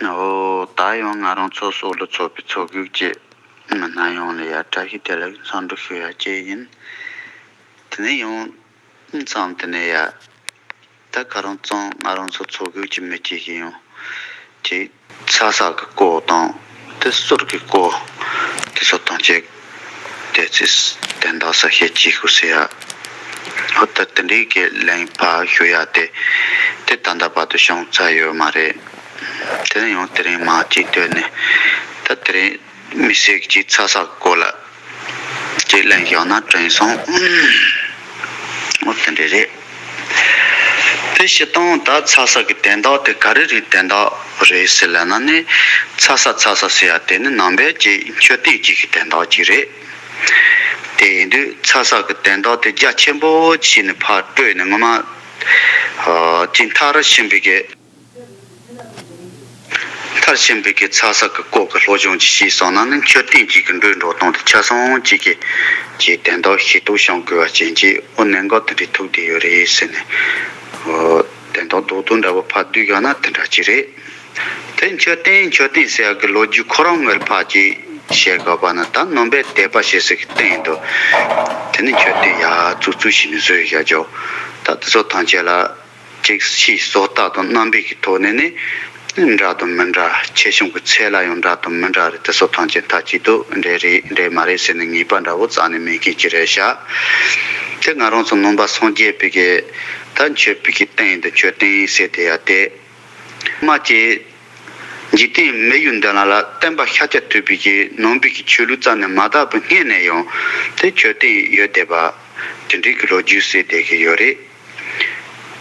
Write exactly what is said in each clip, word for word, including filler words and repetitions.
འོ་ད་ཡང་ང་རང་ཚོ་སོགས་ལ་ཚོགས་པའི་ཚོགས་སྒུག་ཅིག་མི་སྣ་ཡོངས་ལ་ཡ་བཀྲ་ཤིས་བདེ་ལེགས་འཚམས་འདྲི་ཞུ་ཡ་བཅས་ཡིན། དེ་ནས་ཡང་མཚམས་དེ་ནས་ཡ། ད་ཁ་རང་ཚང་ང་རང་ཚོ་ཚོགས་སྒུག་ཅིག་མི་བྱེད་ཀྱི་ཡང་ཅིག་ཚ་ས་གི་སྐོར་དང་དེ་ཟུར་གི་སྐོར་དེ་ཚོ་དང་བཅས་དེ་ཚིག་དོན་དག་ས་བཤད་ཅིག་ཞུ་ཟེར་ཡ། ཧོ་ད་དེ་འདྲའི་གི་ལན་ཕར་ཞུ་ཡ་དེ་དེ་ད་ལྟ་བར་དུ་བྱུང་ཚར་ཡོད་མ་རེད། དེ་ནས་ཡང་དེ་རིང་མ་གཅིག་ཐོན་ནས་ད་དེ་རིང་མི་སེར་གྱི་ཚ་ས་སྐོར་ལ་ཅིག་ལན་བཞག་ན་དྲན་སོང་། འོ་དེ་འདྲ་རེད། དེ་སྤྱིར་བཏང་ད་ཚ་ས་གི་དོན་དག་དེ་ག་རེ་རེད་དོན་དག་རེད་ཟེར་ལབ་ན་ནི་ཚ་ས་ཚ་ས་ཟེར་ཡ་དེ་ནི་ནང་པའི་ཅིག་མཆོད་རྟེན་ཅིག་གི་དོན་དག་ཅིག་རེད། དེ་ཡིན་དུས་ཚ་ས་གི་དོན་དག་དེ་རྒྱ་ཆེན་པོ་བྱས་ནས་ཕར་སྤྲོས་ནས་ངོ་མ་ཅིག་མཐར་ཕྱིན་པའི་གི་མཐར་ཕྱིན་པའི་གི་ཚ་ས་གི་སྐོར་གི་སློབ་སྦྱོང་ཅིག་བྱས་སོང་ན་ནི་མཆོད་རྟེན་གཅིག་གི་འགྲོས་འགྲོ་སྟངས་དེ་ཆ་ཚང་གཅིག་གི་ཅིག་དོན་དག་ཤེས་རྟོགས་བྱུང་དགོས་པ་ཅན་གྱི་འོ་གནད་འགག་དེ་འདྲའི་ཐུག་བསྡད་ཡོད་རེད་ཟེར་ནས། འོ་དོན་དག་རྡོག་རྡོག་འདྲ་པོ་ཕར་བསྡུས་བཞག་ན་དེ་འདྲ་ཅིག་རེད། དེ་མཆོད་རྟེན་མཆོད་རྟེན་ཟེར་ཡག་གི་ལོ་རྒྱུས་ཁོ་རང་ངོས་ཕར་ཅིག་བཤད་དགོས་པ་ན་ད་ནང་པའི་དད་པ་བྱེད་སའི་གི་རྟེན་དུ་དེ་ནི་མཆོད་རྟེན་ཡར་བཙུགས་བཙུགས་བྱས་ནས་བཟོས་བཞག་རྒྱུ་ད་དེ་ཚོ་ཐམས་ཅད་ལ། ཅིག་ཕྱིའི་བཟོ་ལྟ་དང་རྣམ་པའི་གི་ཐོག་ནས་ནི་འདྲ་དང་མི་འདྲ། ཆེ་ཆུང་གི་ཚད་ལ་ཡང་འདྲ་དང་མི་འདྲ་རེད། དེ་ཚོ་ཐམས་ཅད་མཐའ་གཅིག་ཏུ་འདྲ་རེད་འདྲ་མ་རེད་ཟེར་ནས་ངེས་པ་འདྲ་བོ་རྩ་ནས་མེད་མཁན་ཅིག་རེད་ཤག་དེ་ང་རང་ཚོ་ནང་པ་སངས་རྒྱས་པའི་གི་ད་མཆོད་པའི་གི་རྟེན་དང་མཆོད་རྟེན་ཟེར་དེ་ཡ་དེ་མ་ཅིག་འཇིག་རྟེན་མི་ཡི་མདུན་ལམ་ལ་བསྟན་པ་ཤཱཀྱ་ཐུབ་པའི་གི་ནང་པའི་གི་ཆོས་ལུགས་རྩ་ནས་མ་དར་བའི་སྔོན་ནས་ཡང་དེ་མཆོད་རྟེན་ཡོད་བསྡད་པ་དེ་འདྲའི་གི་ལོ་རྒྱུས་ཟེར་བསྡད་གི་ཡོད་རེད།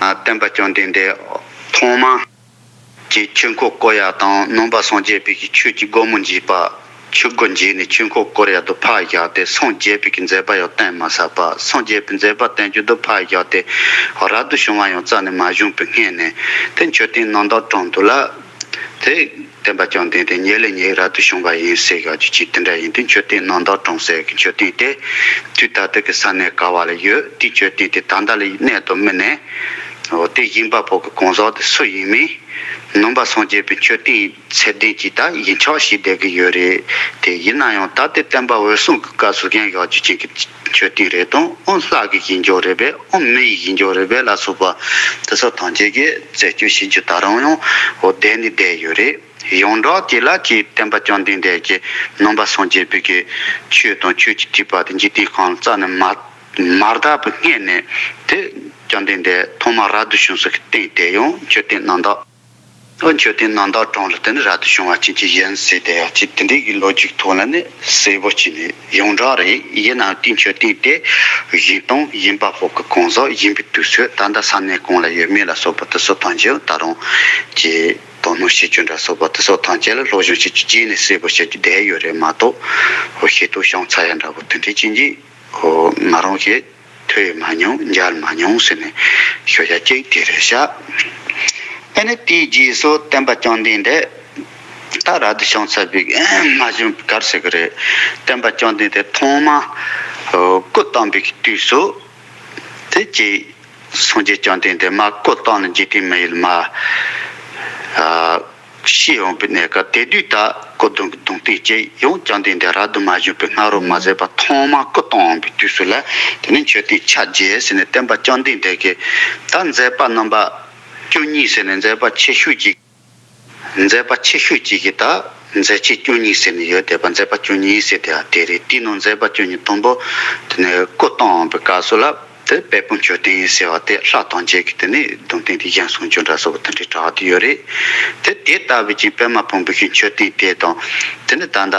ཨ། སྟོན་པ་བཅོམ་ལྡན་འདས་ཐོག་མ་གི་ཆོས་འཁོར་བསྐོར་ཡག་དང་ནང་པ་སངས་རྒྱས་པའི་གི་ཆོས་ཀྱི་སྒོ་མོ་འབྱེད་པ། ཆོས་སྒོ་འབྱེད་ནས་ཆོས་འཁོར་བསྐོར་ཡག་ཏུ་ཕར་བཞག་སྟེ་སངས་རྒྱས་པའི་གི་མཛད་པ་ཡང་སྟོན་མ་ཚར་བར་སངས་རྒྱས་པའི་མཛད་པ་སྟོན་རྒྱུ་དུ་ཕར་བཞག་སྟེ་རབ་ཏུ་བྱུང་བ་ཡང་རྩ་ནས་མ་བྱུང་པའི་སྔོན་ནས་དེ་མཆོད་རྟེན་རྣམ་དག་དྲངས་འདུག་ལ། དེ་སྟོན་པ་བཅོམ་ལྡན་འདས་ཉིད་ལས་ཉིད་རབ་ཏུ་བྱུང་བ་ཡིན་ཟེར་ཡག་ཅིག་དེ་འདྲ་ཡིན་དུས་མཆོད་རྟེན་རྣམ་དག་དྲངས་ཟེར་གི་མཆོད་རྟེན་དེ་དུས་ད་ལྟ་གི་ས་གནས་ག་བ་ལ་ཡོད། དེ་མཆོད་རྟེན་དེ་ད་ལྟ་ལ་གནས་དང་མི་གནས། འོ་དེ་བཞེངས་པ་པོ་གི་གང་ཟག་དེ་སུ་ཡིན་མིན། ནང་པ་སངས་རྒྱས་པའི་མཆོད་རྟེན་ཚད་ལྡན་གྱི་ད་ཡིན་ཆོག་ཞིག་བསྡད་ཀྱི་ཡོད་རེད། དེ་ཡིན་ན་ཡང་ད་ལྟའི་སྟོན་པ་འོད་སྲུང་གི་སྐབས་སུ་བཞེངས་ཡག་ཅིག་ཅན་གྱི་མཆོད་རྟེན་རེད་དང་ཨང་ལྷ་གི་བཞེངས་ཡག་རེད་པས་ཨང་མི་ཡི་བཞེངས་ཡག་རེད་པས་ལ་སོགས་པ་དེ་ཚོ་ཐམས་ཅད་ཀྱི་རྩད་གཅོད་བྱེད་རྒྱུ་ད་རུང་ཡང་འོ་བསྡད་ནས་བསྡད་ཡོད་རེད། ཡོངས་གྲགས་ཀྱི་ལ་ཀྱི་སྟོན་པ་བཅོམ་ལྡན་འདས་ཀྱི་ནང་པ་སངས་རྒྱས་པའི་གི་ཆོས་དང་ཆོས་ཀྱི་ཐེག་པ་དེ་འཇིག་རྟེན་ཁམས་རྩ་ནས་མ་མ་དར་བའི་སྔོན་ནས་དེ་བཅོམ་ལྡན་འདས་ཐོག་མ་རབ་ཏུ་བྱུང་ས་གི་རྟེན་དེ་ཡང་མཆོད་རྟེན་རྣམ་དག་ཨོ་མཆོད་རྟེན་རྣམ་དག་དྲངས་ལ་དེ་ནི་རབ་ཏུ་བྱུང་བ་ཅན་གྱི་ཡིན་ཟེར་དེ་ཡང་ཅིག་དེ་འདྲའི་གི་ལོ་རྒྱུས་ཐོག་ལ་ནི་གསལ་པོ་བྱས་ནས་ཡོངས་གྲགས་རེད། ཡིན་ནའང་དེའི་མཆོད་རྟེན་དེ་བཞེངས་སྟངས་བཞེངས་པ་པོ་གི་གང་ཟག་བཞེངས་པའི་དུས་ཚོད་ད་ལྟ་ས་གནས་གང་ལ་ཡོད་མེད་ལ་སོགས་པ་དེ་ཚོ་ཐམས་ཅད་ད་རུང་ཀྱི་དོ་སྣང་བྱེད་རྒྱུ་འདྲ་སོགས་པ་དེ་ཚོ་ཐམས་ཅད་ལ་སློབ་སྦྱོང་བྱེད་རྒྱུ་བྱས་ནས་གསལ་པོ་བྱེད་རྒྱུ་བསྡད་ཡོད་རེད་མ་གཏོགས་ཤེས་རྟོགས་བྱུང་ཚར་ཡ་འདྲ་པོ་དེ་འདྲའི་ཅན་གྱི་ང་རང་གིས་ཐོས་མ་མྱོང་མཇལ་མ་མྱོང་ཟེར་ནས་ཤོད་ཡ་གཅིག་དེ་རེད་ཤག་ཨ་ནི་དེའི་རྗེས་སུ་སྟོན་པ་བཅོམ་ལྡན་འདས་ད་རབ་ཏུ་བྱུང་ཚར་བའི་མ་བྱུང་བའི་སྐབས་ཟེར་གི་རེད། སྟོན་པ་བཅོམ་ལྡན་འདས་ཐོག་མ་སྐུ་བལྟམས་པའི་དུས་སུ་དེ་ཀྱི་སངས་རྒྱས་བཅོམ་ལྡན་འདས་མ་སྐུ་བལྟམས་ནས་འཇིག་རྟེན་མི་ཡུལ་མ་ཤི་འོང་བའི་གནས་སྐབས་དེ་དུས་ད་སྐུ་གདུང་གི་གདུང་རྟེན་བཅས་ཡང་བཅོམ་ལྡན་འདས་རབ་ཏུ་མ་བྱུང་བའི་སྔ་རོལ་མ་ཟད་པ་ཐོག་མ་སྐུ་བལྟམས་འོང་བའི་དུས་སུ་ལ་དེ་ནས་མཆོད་རྟེན་ཆ་བརྒྱད་ཟེར་ནས་སྟོན་པ་བཅོམ་ལྡན་འདས་ཀྱིས་ད་མཛད་པ་རྣམ་པ་བཅུ་གཉིས་ཟེར་ནས་མཛད་པ་ཆེ་ཤོས་ཀྱི་མཛད་པ་ཆེ་ཤོས་ཀྱི་གི་ད་མཛད་ཆེན་བཅུ་གཉིས་ཟེར་ནས་ཡོད་བསྡད་པ་མཛད་པ་བཅུ་གཉིས་ཟེར་དེ་ཡང་དེ་རེད། དེའི་ནང་མཛད་པ་བཅུ་གཉིས་དང་པོ་དེ་ནས་སྐུ་བལྟམས་འོང་བའི་སྐབས་སུ་ལ། དེ་དཔལ་སྤུངས་མཆོད་རྟེན་ཟེར་བ་དེ་ལྷ་དང་བཅས་ཀྱི་དེ་ནས་གདུང་རྟེན་དེ་བཞེངས་གསུང་རྒྱུ་འདྲ་སོགས་པ་དེ་འདྲའི་གྲགས་བསྡད་ཡོད་རེད། དེ་དེ་ལྟ་བུའི་ཅིག་པདྨ་ཕུང་པོའི་གི་མཆོད་རྟེན་དེ་དང་དེ་ནས་ད་ལྟ་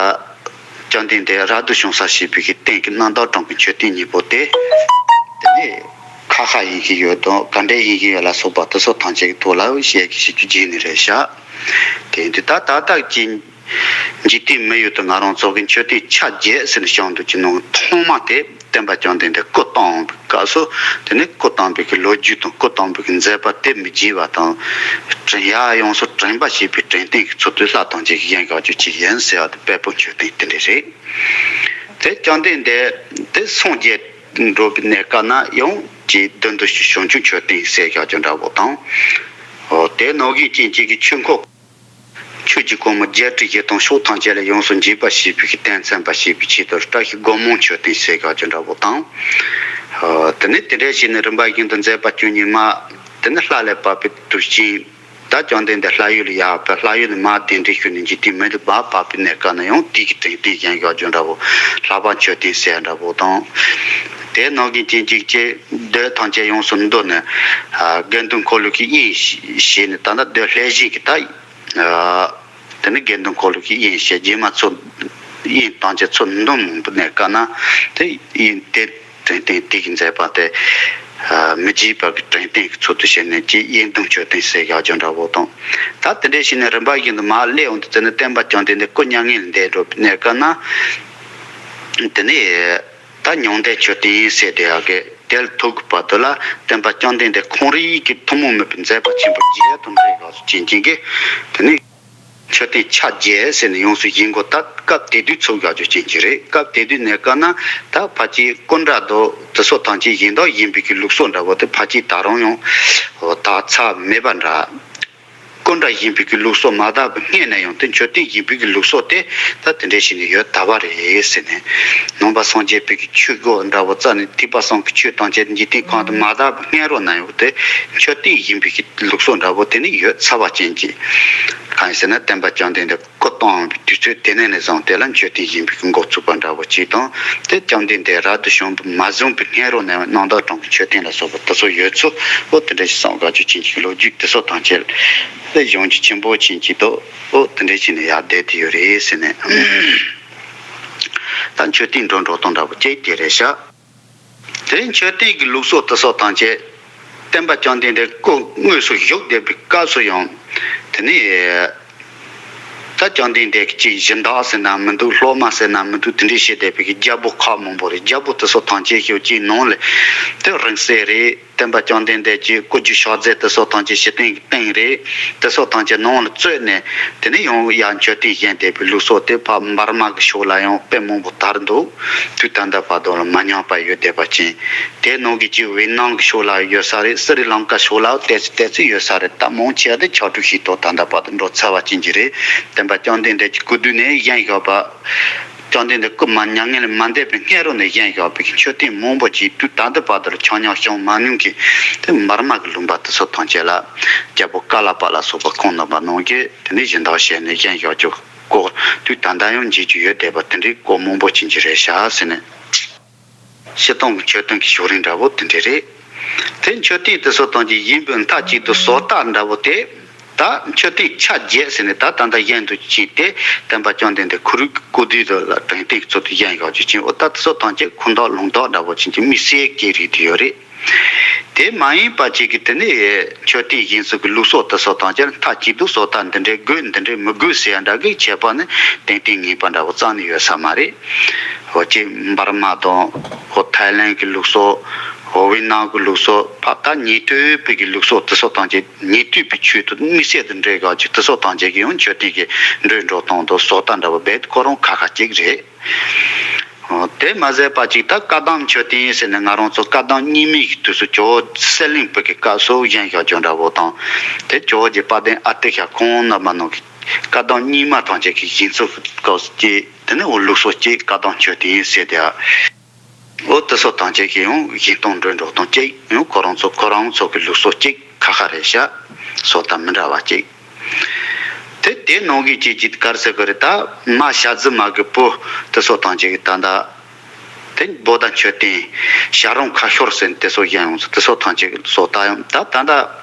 བཅོམ་ལྡན་འདས་རབ་ཏུ་བྱུང་ས་ཞེས་པའི་གི་རྟེན་གྱི་རྣམ་དག་གྲངས་ཀྱི་མཆོད་རྟེན་གཉིས་པོ་དེ་དེ་ནས་ཁ་ཁ་ཡིན་གྱི་ཡོད་དང་ག་འདྲས་ཡིན་གྱི་ཡོད་ལ་སོགས་པ་དེ་ཚོ་ཐམས་ཅད་ཀྱི་ཐོག་ལ་བཤད་ཀྱི་བཤད་རྒྱུ་བརྗེད་ནི་རེད་ཤག་དེ་ཡིན་དུས་ད་ད་ལྟ་གི་འཇིག་རྟེན་མི་ཡུལ་དུ་ང་རང་ཚོ་གི་མཆོད་རྟེན་ཆ་བརྒྱད་ཟེར་ནས་བཤད་འདུག་ཅི་ནང་ཐོག་མ་དེ་སྟོན་པ་བཅོམ་ལྡན་འདས་སྐུ་བལྟམས་པའི་སྐབས་སུ་དེ་ནས་སྐུ་བལྟམས་པའི་གི་ལོ་རྒྱུས་དང་སྐུ་བལྟམས་པའི་གི་མཛད་པ་དེ་མི་བརྗེད་པ་དང་དྲན་ཡ་ཡོངས་སུ་དྲན་པ་བྱེད་པའི་དྲན་རྟེན་གྱི་ཚུལ་དུ་ལྷ་དང་བཅས་ཀྱིས་བཞེངས་ཡག་ཅིག་ཡིན་ཟེར་བ་དེ་དཔལ་སྤུངས་མཆོད་རྟེན་དེ་འདྲ་རེད། དེ་བཅོམ་ལྡན་འདས་དེ་སངས་རྒྱས་འགྲོ་བའི་གནས་སྐབས་ན་ཡང་ཅིག་མདུན་དུ་བྱང་ཆུབ་མཆོད་རྟེན་ཟེར་ཡག་ཅིག་འདྲ་བོ་དང་། འོ་དེ་ནང་བཞིན་ཅན་གཅིག་གི་ཆོས་འཁོར། ཆོས་ཀྱི་སྒོ་མོ་བརྒྱད་ཁྲི་བཞི་སྟོང་ཕྱོགས་ཐམས་ཅད་ལ་ཡོངས་སུ་འགྱེད་པར་བྱེད་པའི་གི་རྟེན་མཚན་པར་བྱེད་པའི་ཆེད་དུ་བཀྲ་ཤིས་སྒོ་མང་མཆོད་རྟེན་ཟེར་ག་ཅིག་འདྲ་པོ་དང་། དེ་ནས་དེ་འདྲ་བྱས་ནས་རིམ་པ་བཞིན་དུ་མཛད་པ་བཅུ་གཉིས་མ། དེ་ནས་ལྷ་ལས་བབས་པའི་དུས་ཆེན། ད་བཅོམ་ལྡན་འདས་ལྷ་ཡུལ་ལ་ཡར་བབས། ལྷ་ཡུལ་ནས་མར་གདན་འདྲེན་ཞུས་ནས་འཇིག་རྟེན་མི་ལ་མར་བབས་པའི་གནས་སྐབས་ན་ཡང་དེ་གི་དྲན་རྟེན་བཞེངས་ཡག་ཅིག་འདྲ་པོ། ལྷ་པ་མཆོད་རྟེན་ཟེར་འདྲ་པོ་དང་། དེ་ནང་གི་རྐྱེན་གཅིག་བྱས་མདོས་ཐམས་ཅད་ཡོངས་སུ་འདོན་ནས། དགེ་འདུན་འཁོར་ལོ་གི་དབྱེན་བྱས་ནས། ད་ལྟ་མདོས་ལྷས་བྱིན་གྱི་ད། དེ་ནི་དགེ་འདུན་འཁོར་ལོ་གི་དབྱེན་བྱས། རྗེས་མ་ཚུར་དབྱེན་ཐམས་ཅད་ཚུར་འདོན་མང་པོ་གནས་སྐབས་ན། དེ་དབྱེན་དེ་དྲན་རྟེན་དེ་གི་མཛད་པ་དེ། མི་བརྗེད་པ་གི་དྲན་རྟེན་གྱི་ཚུལ་དུ་བྱས་ནས་ཀྱི་དབྱེན་སྡུམ་མཆོད་རྟེན་ཟེར་ཡག་ཅིག་འདྲ་པོ་དང་། ད་དེ་འདྲ་བྱས་ནས་རིམ་པ་བཞིན་དུ་མར་སླེབས་འོང་དུས་ཙམ་ནས་སྟོན་པ་བཅོམ་ལྡན་འདས་སྐུ་མྱ་ངན་ལས་འདས་འགྲོ་བའི་གནས་སྐབས་ན། དེ་ནས་ད་མྱང་འདས་མཆོད་རྟེན་ཟེར་དེ་ཡག་གི། དེ་ལ་ཐུག་གི་བར་དུ་ལ་སྟོན་པ་བཅོམ་ལྡན་འདས་ཁོང་རང་གི་ཐུན་མོང་མིན་པའི་མཛད་པ་ཆེན་པོ་བརྒྱད་དང་འབྲེལ་བ་སུ་ཅན་ཅན་གྱི། དེ་ནས་མཆོད་རྟེན་ཆ་བརྒྱད་ཟེར་ནས་ཡོངས་སུ་བཞེངས་དགོས། ད་སྐབས་དེ་དུས་ཚུགས་ཡག་ཅིག་ཅན་ཅན་རེད། སྐབས་དེ་དུས་གནས་སྐབས་ན་ད་ཕལ་ཆེར་སྐུ་འདྲ་དང་དེ་སོགས་ཐམས་ཅད་གཞན་དག་ཡིན་པའི་གི་ལུགས་སྲོལ་འདྲ་པོ་དེ་ཕལ་ཆེར་ད་རུང་ཡང་དར་ཚར་མེད་པ་འདྲ། སྐུ་འདྲ་ཡིན་པའི་གི་ལུགས་སྲོལ་མ་དར་བའི་སྔོན་ནས་ཡང་དེ་མཆོད་རྟེན་ཡིན་པའི་གི་ལུགས་སྲོལ་དེ་ད་དེ་འདྲ་བྱས་ནས་ཡོད་དར་བ་རེད་ཟེར་ནས། ནང་པ་སངས་རྒྱས་པའི་གི་ཆོས་སྒོ་འདྲ་པོ་བཙུགས་ནས་ཐེག་པ་གསུམ་གྱི་ཆོས་ཐམས་ཅད་འཇིག་རྟེན་ཁམས་དུ་མ་དར་བའི་སྔོན་རོལ་ན་ཡང་དེ་མཆོད་རྟེན་ཡིན་པའི་གི་ལུགས་སྲོལ་འདྲ་པོ་དེ་ནི་ཡོད་ཚར་བ་ཅན་གྱི། གང་ཡིན་ཟེར་ན་སྟོན་པ་བཅོམ་ལྡན་འདས་སྐུ་བལྟམས་པའི་དུས་ཚོད་དེ་ནས་ནས་བཟུང་དེ་ལ་མཆོད་རྟེན་ཡིན་པའི་གི་འགོ་བཙུགས་པ་འདྲ་པོ་ཅིག་དང་། དེ་བཅོམ་ལྡན་འདས་རབ་ཏུ་བྱུང་བ་མ་བྱུང་བའི་སྔོན་རོལ་ནས་རྣམ་དག་གྲོང་གི་མཆོད་རྟེན་ལ་སོགས་པ་དེ་ཚོ་ཡོད་ཚུལ། འོ་དེ་འདྲ་ཞིག་གསུངས་ཡག་ཅིག་ཅན་གྱི་ལོ་རྒྱུས་དེ་སོགས་ཐམས་ཅད་ལ་གཞུང་གི་ཆེན་པོ་ཅན་གྱི་དོ། འོ་དེ་འདྲ་བྱས་ནས་ཡར་བསྡད་དེ་ཡོད་རེད་ཟེར་ནས། ད་མཆོད་རྟེན་འགྲོ་འགྲོ་སྟངས་འདྲ་པོ་ཅིག་དེ་རེད་ཤག་དེ་མཆོད་རྟེན་གྱི་ལུགས་སྲོལ་དེ་སོགས་ཐམས་ཅད་སྟོན་པ་བཅོམ་ལྡན་འདས་སྐུ་དངོས་སུ་བཞུགས་བསྡད་པའི་སྐབས་སུ་ཡང་། དེ་ནས་ད་བཅོམ་ལྡན་འདས་ཀྱི་གཅིག་གཞི་བདག་ཟེར་ན་མི་འདུག། སློབ་མ་ཟེར་ན་མི་འདུག། དེ་འདྲའི་བྱས་བསྡད་པའི་གི་རྒྱལ་པོ་ཁག་མང་པོ་རེད། རྒྱལ་པོ་དེ་སོགས་ཐམས་ཅད་ཤོད་ཀྱི་ནང་ལ་དེ་རིང་བསྲེལ་རེད། སྟོན་པ་བཅོམ་ལྡན་འདས་ཀྱི་སྐུ་རྒྱུ་ཕྱག་རྫས་དེ་སོགས་ཐམས་ཅད་ཞི་སྟེང་གི་སྟེང་རེད། དེ་སོགས་ཐམས་ཅད་ནང་ལ་བཙོས་ནས་དེ་ནས་ཡང་ཡར་མཆོད་རྟེན་བཞེངས་བསྡད་པའི་ལུགས་སྲོལ་དེ་ཕར་འབར་མ་གི་ཕྱོགས་ལ་ཡང་དཔེ་མང་པོ་དར་འདུག། དུས་ད་ལྟ་བར་དུ་ལ་མ་ཉམས་པར་ཡོད་བསྡད་པ་ཅན། དེ་ནང་གི་གཅིག་ཝེ་ནམ་གི་ཕྱོགས་ལ་ཡོད་ས་རེད། སི་རི་ལང་ཀ་ཕྱོགས་ལ་ཏོག་ཙམ་ཏོག་ཙམ་ཡོད་ས་རེད། ད་མང་ཆེ་བ་དེ་ཆག་གྲུབ་ཤིག་ཏུ་ད་ལྟ་བར་དུ་འགྲོ་ཚར་བ་ཅན་གྱི་རེད། སྟོན་པ་བཅོམ་ལྡན་འདས་ཀྱི་སྐུ་དུས་ནས་བཞེངས་བཞག་པ། བཅོམ་ལྡན་འདས་སྐུ་མ་མྱ་ངན་ལས་མ་འདས་པའི་སྔོན་རོལ་ནས་བཞེངས་བཞག་པའི་མཆོད་རྟེན་མང་པོ་ཅིག་དུས་ད་ལྟ་བར་དུ་ཆག་ཉམས་བྱུང་མ་མྱོང་གི་དེ་འབར་མ་གི་ལུང་པ་དེ་ཚོ་ཐམས་ཅད་ལ་རྒྱལ་པོ་ཀ་ལ་པ་ལ་སོགས་པ་ཁོང་རྣམ་པ་རྣམས་ཀྱིས་དེ་ནས་སྦྱིན་བདག་བྱས་ནས་བཞེངས་བཞག་རྒྱུ་སྐོར་དུས་ད་ལྟ་ཡང་མཇལ་རྒྱུ་ཡོད་བསྡད་པ་དེ་འདྲའི་སྐོར་མང་པོ་ཅན་ཅིག་རེད་ཤག་ཟེར་ནས། སྤྱིར་བཏང་གི་མཆོད་རྟེན་གྱི་བྱུང་རིམ་འདྲ་པོ་དེ་འདྲ་རེད། དེ་མཆོད་རྟེན་དེ་ཚོ་དང་གཅིག་ཡིན་པའི་མཐའ་གཅིག་ཏུ་བཟོ་ལྟ་འདྲ་པོ་དེ། ད་མཆོད་རྟེན་ཆ་བརྒྱད་ཟེར་ནས་ད་ད་ལྟ་གཞན་དུ་ཕྱིན་ཏེ་སྟོན་པ་བཅོམ་ལྡན་འདས་ཁོ་རང་གི་སྐུ་དུས་དུ་ལ་དྲན་རྟེན་གྱི་ཚུལ་དུ་བཞེངས་ཡག་ཅིག་ཅན། འོ་ད་དེ་ཚོ་དང་གཅིག་ཁུངས་དག་ལུང་དག་འདྲ་པོ་ཅན་གྱི་དམིགས་བསལ་གྱི་རིགས་དེ་ཡོད་རེད། དེ་མ་ཡིན་པ་ཅིག་གིས་དེ་ནས་མཆོད་རྟེན་བཞེངས་ཚུལ་གྱི་ལུགས་སྲོལ་དེ་ཚོ་དང་སྦྱར་མཐའ་གཅིག་ཏུ་བཟོ་ལྟ་འདི་འདྲའི་དགོས་འདི་འདྲའི་མི་དགོས་ཟེར་ཡ་འདྲ་གི་ཁྱད་པར་ནི་ཏན་ཏན་ངེས་པ་འདྲ་བོ་རྩ་ནས་ཡོད་ས་མ་རེད། འོ་ཅིག་འབར་མ་དང་འོ་ཐའི་ལན་གྱི་ལུགས་སྲོལ། འོ་ཝེ་ནམ་གྱི་ལུགས་སྲོལ། ཕ་ད་ཉེ་དུས་པའི་གི་ལུགས་སྲོལ་དེ་ཚོ་དང་ཅིག་ཉེ་དུས་པའི་ཆོས་དང་དམིགས་བསལ་དུ་འབྲེལ་དགོས་ཅིག་དེ་ཚོ་དང་ཅིག་གི་ཡང་མཆོད་རྟེན་གྱི་འགྲོས་འགྲོ་སྟངས་དང་བཟོ་ལྟ་འདྲ་བོ་རྦད་ཁོ་རང་ཁ་ཁ་ཅིག་རེད། དེ་མ་ཟད་པ་ཅིག་ད་བཀའ་གདམས་མཆོད་རྟེན་ཟེར་ནས་ང་རང་ཚོ་བཀའ་གདམས་རྙིང་མའི་གི་དུས་སུ་ཇོ་བོ་གསེར་གླིང་པའི་གི་སྐབས་སུ་བཞེངས་བཞག་རྒྱུ་འདྲ་བོ་དང་། དེ་ཇོ་བོ་རྗེ་དཔལ་ལྡན་ཨ་ཏི་ཤ་ཁོང་རྣམ་པ་རྣམས་ཀྱི་བཀའ་གདམས་རྙིང་མ་ཐམས་ཅད་ཀྱི་བཞེངས་ཚུལ་གྱི་སྐབས་སུ་ཅིག་དེ་ནས་འོ་ལུགས་སྲོལ་ཅིག་བཀའ་གདམས་མཆོད་རྟེན་ཟེར་དེ། འོ་དེ་ཚོ་ཐམས་ཅད་ཀྱི་ཡང་བཞེངས་སྟངས་འགྲོས་འགྲོ་སྟངས་ཅིག་ཡང་ཁོ་རང་ཚོ་ཁོ་རང་ཚོ་གི་ལུགས་སྲོལ་ཅིག་ཁ་ཁ་རེད་ཤག་བཟོ་ལྟ་མི་འདྲ་བ་ཅིག་དེ་དེ་ནང་གི་ཅིག་ཅིག་ག་རེ་ཟེར་དགོས་རེད། ད་མ་ཞྭ་རྫི་མ་གི་བུ་དེ་ཚོ་ཐམས་ཅད་ཀྱི་ད་ལྟ་དེ་བོ་ད་མཆོད་རྟེན་ཞྭ་རོང་ཁ་ཤོར་ཟེར་ནས་དེ་ཚོ་བཞེངས་ཡོང་ཚུལ་དེ་ཚོ་ཐམས་ཅད་ཀྱི་བཟོ་ལྟ་ཡང་ད་ད་ལྟ་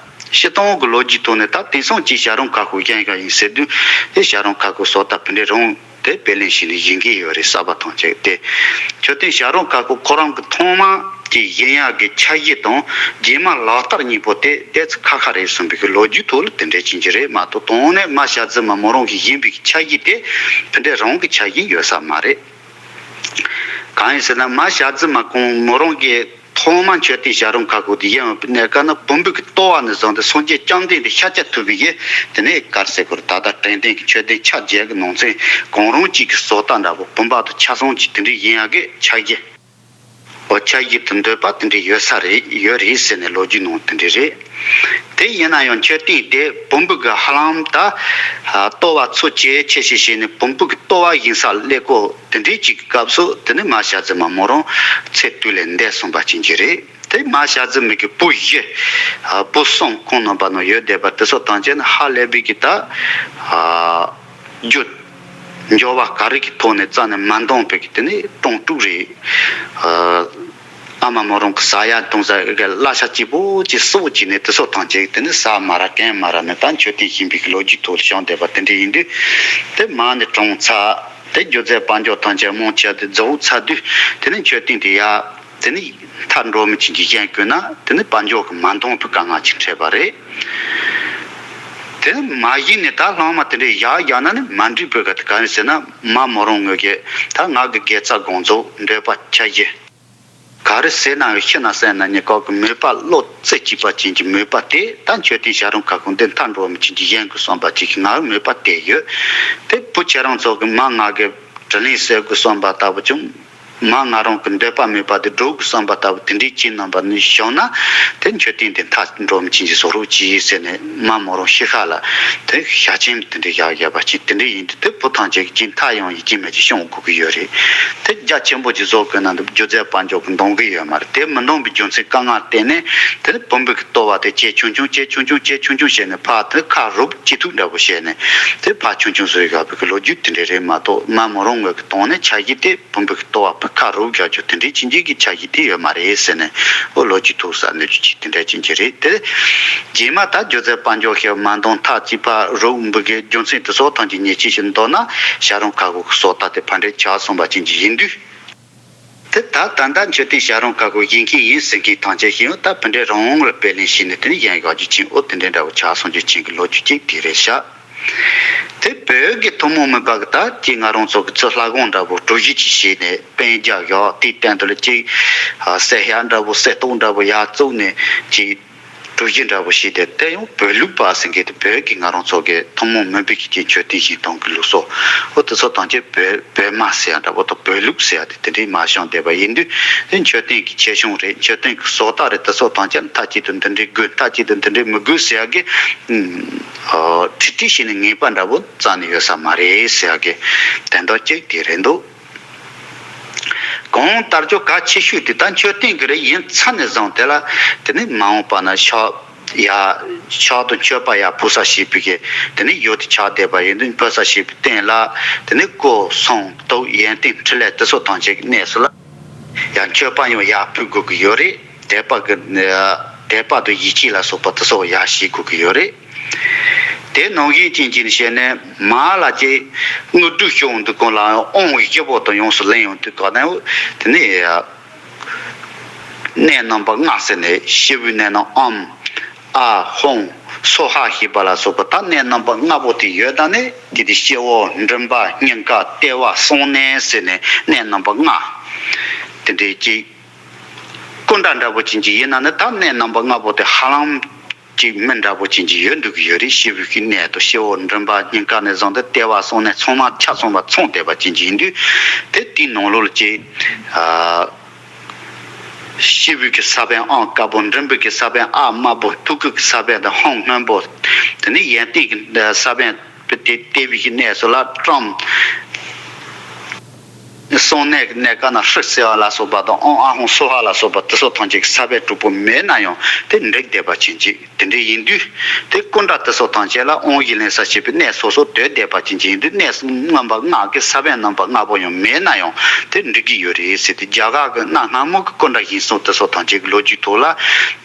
སྤྱིར་བཏང་གི་ལོ་རྒྱུས་ཐོག་ནས་ད་དེང་སང་ཅིག་ཞྭ་རོང་ཁ་ཤོར་བཞེངས་ཡོང་ཡིན་ཟེར་དུས་དེ་ཞྭ་རོང་ཁ་ཤོར་བཟོ་ལྟ་བི་འདྲའི་རང་དེ་དཔེ་ལེན་བྱས་ནས་བཞེངས་ཀྱི་ཡོད་རེད། གསར་པ་ཐམས་ཅད་དེ་མཆོད་རྟེན་ཞྭ་རོང་ཁ་ཤོར་ཁོ་རང་གི་ཐོག་མ་གི་བཞེངས་ཡག་གི་འཆར་གཞི་དང་རྗེས་མ་ལག་བསྟར་གཉིས་པོ་དེ་ཏོག་ཙམ་ཁ་ཁ་རེད་གསུངས་པའི་གི་ལོ་རྒྱུས་ཐོག་ལ་དེ་འདྲ་ཅན་གྱི་རེད་མ་གཏོགས། དང་ནས་མ་ཞྭ་རྫི་མ་མོ་རང་གི་བཞེངས་པའི་གི་འཆར་གཞི་དེ་བི་འདྲའི་རང་གི་འཆར་གཞི་ཡོད་ས་མ་རེད། གང་ཡིན་ཟེར་ན་མ་ཞྭ་རྫི་མ་ཁོང་མོ་རང་གི་ཐོག་མ་མཆོད་རྟེན་ཞྭ་རོང་ཁ་ཤོར་དེ་བཞེངས་ཡོད་པའི་གནས་སྐབས་ན་བུམ་པའི་གི་ལྟོ་བ་ནས་བཟུང་སྟེ་སངས་རྒྱས་བཅོམ་ལྡན་འདས་ཤཱཀྱ་ཐུབ་པའི་གི་དེ་ནས་ག་རེ་ཟེར་དགོས་རེད། ད་ལྟ་དྲན་རྟེན་གྱི་མཆོད་རྟེན་ཆ་བརྒྱད་ཀྱི་ནང་ཚན་གང་རུང་གཅིག་གི་བཟོ་ལྟ་འདྲ་པོ་བུམ་པ་དང་ཆ་ཚང་གཅིག་དེ་འདྲའི་ཡིན་ཡག་གི་འཆར་གཞི། འོ་ཆ་བཞག་ཏུ་འདོད་པ་དེ་འདྲ་ཡོད་ས་རེད། ཡོད་རེད་ཟེར་ནས་ལོ་རྒྱུས་ནང་དེ་འདྲ་རེད། དེ་ཡིན་ན་ཡང་མཆོད་རྟེན་དེ་བོན་པོ་གི་ཧ་ལམ་ད་ལྟོ་བ་ཚོ་ཇེ་ཆེ་ཞིག་བྱས་ནས་བོན་པོ་གི་ལྟོ་བ་ཡིན་ས་སླེབས་གོ་དེ་འདྲའི་ཅིག་གི་སྐབས་སུ་དེ་ནི་མ་ཞ་ཙི་མ་མོ་རང་ཚེ་དུས་ལས་འདས་སོང་པ་ཅན་གྱི་རེད། དེ་མ་ཞ་ཙི་མི་གི་བུ་བཞི་བུ་གསུམ་ཁོང་རྣམ་པ་ནང་ཡོད་བསྡད་པ་དེ་ཚོ་ཐམས་ཅད་ནི་ཧ་ལས་པའི་གི་ད་རྒྱུ་འབྱོར་བ་ག་རེ་གི་ཐོག་ནས་རྩ་ནས་མ་འདང་བའི་གི་དེ་ནི་གྲོང་དྲུག་རེད། ཨ་མ་མོ་རང་གི་ཟ་ཡ་འཐུང་ས་གི་གླ་ཆ་གཅིག་པོ་གཅིག་གསོག་བྱས་ནས་དེ་ཚོ་ཐམས་ཅད་དེ་ནི་ཟ་མ་ར་གོན་མ་ར་ནས་ད་མཆོད་རྟེན་བཞེངས་པའི་གི་ལོ་རྒྱུས་ཐོག་ལ་བྱུང་བསྡད་པ་དེ་འདྲ་ཡིན་དུས། དེ་མ་ནི་གྲོངས་ཚར། དེ་སྒྱུ་རྩལ་དཔལ་འབྱོར་ཐམས་ཅད་རྨོངས་ཆགས་དེ་རྫོགས་ཚར་དུས་དེ་ནི་མཆོད་རྟེན་དེ་ཡ་དེ་ནི་མཐའ་འགྲོ་མི་ཅན་གྱི་བཞེངས་དགོས་ན་དེ་ནི་དཔལ་འབྱོར་གྱི་མ་འདང་བའི་དཀའ་ངལ་ཅིག་འཕྲད་པ་རེད། དེ་ནི་མ་བཞེངས་ནས་ད་ལྷག་མ་དེ་འདྲའི་བཞག་བཞག་ན་ནི་མ་འགྲིག་པའི་ག་དེ་ག་རེ་ཟེར་ན་མ་མོ་རང་ངོས་ཀྱི་ད་ང་གི་དགེ་རྩ་དགོངས་རྫོགས་འདོད་པ་ཆ་བཞག་ག་རེ་ཟེར་ན་ཤི་ན་གསོན་ན་གཉིས་ཀ་གི་མོས་པ་བློ་རྩེ་གཅིག་པ་ཅན་གྱི་མོས་པ་དེ་ད་མཆོད་རྟེན་བྱ་རུང་ཁ་ཁུང་འདི་མཐའ་འགྲོ་མི་ཅན་གྱི་བཞེངས་དགོས་བསམ་པ་ཅིག་གི་ང་གི་མོས་པ་དེ་ཡོད། དེ་བུ་ཁྱེད་རང་ཚོ་གི་མ་ང་གི་དྲིན་ལན་གསོ་དགོས་བསམ་པ་ལྟ་བུ་བྱུང་། མ་ང་རང་གི་འདོད་པ་མེད་པ་དེ་སྒྲུབ་དགོས་བསམ་པ་ལྟ་བུ་དེ་འདྲའི་ཅིག་རྣམ་པ་ནི་བྱུང་ན་དེ་མཆོད་རྟེན་དེ་མཐའ་འགྲོ་མི་ཅན་གྱི་བཟོ་རོགས་གྱིས་ཟེར་ནས་མ་མོ་རང་ཤི་ཁ་ལ་དེ་ཞལ་ཆེམས་དེ་འདྲའི་བཞག་བཞག་པ་ཅིག་དེ་འདྲའི་ཡིན་དུས་དེ་བུ་ཐམས་ཅད་ཀྱི་རྐྱེན་མཐའ་ཡང་ཡིད་ཀྱི་མེད་ཅིག་བྱུང་དགོས་ཀྱི་ཡོད་རེད། དེ་རྒྱ་ཆེན་པོ་ཅིག་བཟོ་དགོས་ན་འདི་སྒྱུ་རྩལ་དཔལ་འབྱོར་གྱི་འདང་གི་ཡོད་མ་རེད། དེ་མི་འདང་བའི་རྒྱུ་མཚན་དཀའ་ངལ་བརྟེན་ནས་དེ་ནི་བུམ་པའི་གི་ལྟོ་བ་དེ་ཇེ་ཆུང་ཆུང་ཇེ་ཆུང་ཆུང་ཇེ་ཆུང་ཆུང་བྱས་ནས་ཕར་དེ་ཁ་རུབ་ཅི་ཐུབ་འདྲ་པོ་བྱས་ནས་དེ་ཕར་ཆུང་ཆུང་བཟོས་ཡོད་པའི་གི་ལོ་རྒྱུས་དེ་འདྲ་རེད་མ་གཏོགས་མ་མོ་རང་ངོས་ཀྱི་སྟེང་ནས་ཆ་བཞག་དེ་བུམ་པའི་གི་ལྟོ་བ་ཕར་ཁ་རུབ་རྒྱག་རྒྱུ་དེ་འདྲའི་ཅི་འཇིག་གི་ཆ་བཞག་དེ་ཡོད་མ་རེད་ཟེར་ནས་ཨོ་ལོ་རྒྱུས་ཐུག་ས་གནས་རྒྱུ་ཅིག་དེ་འདྲ་ཅན་གྱི་རེད། དེ་རྗེས་མ་ད་སྒྱུ་རྩལ་དཔལ་འབྱོར་ཞེས་མ་འདང་ཐག་གཅིག་ཕར་རུབ་འབུ་གི་རྒྱུ་མཚན་དེ་ཚོ་ཐམས་ཅད་ཉེས་ཆད་ཞིག་འདོགས་ན་བྱ་རུང་ཁ་ཁུང་གི་སོ་ལྟ་དེ་ཕར་འདྲེ་ཆགས་སོང་པ་ཅན་གྱི་ཡིན་དུས། དེ་ད་ད་ལྟ་མཆོད་རྟེན་བྱ་རུང་ཁ་ཁུང་བཞེངས་མཁན་ཡིན་ཟེར་མཁན་ཐམས་ཅད་ཞིག་ཡང་ད་བུ་འདྲེ་རང་ལ་དཔེ་ལེན་བྱས་ནས་དེ་ནས་གཞན་ཡག་རྒྱུ་ཅན་ཨོ་དེ་འདྲའི་འདྲ་བོ་ཆགས་སོང་རྒྱུ་ཅན་གྱི་ལོ་རྒྱུས་ཅིག་དེ་རེད་ཤག་དེ་བོད་ཀྱི་ཐུན་མོང་མིན་པ་གི་ད་ཅིག་ང་རང་ཚོ་གི་ཚུར་ལྷ་ཁང་འདྲ་བོ་གྲུ་བཞི་ཅིག་བྱས་ནས་པཎ་རྒྱ་བཞག་དེའི་སྟེང་དུ་ལ་ཅིག་གསེར་ཞྭ་འདྲ་བོ་གསེར་ཏོག་འདྲ་བོ་ཡར་བཙུགས་ནས་ཅིག་གྲུ་བཞི་འདྲ་བོ་བྱས་ཏེ་དེ་ཡང་བོད་ལུགས་པ་ཟེར་མཁན་དེ་བོད་ཀྱི་ང་རང་ཚོ་གི་ཐུན་མོང་མིན་པའི་གི་ཅིག་མཆོད་རྟེན་བཞེངས་སྟངས་ཀྱི་ལུགས་སྲོལ་ཨོ་དེ་ཚོ་ཐམས་ཅད་བོད་བོད་མ་ཟེར་ཡ་འདྲ་བོ་དང་བོད་ལུགས་ཟེར་ཡ་དེ་དེ་འདྲའི་མ་བྱུང་བསྡད་པ་ཡིན་དུས་དེ་མཆོད་རྟེན་གྱི་ཆེ་ཆུང་རེད། མཆོད་རྟེན་གྱི་བཟོ་ལྟ་རེད། དེ་ཚོ་ཐམས་ཅད་མཐའ་གཅིག་ཏུ་འདི་འདྲའི་དགོས་མཐའ་གཅིག་ཏུ་འདི་འདྲའི་མི་དགོས་ཟེར་ཡ་གི་ཁྲིག་ཁྲིག་བྱས་ནས་ངེས་པ་འདྲ་བོ་རྩ་ནས་ཡོད་ས་མ་རེད་ཟེར་ཡ་གི་དོན་དག་གཅིག་དེ་རེད་འདུག་གང་ལྟར་ཅོ་གལ་ཆེ་ཤོས་དེ་ད་མཆོད་རྟེན་གྱི་རེ་ཡིན་ཚར་ནས་བཟུང་དེ་ལ་དེ་ནས་མ་འོངས་པ་ན་ཕྱག་ཡ་ཕྱག་ཏུ་མཆོད་པ་ཡ་ཕུལ་ས་བྱེད་པའི་གི་དེ་ནས་ཡོད་དེ་ཆགས་བསྡད་པ་ཡིན་དུས་ཕུལ་ས་བྱེད་པའི་སྟེང་ལ་དེ་ནས་སྐུ་གསུང་ཐུགས་ཡོན་ཏན་ཕྲིན་ལས་དེ་ཚོ་ཐམས་ཅད་ཀྱི་གནས་སུ་ལ་ཡ་མཆོད་པ་ཡང་ཡར་ཕུལ་དགོས་ཀྱི་ཡོད་རེད། དད་པ་གི་དད་པ་དང་ཡིད་ཆེས་ལ་སོགས་པ་དེ་ཚོ་ཡར་བྱེད་དགོས་ཀྱི་ཡོད་རེད། དེ་ནང་བཞིན་ཅན་གྱི་བཤད་ནས་མ་ལ་ཅིག་དངོས་གྲུབ་ཤོག་འདུག་གང་ལ་དབང་བཞི་པོ་དང་ཡོངས་སུ་ལེན་ཡོང་དུས་ག་ནས་དེ་ནས་གནས་རྣམ་པ་ལྔ་ཟེར་ནས་སྐྱེས་བུའི་གནས་རྣམས་ཨམ་ཨ་ཧོམ་སོ་ཧ་ཞེས་པ་ལ་སོགས་པ་ད་གནས་རྣམ་པ་ལྔ་པོ་དེ་ཡོད་ད་ནས་དེ་དེ་སྤྱི་བོ་མགྲིན་པ་སྙིང་ག་ལྟེ་བ་གསུང་གནས་ཟེར་ནས་གནས་རྣམ་པ་ལྔ་དེ་འདྲའི་ཅིག་སྐུ་འདྲ་འདྲ་པོ་ཅན་གྱི་ཡིན་ན་ནི་ད་གནས་རྣམ་པ་ལྔ་པོ་དེ་ཧ་ལམ་གཅིག་མིན་འདྲ་པོ་ཅན་གྱི་ཡོད་འདུག་གི་ཡོད་རེད། སྐྱེས་བུ་གི་གནས་དང་སྤྱི་བོ་མགྲིན་པ་སྙིང་ག་ནས་བཟུང་སྟེ་ལྟེ་བ་གསུང་གནས་ཚང་མ་ཆ་ཚང་བ་ཚང་བསྡད་པ་ཅན་གྱི་ཡིན་དུས་དེ་དེའི་ནང་ལོགས་ལ་ཅིག་ཨ་སྐྱེས་བུ་གི་ས་བོན་ཨང་དཀར་པོ། མགྲིན་པ་གི་ས་བོན་ཨ་དམར་པོ། ཐུགས་ཀྱི་ས་བོན་དེ་ཧོང་སྔོན་པོ། དེ་ནས་ཡོན་ཏན་གྱི་ས་བོན་དེ་ལྟེ་བའི་གི་གནས་སུ་ལ་ཀྲམ། གསུང་གནས་ཀྱི་གནས་ཀ་ན་ཧྲི་ཟེར་བ་ལ་སོགས་པ་དང་ཨོང་ཨ་ཧོང་སོ་ཧ་ལ་སོགས་པ་དེ་ཚོ་ཐམས་ཅད་ཀྱི་ས་བོན་དྲུག་པོ་མེད་ན་ཡང་དེ་འགྲིག་བསྡད་པ་ཅན་གྱི་དེ་འདྲ་ཡིན་དུས་དེ་སྐུ་འདྲ་དེ་ཚོ་ཐམས་ཅད་ལ་དབང་བཞི་ལེན་ས་བྱེད་པའི་གནས་སོ་སོ་སྡོད་བསྡད་པ་ཅན་གྱི་ཡིན་དུས་གནས་རྣམ་པ་ལྔ་གི་ས་བོན་རྣམ་པ་ལྔ་པོ་ཡང་མེད་ན་ཡང་དེ་འགྲིག་གི་ཡོད་རེད་ཟེར་ཏེ་རྒྱ་གར་གྱི་གནའ་སྔ་མོ་གི་སྐུ་འདྲ་བཞེངས་སྟངས་དེ་ཚོ་ཐམས་ཅད་ཀྱི་ལོ་རྒྱུས་ཐོག་ལ་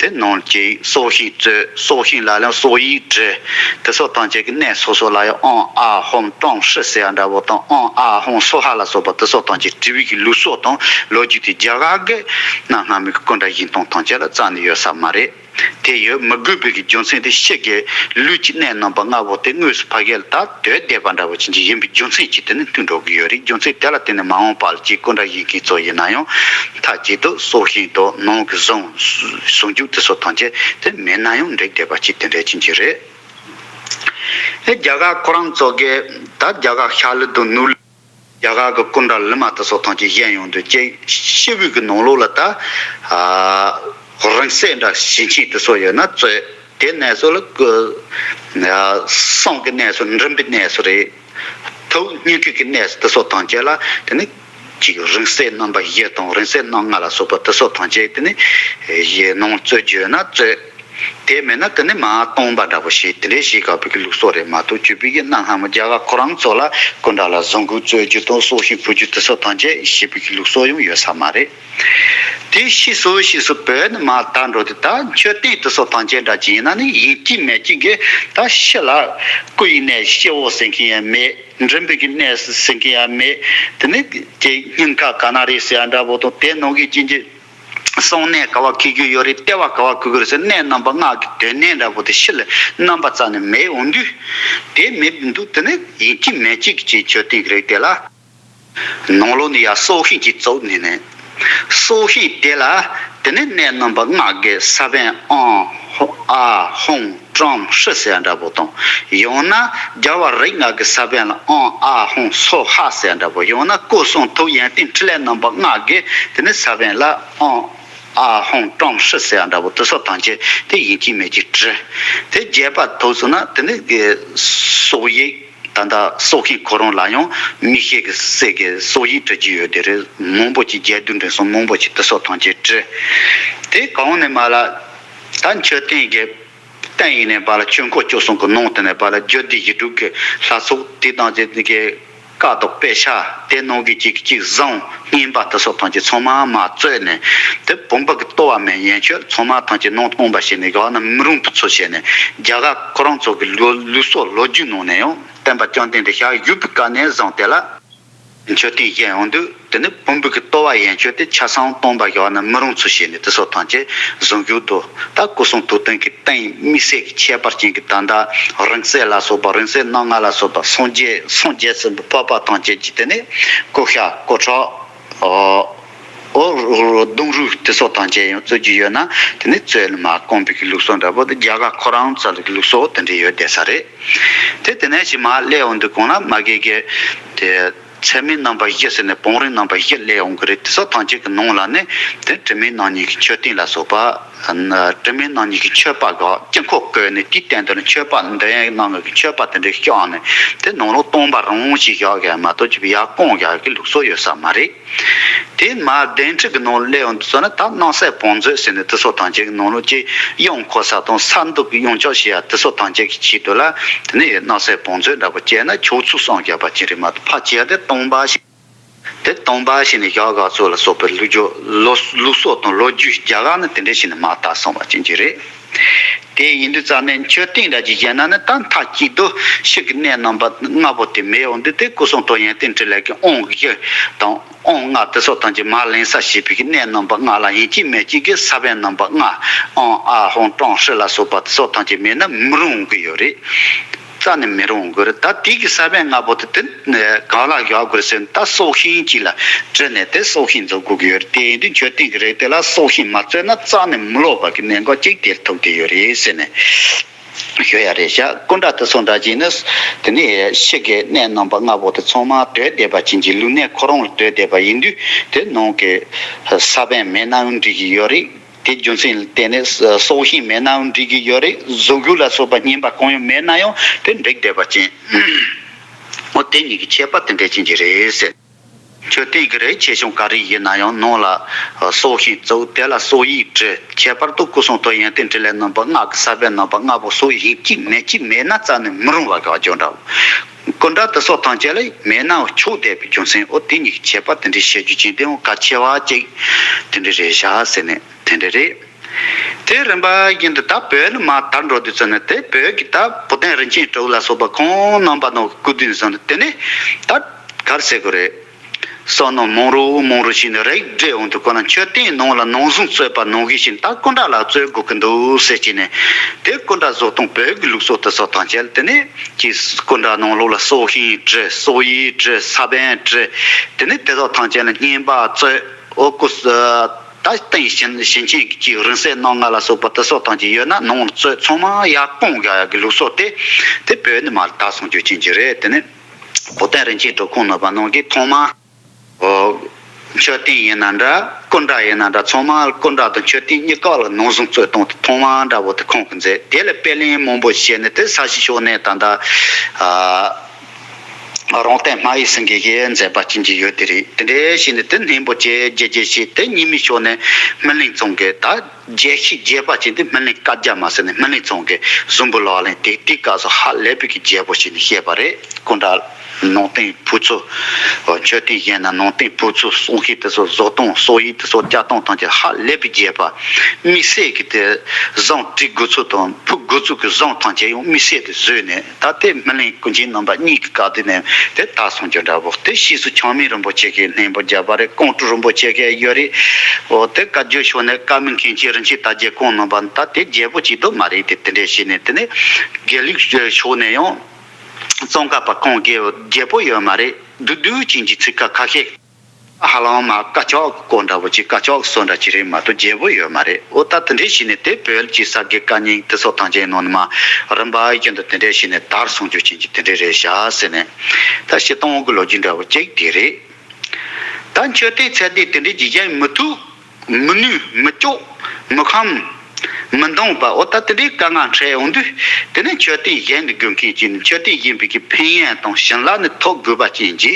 དེ་ནང་གི་སྲོག་ཤིང་གཙོས་སྲོག་ཤིང་ལ་ཡང་སྲོག་ཡིག་བྲི། དེ་ཚོ་ཐམས་ཅད་ཀྱི་གནས་སོ་སོ་ལ་ཡང་ཨང་ཨ་ཧོམ་ཀྲོང་ཧྲི་ཟེར་ཡ་འདྲ་བོ་དང་ཨང་ཨ་ཧོམ་སོ་ཧ་ལ་སོགས་པ་དེ་ཚོ་ཐམས་ཅད་བྲི་བའི་གི་ལུགས་སྲོལ་དང་ལོ་རྒྱུས་དེ་རྒྱ་གར་གྱི་གནའ་སྔ་མོའི་གི་སྐུ་འདྲ་བཞེངས་སྟངས་ཐམས་ཅད་ལ་རྩ་ནས་ཡོད་ས་མ་རེད། དེ་ཡོད་མི་དགོས་པའི་གི་རྒྱུ་མཚན་དེ་ཕྱི་གི་ལུས་ཀྱི་གནས་རྣམ་པ་ལྔ་པོ་དེ་དངོས་སུ་ཕ་གི་ལ་ད་སྡོད་བསྡད་པ་འདྲ་བོ་ཅན་གྱི་ཡིན་པའི་རྒྱུ་མཚན་གྱིས་དེ་ནི་མཐུན་འགྲོ་གི་ཡོད་རེད། རྒྱུ་མཚན་དེ་ལ་བརྟེན་ནས་མ་འོངས་པ་ལ་ཅིག་སྐུ་འདྲ་བཞེངས་མཁན་ཚོ་ཡིན་ན་ཡང་མཐའ་གཅིག་ཏུ་སྲོག་ཤིང་དང་ནང་གི་ཟུངས་ཟུངས་རྒྱུ་དེ་ཚོ་ཐམས་ཅད་དེ་མེད་ན་ཡང་འགྲིག་བསྡད་པ་ཅིག་དེ་འདྲ་ཅན་གྱི་རེད། ཨེ་རྒྱ་གར་ཁོ་རང་ཚོ་གི་ད་རྒྱ་གར་ཤར་ལུགས་དང་ནུབ་ལུགས། རྒྱ་ རྒྱ་གར་གྱི་སྐུ་འདྲ་ལི་མ་དེ་ཚོ་ཐམས་ཅད་བཞེངས་ཡོང་དུས་ཀྱི་ཤི་བོའི་གི་ནང་ལོགས་ལ་ད་ཨ་རིང་བསྲེལ་འདྲ་བྱིན་ཆེན་དེ་ཚོ་ཡོད་ན་བཙོས། དེ་གནས་ཚུལ་ལ་གསང་གི་གནས་ཚུལ་མགྲིན་པའི་གནས་ཚུལ་རེད། ཐུགས་སྙིང་གི་གནས་ཚུལ་དེ་ཚོ་ཐམས་ཅད་ལ་དེ་ནི་ཅིག་རིང་བསྲེལ་རྣམ་པ་བཞི་དང་རིང་བསྲེལ་རྣམ་ལྔ་ལ་སོགས་པ་དེ་ཚོ་ཐམས་ཅད་དེ་ནི་ཡི་ནང་བཙོས་རྒྱུ་ན་བཙོས། དེ་མེད་ན་དེ་ནི་མ་སྟོང་པ་འདྲ་པོ་ཞིག་དེ་འདྲའི་ཞིག་དགག་པའི་གི་ལུགས་སྲོལ་རེད་མ་གཏོགས་བཅུ་པའི་གི་གནའ་སྔ་མོ་རྒྱ་གར་ཁོ་རང་ཚོ་ལ་སྐུ་འདྲ་ལ་བཟང་གོས་བཙོས་རྒྱུ་དང་སྲོག་ཤིང་ཕུལ་རྒྱུ་དེ་ཚོ་ཐམས་ཅད་ཞེས་པའི་གི་ལུགས་སྲོལ་ཡང་ཡོད་ས་མ་རེད། དེ་ཕྱིས་སུ་ཕྱིས་སུ་བོད་ནས་མར་དར་འགྲོ་དུས་ད་མཆོད་རྟེན་དེ་ཚོ་ཐམས་ཅད་འདྲ་ཅིག་ཡིན་ན་ནི་ཡིན་གཅིག་མིན་གཅིག་གིས་ད་ཕྱི་ལ་སྐུ་ཡི་གནས་སྤྱི་བོ་ཟེར་མཁན་ཡང་མེད། མགྲིན་པའི་གི་གནས་ཟེར་མཁན་ཡང་མེད། དེ་ནི་ཀྱི་སྙིང་ག་ཀ་ན་རི་ཟེར་ཡ་འདྲ་པོ་དང་དེ་ནང་གི་ཅིག་གི་གསང་གནས་ག་བ་འཁེལ་རྒྱུ་ཡོད་རེད། ལྟེ་བ་ག་བ་འཁེལ་རྒྱུ་རེད་ཟེར་གནས་རྣམ་པ་ལྔ་གི་དོན་གནད་འདྲ་པོ་དེ་ཕྱི་ལ་རྣམ་པ་རྩ་ནས་མེད་འོང་དུས། དེ་མེད་འདུག་དེ་ནི་ཡིན་གཅིག་མིན་གཅིག་གི་ཅིག་མཆོད་རྟེན་གྱི་རིགས་དེ་ལ། ནང་ལོགས་ནས་ཡར་སྲོག་ཤིང་གཅིག་བཙུགས་ནས་ནས། སྲོག་ཤིང་དེ་ལ་དེ་ནས་གནས་རྣམ་པ་ལྔ་གི་ས་བོན་ཨང་ཧོ་ཨ་ཧོང་ཀྲང་ཧྲི་ཟེར་ཡ་འདྲ་པོ་དང་། ཡང་ན་རྒྱལ་བ་རིགས་ལྔ་གི་ས་བོན་ལ་ཨང་ཨ་ཧོང་སོ་ཧ་ཟེར་ཡ་འདྲ་པོ། ཡང་ན་སྐུ་གསུང་ཐུགས་ཡོན་ཏན་ཕྲིན་ལས་རྣམ་པ་ལྔ་གི་དེ་ནས་ས་བོན་ལ་ཨང་ཨ་ཧོང་ཀྲང་ཧྲི་ཟེར་ཡ་འདྲ་པོ་དེ་ཚོ་ཐམས་ཅད་དེ་ཡིན་གཅིག་མིན་གཅིག་བྲི། དེ་རྒྱས་པ་ཐོག་སོང་ན་དེ་ནས་སྲོག་ཡིག་ད་ལྟ་སྲོག་ཤིང་ཁོ་རང་ལ་ཡང་མིག་ཤེས་ཀྱི་སྲོག་ཡིག་བྲི་རྒྱུ་ཡོད་དེ་རེད། མང་པོ་ཅིག་རྒྱས་བསྡུས་འབྲིང་གསུམ་མང་པོ་ཅིག་དེ་ཚོ་ཐམས་ཅད་བྲི། དེ་གོང་ནས་མར་ལ་ད་མཆོད་རྟེན་གྱི་རྟེན་ཡིན་ནས་བར་ལ་ཆོས་འཁོར་བཅུ་གསུམ་གྱི་ནང་དེ་ནས་བར་ལ་རྒྱུད་སྡེ་བཞི་དྲུག་གི་ལྷ་ཚོགས་དེ་དང་དེ་གི་བཀའ་དང་དཔེ་ཆ་དེ་ནང་གི་གཅིག་གཅིག་བཟང་རྙིང་པ་དེ་ཚོ་ཐམས་ཅད་ཚང་མ་མར་བཙོས་ནས། དེ་བོན་པོ་གི་ལྟོ་བ་མིན་ཡན་ཆོད་ཚང་མ་ཐམས་ཅད་ནང་སྟོང་པ་བྱས་ནས་བཞག་ན་མི་རུང་བའི་ཚུལ་བྱས་ནས། རྒྱ་གར་ཁོ་རང་ཚོ་གི་ལུགས་ལུགས་སྲོལ་ལོ་རྒྱུས་ནང་ནས་ཡང་སྟོན་པ་བཅོམ་ལྡན་འདས་ཞལ་བཞུགས་པའི་སྐབས་ནས་བཟུང་སྟེ་ལ། མཆོད་རྟེན་བཞེངས་ཡོང་དུས་དེ་ནི་བོན་པོ་གི་ལྟོ་བ་ཡན་ཆོད་དེ་ཆ་ཚང་སྟོང་པ་བཞག་ན་མི་རུང་ཚུལ་བྱས་ནས་དེ་ཚོ་ཐམས་ཅད་བཟང་རྒྱུ་དུ། ད་སྐུ་གསུང་ཐུགས་རྟེན་གྱི་རྟེན་དམིགས་བསལ་གྱི་ཁྱད་པར་ཅན་གྱི་ད་ལྟ་རིང་བསྲེལ་ལ་སོགས་པ་རིང་བསྲེལ་རྣམ་ལྔ་ལ་སོགས་པ་སངས་རྒྱས་སངས་རྒྱས་ཟིན་པའི་འཕགས་པ་ཐམས་ཅད་ཀྱི་དེ་ནས་ཀོ་ཤ་ཀོ་ཁྲག་ཨོ་ཨོ་གདུང་རུས་དེ་ཚོ་ཐམས་ཅད་ཡང་བཙོ་རྒྱུ་ཡོད་ན་དེ་ནས་བཙོས་ལ་མར་བསྐམ་པའི་གི་ལུགས་སྲོལ་འདྲ་པོ་དེ་རྒྱ་གར་ཁོ་རང་ཚོ་ལ་གི་ལུགས་སྲོལ་དེ་འདྲ་ཡོད་བསྡད་ས་རེད། དེ་དེ་ནས་ཞིག་མར་སླེབས་འོང་དུས་གོང་ལ་མ་གི་གི་དེ། ཚད་མའི་རྣམ་པ་བཞི་ཟེར་ནས་བང་རིམ་རྣམ་པ་བཞི་སླེབས་འོང་གི་རེད། དེ་ཚོ་ཐམས་ཅད་ཀྱི་ནང་ལ་ནི་དེ་དྲི་མེད་རྣམ་གཉིས་ཀྱི་མཆོད་རྟེན་ལ་སོགས་པ། དྲི་མེད་རྣམ་གཉིས་ཀྱི་མཆོད་པ་གི་དཀྱིལ་འཁོར་བཀོད་ནས་དེའི་སྟེང་དུ་ནི་མཆོད་པ་འདོན་ཡག་གནང་གི་མཆོད་པ་དེ་འདྲ་བསྐྱངས་ནས་དེ་ནང་ལོགས་སྟོང་པ་རང་བཞིན་བཞག་གི་མ་གཏོགས་ཅིག་ཡར་བསྐམ་བཞག་གི་ལུགས་སྲོལ་ཡོད་ས་མ་རེད། དེ་མར་གདན་ཁྲི་གི་ནང་སླེབས་འོང་དུས་ཙམ་ན་ད་སྣང་གསལ་བང་མཛོད་ཟེར་ནས་དེ་ཚོ་ཐམས་ཅད་ཀྱི་ནང་ལོགས་ཀྱི་གཡང་འཁོར་ས་དང་ས་འདུལ་གྱི་གཡང་ཆག་བྱེད་ཡ་དེ་ཚོ་ཐམས་ཅད་ཀྱི་ཆེད་དུ་ལ་དེ་ནས་སྣང་གསལ་བང་མཛོད་འདྲ་པོ་བྱས་ན་ཆོག་ཚུལ་གསུངས་བཞག་པ་ཅིག་རེད་མ་གཏོགས་ཕལ་ཆེར་དེ་སྟོང་པ་ཞིག་དེ་སྟོང་པ་ཞིག་ནས་བཞག་ག་ཚོད་ལ་སོགས་པའི་ལུགས་སྦྱོར་ལུགས་ལུགས་སྲོལ་དང་ལོ་རྒྱུས་རྒྱ་གར་ནི་དེ་འདྲ་ཞིག་ནས་མར་དར་སོང་བ་ཅན་གྱི་རེད། དེ་ཡིན་དུས་ཙམ་ནས་མཆོད་རྟེན་འདྲ་ཅིག་བཞེངས་ན་ནི་ད་མཐའ་གཅིག་ཏུ་ཕྱི་གི་གནས་རྣམ་པ་ལྔ་པོ་དེ་མེད་འོང་དུས་དེ་སྐུ་གསུང་ཐུགས་ཡོན་ཏན་ཕྲིན་ལས་ཀྱི་དབང་བཞི་དང་དབང་ལྔ་དེ་ཚོ་ཐམས་ཅད་མར་ལེན་ས་བྱེད་པའི་གི་གནས་རྣམ་པ་ལྔ་ལ་ཡིན་གཅིག་མིན་གཅིག་གི་ས་བོན་རྣམ་པ་ལྔ་ཨང་ཨ་ཧོང་ཀྲང་ཧྲི་ལ་སོགས་པ་དེ་ཚོ་ཐམས་ཅད་མེད་ན་མི་རུང་གི་ཡོད་རེད། རྩ་ནས་མི་རུང་གི་རེད། ད་དེ་གི་ས་བོན་ལྔ་པོ་དེ་དེ་གང་ལ་བཞག་དགོས་ཟེར་ན་ད་སྲོག་ཤིང་གཅིག་ལ་བྲིས་ནས་དེ་སྲོག་ཤིང་འཛུགས་དགོས་ཀྱི་ཡོད་རེད། དེ་ཡིན་དུས་མཆོད་རྟེན་གྱི་རིགས་དེ་ལ་སྲོག་ཤིང་མ་བཙོས་ན་རྩ་ནས་མི་ལོག་པ་གི་གནད་འགག་ཅིག་དེར་ཐུག་བསྡད་ཡོད་རེད་ཟེར་ནས་ཞུ་ཡ་རེད་ཤག་སྐུ་འདྲ་དེ་ཚོ་འདྲ་ཅིག་ནི་དེ་ནས་ཕྱི་གི་གནས་རྣམ་པ་ལྔ་པོ་དེ་ཚང་མ་དོད་བསྡད་པ་ཅན་གྱི་ལུས་གནས་ཁོ་རང་ལ་དོད་བསྡད་པ་ཡིན་དུས་དེ་ནང་གི་ས་བོན་མེད་ནའང་འགྲིག་གི་ཡོད་རེད། དེ་རྒྱུ་མཚན་ལ་བརྟེན་ནས་སྲོག་ཤིང་མེད་ནའང་འགྲིག་གི་ཡོད་རེད། གཟུགས་སྐུ་ལ་སོགས་པ་རྙིང་པ་གང་ཡང་མེད་ན་ཡང་དེ་འགྲིག་བསྡད་པ་ཅན། འོ་དེ་གཉིས་ཀྱི་ཁྱད་པར་དེ་འདྲ་ཅན་གྱི་རེད་ཟེར། མཆོད་རྟེན་གྱི་རིགས་ཆེ་ཆུང་ག་རེ་ཡིན་ན་ཡང་ནང་ལ་སྲོག་ཤིང་བཙུགས། དེ་ལ་སྲོག་ཡིག་བྲི། ཁྱད་པར་དུ་སྐུ་གསུང་ཐུགས་ཡོན་ཏན་ཕྲིན་ལས་རྣམ་པ་ལྔ་གི་ས་བོན་རྣམ་པ་ལྔ་པོ་སྲོག་ཡིག་གཅིག་མེད་གཅིག་མེད་ན་རྩ་ནས་མི་རུང་བ་ག་ཅོ་འདྲ་བོ། སྐུ་འདྲ་དེ་སོགས་ཐམས་ཅད་ལ་མེད་ནའང་ཆོག་བསྡད་པའི་རྒྱུ་མཚན་འོ་དེ་གཉིས་ཀྱི་ཁྱད་པར་དེ་འདྲའི་བཤད་རྒྱུ་ཅན་དེ་འོ་གལ་ཆེ་བ་ཅིག་དེ་འདྲ་རེད་བཞག་ཟེར་ནས་དེ་འདྲ་རེད། དེ་རིམ་པ་བཞིན་དུ་ད་བོད་ལ་མར་དར་འགྲོ་དུས་ཙམ་ནས་དེ་བོད་ཀྱི་ད་བུ་སྟོན་རིན་ཆེན་སྤྲུལ་སྐུ་ལ་སོགས་པ་ཁོང་རྣམ་པ་རྣམས་ཀྱི་སྐུ་དུས་ཙམ་ནས་དེ་ནས་ད་ག་རེ་ཟེར་དགོས་རེད། བསོད་ནམས་མང་རུ་མང་རུ་ཕྱིན་ནས་རིགས་བསྒྲེས་འོང་དུས་ཁོ་ན་མཆོད་རྟེན་ནང་ལ་ནང་བཟུང་བཙོས་པ་ནང་བཞིན་ཞིག་ད་སྐུ་འདྲ་ལ་བཙོས་དགོས་ཀྱི་འདུག་ཟེར་གྱི་ནས་དེ་སྐུ་འདྲ་བཟོ་སྟངས་བོད་ཀྱི་ལུགས་སྲོལ་དེ་ཚོ་དང་བཅས་དེ་ནས་ཀྱི་སྐུ་འདྲ་ནང་ལོགས་ལ་སྲོག་ཤིང་བྲི། སྲོག་ཡིག་བྲི། ས་བོན་བྲི། དེ་ནས་དེ་དག་ཐམས་ཅད་ལ་རྙིང་པ་བཙོས། འོ་སྐུ་ད་རྟེན་བཞིན་བཞིན་ཅན་གྱི་རིང་བསྲེལ་རྣམ་ལྔ་ལ་སོགས་པ་དེ་སོགས་ཐམས་ཅད་ཡོད་ན་ནང་ལ་བཙོས་ཚང་མ་ཡར་སྤུངས་བཞག་ཡག་གི་ལུགས་སྲོལ་དེ་དེ་བོད་ནས་མར་དར་སོང་རྒྱུ་ཅན་གྱི་རེད། དེ་ནས་ གོ་སྟོན་རིན་ཆེན་སྒྲུབ་ཁང་ནང་པ་ནང་གི་ཐོག་མ། ཨོ། མཆོད་རྟེན་ཡིན་ན་འདྲ། སྐུ་འདྲ་ཡིན་ན་འདྲ། ཚང་མ་སྐུ་འདྲ་དང་མཆོད་རྟེན་གཉིས་ཀ་ལ་ནང་བཟུང་རྩོད་གཏོང་དེ་ཐོག་མ་འདྲ་བོ་དེ་ཁོང་གིས་མཛད། དེ་ལ་དཔེ་ལེན་མང་པོ་བྱས་ནས་དེ་ས་གཞི་ཕྱོགས་ནས་ད་ལྟ་ཨ། རོང་སྟོན་སྨྲ་བའི་སེང་གེ་གིས་མཛད་པ་ཅན་གྱི་ཡོད་དེ་རེད། དེ་འདྲའི་བྱས་ནས་དེ་སྙིང་པོ་བྱས་རྒྱས་རྒྱས་བྱས་དེ་རྙིང་མའི་ཕྱོགས་ནས་སྨིན་གླིང་ཚང་གིས། ད་རྒྱས་ཤིང་རྒྱས་པ་ཅན་དེ་སྨིན་གླིང་བཀའ་རྒྱ་མ་ཟེར་ནས་སྨིན་གླིང་ཚང་གིས་གཟུངས་འབུལ་ལག་ལེན་དེ་དེའི་སྐབས་སུ་ཧ་ལས་པའི་གི་རྒྱས་པོ་བྱས་ནས་བཤད་པ་རེད། སྐུ་འདྲ་ནང་རྟེན་ཕུག་ཚོ། མཆོད་རྟེན་བཞེངས་ན་ནང་རྟེན་ཕུག་ཚོ་གསུང་ཤིང་དེ་ཚོ་བཟོ་སྟངས་གསོག་ཡིག་དེ་ཚོ་རྒྱག་སྟངས་ཐམས་ཅད་ཧ་ལས་པའི་རྒྱས་པ། དམིགས་བསལ་གྱི་དེ་བཟང་བྲིས་དགོས་ཚུལ་དང་ཕུག་དགོས་ཚུལ་གྱི་བཟང་ཐམས་ཅད་ཡང་དམིགས་བསལ་དུ་བཟོས་ནས། ད་ལྟའི་སྨིན་གླིང་ཀུན་མཁྱེན་རྣམ་པ་གཉིས་ཀྱི་བཀའ་དྲིན་ནས་དེ་དར་སོང་རྒྱུ་འདྲ་བོ། དེ་ཕྱིས་སུ་ཆགས་མེད་རིན་པོ་ཆེ་གིས་སྙིང་པོ་བརྒྱབ་པ་རེད། ཀོང་སྤྲུལ་རིན་པོ་ཆེ་གིས་ཡོད་རེད། འོ་དེ་བཀའ་བརྒྱུད་ཕྱོགས་ནས་བཀའ་མོལ་མཁན་ཆེན་རིན་ཆེན་དར་རྒྱས་ཁོང་རྣམ་པ་ད་དེ་རྒྱས་པོ་ཅིག་ཏུ་མ་རེད་དེ། དེ་འདྲས་བྱས་ནས་དེ་ནས་དགེ་ལུགས་ཕྱོགས་ནས་ཡང་ཙོང་ཁ་པ་ཁོང་གིས་རྒྱས་པོ་ཡོད་མ་རེད། བསྡུས་བསྡུས་ཅན་གྱི་ཚིག་ཁ་ཁ་ཤས། ཧ་ལམ་མ་དཀར་ཆག་གི་སྐོར་འདྲ་བོ་ཅིག་དཀར་ཆག་གི་སྲོལ་འདྲ་ཅིག་རེད་མ་གཏོགས་རྒྱས་པོ་ཡོད་མ་རེད། འོ་ད་དེ་འདྲས་བྱས་ནས་དེ་བོད་ཀྱི་ས་དགེ་བཀའ་རྙིང་དེ་ཚོ་ཐམས་ཅད་ནང་ནས་མ་རིམ་པ་བཞིན་དུ་དེ་འདྲས་བྱས་ནས་དར་སོང་རྒྱུ་ཅན་གྱི་དེ་འདྲས་རེད་བཞག་ཟེར་ནས། ད་སྤྱིར་བཏང་གི་ལོ་རྒྱུས་འདྲ་བོ་ཅིག་དེ་རེད། ད་མཆོད་རྟེན་ཚད་ལྡན་དེ་འདྲས་ཀྱི་བཞེངས་མི་ཐུབ། མི་ནུས། མི་ལྕོགས། མི་ཁོམ། མི་འདང་བ། འོ་ད་དེ་འདྲའི་དཀའ་ངལ་འཕྲད་ཡོང་དུས། དེ་ནས་མཆོད་རྟེན་བཞེངས་ནས་དགོས་མཁན་གྱི་ནི་མཆོད་རྟེན་བཞེངས་པའི་གི་ཕན་ཡོན་དང་བྱིན་རླབས་ནི་ཐོབ་དགོས་པ་ཅན་གྱི།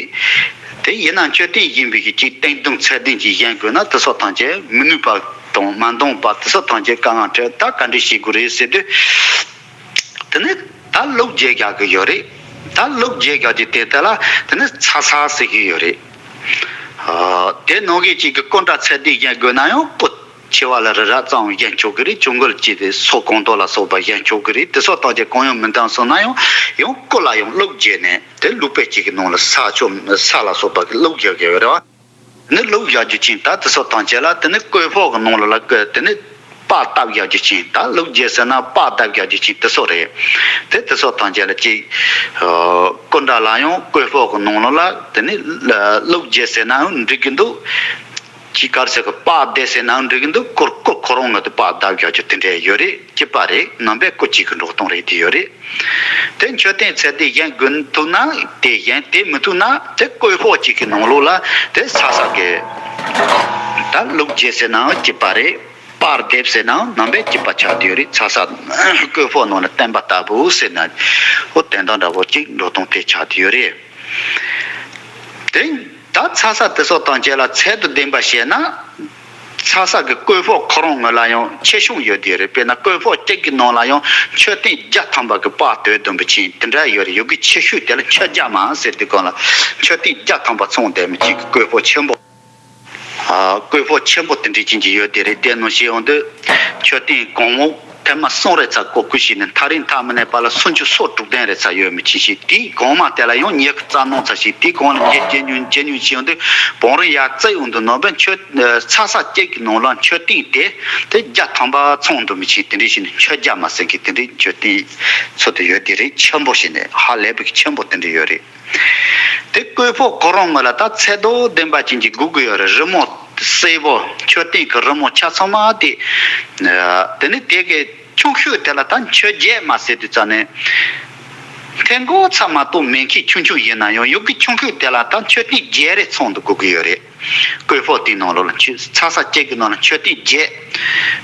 དེ་ཡིན་ན་མཆོད་རྟེན་བཞེངས་པའི་གི་ཅིག་བརྟན་ལྡིང་ཚད་ལྡན་གྱི་བཞེངས་དགོས་ན་དེ་ཚོ་ཐམས་ཅད་མི་ནུས་པ་དང་མ་འདང་བ་དེ་ཚོ་ཐམས་ཅད་དཀའ་ངལ་འཕྲད། ད་ག་འདྲ་བྱེད་དགོས་རེད་ཟེར་དུས། དེ་ནས་ད་ལུགས་བརྒྱད་རྒྱག་གི་ཡོད་རེད། ད་ལུགས་བརྒྱད་རྒྱག་རྒྱུ་དེ་ལྟ་ལ་དེ་ནས་ཚ་ས་ཟེར་གི་ཡོད་རེད། ཨ། དེ་ནང་གི་གཅིག་གི་སྐུ་འདྲ་ཚད་ལྡན་བཞེངས་དགོས་ན་ཡང་སྐུ་ཆེ་བ་ལ་རི་རབ་ཙམ་བཞེངས་ཆོག་གི་རེད། ཆུང་ཀུ་ལ་ཅིག་དེ་སོ་གང་དག་ལ་སོགས་པ་བཞེངས་ཆོག་གི་རེད། དེ་སོགས་ཐམས་ཅད་གང་ཡང་མི་འདང་སོང་ན་ཡང་ཡང་སྐུ་ལ་ཡང་ལུགས་བརྒྱད་ནས་དེ་ལུགས་དཔེ་གཅིག་གི་ནང་ལ་ས་ཆུ་ས་ལ་སོགས་པ་གི་ལུགས་བརྒྱད་ཡོད་རེད་བ། དེ་ནས་ལུགས་བཞག་རྒྱུ་ཅན་ད་དེ་ཚོ་ཐམས་ཅད་ལ་དེ་ནས་བརྐོས་ཕོག་གི་ནང་ལ་ལ་དེ་ནས་པར་བཏབ་བཞག་རྒྱུ་ཅན། ད་ལུགས་བརྒྱད་ཟེར་ན་པར་བཏབ་བཞག་རྒྱུ་ཅན་དེ་ཚོ་རེད། དེ་དེ་ཚོ་ཐམས་ཅད་ལ་ཅིག་ཨ། སྐུ་འདྲ་ལ་ཡང་བརྐོས་ཕོག་གི་ནང་ལ་ལ་དེ་ནས་ལུགས་བརྒྱད་ཟེར་ན་ཡང་འགྲིག་གི་འདུག་ཅིག་ག་རེ་ཟེར་གི་པར་བརྡལ་ཟེར་ན་ཡང་འགྲིག་གི་འདུག་སྐུ་སྐུ་ཁོ་རང་ངོས་དེ་པར་བརྡལ་བཞག་རྒྱུ་དེ་འདྲ་ཡོད་རེད། གཅིག་པ་རེད། རྣམ་པས་སྐུ་གཅིག་གི་འགྲོ་སྟངས་རེད། དེ་ཡོད་རེད། དེ་མཆོད་རྟེན་ཚད་ལྡན་བཞེངས་དགོས་ཐུག་ན་དེ་བཞེངས། དེ་མི་ཐུག་ན་དེ་བརྐོས་ཕོག་གཅིག་གི་ནང་ལོགས་ལ་དེ་ཚ་ས་གི། ད་ལུགས་བརྒྱད་ཟེར་ནའང་གཅིག་པ་རེད། པར་བརྡལ་ཟེར་ནའང་རྣམ་པས་གཅིག་པ་ཆགས་བསྡད་ཡོད་རེད། ཚ་ས་བརྐོས་ཕོག་ནང་ལ་བསྟན་པ་ལྟ་བུ་ཟེར་ན། འོ་དོན་དག་འདྲ་བོ་གཅིག་འགྲོ་སྟངས་དེ་ཆགས་བསྡད་ཡོད་རེད། དེ་ད་ཚ་ས་དེ་ཚོ་ཐམས་ཅད་ལ་ཚད་དང་ལྡན་པ་བྱས་ན། ཚ་ས་གི་བརྐོས་ཕོག་ཁོ་རང་ངོས་ལ་ཡང་ཆེ་ཆུང་ཡོད་དེ་རེད། དཔེར་ན་བརྐོས་ཕོག་གཅིག་གི་ནང་ལ་ཡང་མཆོད་རྟེན་བརྒྱ་ཐམ་པ་གི་པར་དོད་བསྡོམས་པ་ཅན་དེ་འདྲ་ཡོད་རེད། ཡོད་གི་ཆེ་ཤོས་དེ་ལ་མཆོད་རྒྱ་མ་ཟེར་དུས་སྒང་ལ་མཆོད་རྟེན་བརྒྱ་ཐམ་པ་ཚང་བསྡད་མི་གཅིག་གི་བརྐོས་ཕོག་ཆེན་པོ། ཨ། བརྐོས་ཕོག་ཆེན་པོ་དེ་འདྲ་ཅན་གྱི་ཡོད་དེ་རེད། དེ་ནང་བཤད་ཡོང་དུས་མཆོད་རྟེན་གང་མོ། ཐེངས་མ་གསུམ་རེ་ཚ་བརྐོ་བརྐོ་བྱས་ནས་མཐའ་རིང་མཐའ་མི་གནས་པ་ལ་སུམ་ཅུ་སོ་དྲུག་བདུན་རེ་ཚ་ཡོད་མི་ཅིག་ཞིག་དེའི་གོང་མ་དེ་ལ་ཡང་ཉེ་གི་རྩ་ནང་ཚ་ཞིག་དེའི་གོང་ལ་ཉེ་ཇེ་ཉུང་ཇེ་ཉུང་ཕྱིན་ཡོང་དུས་བང་རིམ་ཡར་བརྩི་ཡོང་དུས་ནང་པའི་མཆོད། ཚ་ས་གཅིག་གི་ནང་ལ་མཆོད་རྟེན་དེ་དེ་བརྒྱ་ཐམ་པ་ཚང་འདུག་མི་ཅིག་དེ་འདྲ་ཞིག་ནས་མཆོད་རྒྱ་མ་ཟེར་གི་དེ་འདྲའི་མཆོད་རྟེན་ཚོ་དེ་ཡོད་དེ་རེད། ཆེན་པོ་ཞིག་ནས་ཧ་ལས་པའི་ཆེན་པོ་དེ་འདྲ་ཡོད་རེད། དེ་བརྐོས་ཕོག་ཁོ་རང་ངོས་ལ་ད་ཚད་དང་ལྡན་པ་ཅན་གྱི་དགོས་ཀྱི་ཡོད་རེད། རི་མོ་སེར་པོ་མཆོད་རྟེན་གྱི་རི་མོ་ཆ་ཚང་མ་དེ། དེ་ནི་དེ་གི་ཆུང་ཤོས་དེ་ལ་ད་མཆོད་རྒྱས་མ་ཟེར་དུས་ཙམ་ནས། མཐེ་མགོ་ཚ་མ་གཏོགས་མེད་མཁན་ཆུང་ཆུང་ཡིན་ན་ཡང་ཡོད་གི་ཆུང་ཤོས་དེ་ལ་ད་མཆོད་རྟེན་བརྒྱད་རེ་ཚང་དུ་དགོས་ཀྱི་ཡོད་རེད། བརྐོས་ཕོག་དེའི་ནང་ལོགས་ལ་མཆོད་ཚ་ས་གཅིག་གི་ནང་ལ་མཆོད་རྟེན་བརྒྱད་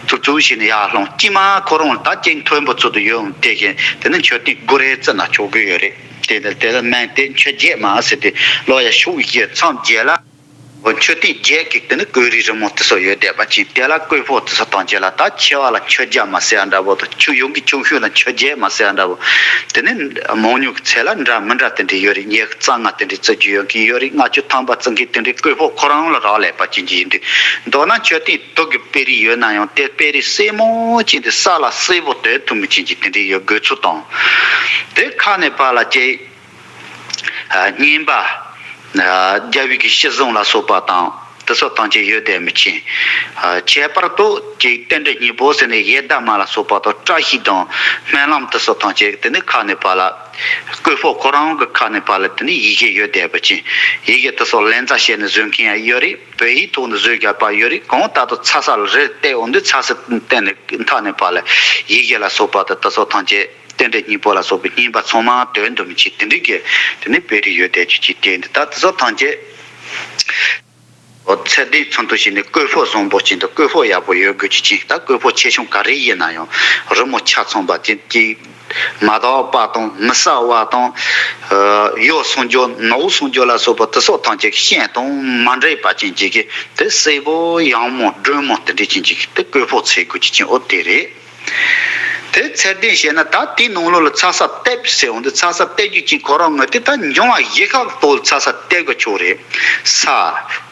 ཐུག་ཚུགས་བྱས་ནས་ཡར་ལྷུང་དཀྱིལ་མ་ཁོ་རང་ལ་ད་གཅིག་མཐོན་པོ་ཚུལ་དུ་ཡོད་འོང་དེ་བཞིན་དེ་ནི་མཆོད་རྟེན་དགུ་རེ་བརྩི་ན་ཆོག་གི་ཡོད་རེད། དེ་ནི་དེ་ལ་མན་དེ་མཆོད་རྒྱས་མ་ཟེར་ཏེ་ལོ་ཡ་ཤུགས་བཞི་མཚམས་བརྒྱད་ལ། འོ་མཆོད་རྟེན་བརྒྱད་ཀྱི་དེ་ནི་བརྐོས་རིས་རི་མོ་དེ་ཚོ་ཡོད་བསྡད་པ་ཅིག་དེ་ལ་བརྐོས་ཕོག་དེ་ཚོ་བཏང་བྱས་ལ་ད་ཆེ་བ་ལ་མཆོད་རྒྱ་མ་ཟེར་ཡ་འདྲ་བོ་དང་ཆུ་ཡོང་གི་ཆུང་ཤོས་ལ་མཆོད་རྒྱས་མ་ཟེར་ཡ་འདྲ་བོ། དེ་ནི་མང་ཉུང་གི་ཚད་ལ་འདྲ་མི་འདྲ་དེ་འདྲ་ཡོད་རེད། ཉི་ཤུ་རྩ་ལྔ་དེ་འདྲ་བརྩི་རྒྱུ་ཡོད་མཁན་ཡོད་རེད། ལྔ་བཅུ་ཐམ་པ་བརྩི་མཁན་དེ་འདྲ་བརྐོས་ཕོག་ཁོ་རང་ལ་རག་ལས་པ་ཅན་གྱི་ཡིན་དུས་མདོར་ན་མཆོད་རྟེན་དུག་གི་དཔེ་རིས་ཡོད་ན་ཡང་དེ་དཔེ་རིས་སེར་མོ་ཅན་དེ་ས་ལ་སེར་པོ་དོད་ཐུབ་མི་ཅན་གྱི་དེ་འདྲ་ཡོད་དགོས་ཚུལ་དང་། དེ་ཁ་ནས་ཕར་ལ་ཅིག་ཨ། རྔན་པ། ཨ། རྒྱལ་བའི་གི་ཤི་གསོན་ལ་སོགས་པ་དང་དེ་ཚོ་ཐམས་ཅད་ཡོད་བསྡད་མི་ཅན། ཨ། ཁྱད་པར་དུ་ཅིག་རྟེན་འབྲེལ་སྙིང་པོ་ཟེར་ནས་ཡེ་ད་མ་ལ་སོགས་པ་དང་བཀྲ་ཤིས་དང་སྨོན་ལམ་དེ་ཚོ་ཐམས་ཅད་དེ་ནི་ཁ་ནས་ཕར་ལ། བརྐོས་ཕོག་ཁོ་རང་གི་ཁ་ནས་ཕར་ལ་དེ་ནི་ཡི་གེ་ཡོད་བསྡད་པ་ཅན། ཡི་གེ་དེ་ཚོ་ལན་ཚ་བྱས་ནས་བཟོ་མཁན་ཡང་ཡོད་རེད། བོད་ཡིག་ཐོག་ནས་བཟོས་བཞག་པ་ཡོད་རེད། གང་ལྟར་དུ་ཚ་ས་ལ་རེ་བལྟས་འོང་དུས་ཚ་ས་བསྟན་ནས་མཐའ་ནས་ཕར་ལ་ཡི་གེ་ལ་སོགས་པ་དང་དེ་ཚོ་ཐམས་ཅད། རྟེན་འབྲེལ་སྙིང་པོ་ལ་སོགས་པའི་སྙིང་པ་ཚང་མ་དོན་དུ་མི་འཆི་དེ་འདྲའི་གི་དེ་ནི་དཔེ་རིས་ཡོད་དེ་ཆུ་ཆི་དེ་འདི་ད་དེ་ཚོ་ཐམས་ཅད། ཚད་ལྡན་ཚུལ་དུ་བྱས་ནས་བཀོད་པ་བཟང་པོ་ཅན་དང་བཀོད་པ་ཡག་པོ་ཡོད་དགོས་ཀྱི་ཅིང་། ད་བཀོད་པ་ཆེ་ཆུང་ག་རེ་ཡིན་ན་ཡང་རི་མོ་ཆ་ཚང་བ་ཅན་གྱི་མ་དག་པ་དང་མི་གསལ་བ་དང་། ཡོད་སོང་རྒྱུ་ནོར་སོང་རྒྱུ་ལ་སོགས་པ་དེ་སོགས་ཐམས་ཅད་ཤིན་ཏུ་མ་འདྲེས་པ་ཅན་གྱི་གི་དེ་གསལ་པོ་ཡང་མོ་སྒྲོན་མོ་དེ་འདྲ་ཅན་གྱི་དེ་བཀོད་པ་ཚེ་དགོས་ཀྱི་ཅིང་འོ་དེ་རེད། དེ་ཚད་ལྡན་བཤད་ན་ད་དེའི་ནང་ལོགས་ལ་ཚ་ས་གཏད་ཟེར་འོང་དུས་ཚ་ས་གཏད་རྒྱུ་ཅིག་ཁོ་རང་ངོས་དེ་ད་འབྱུང་བ་བཞི་ཁག་གི་ཐོག་ལ་ཚ་ས་གཏད་དགོས་ཆོག་རེད། ས།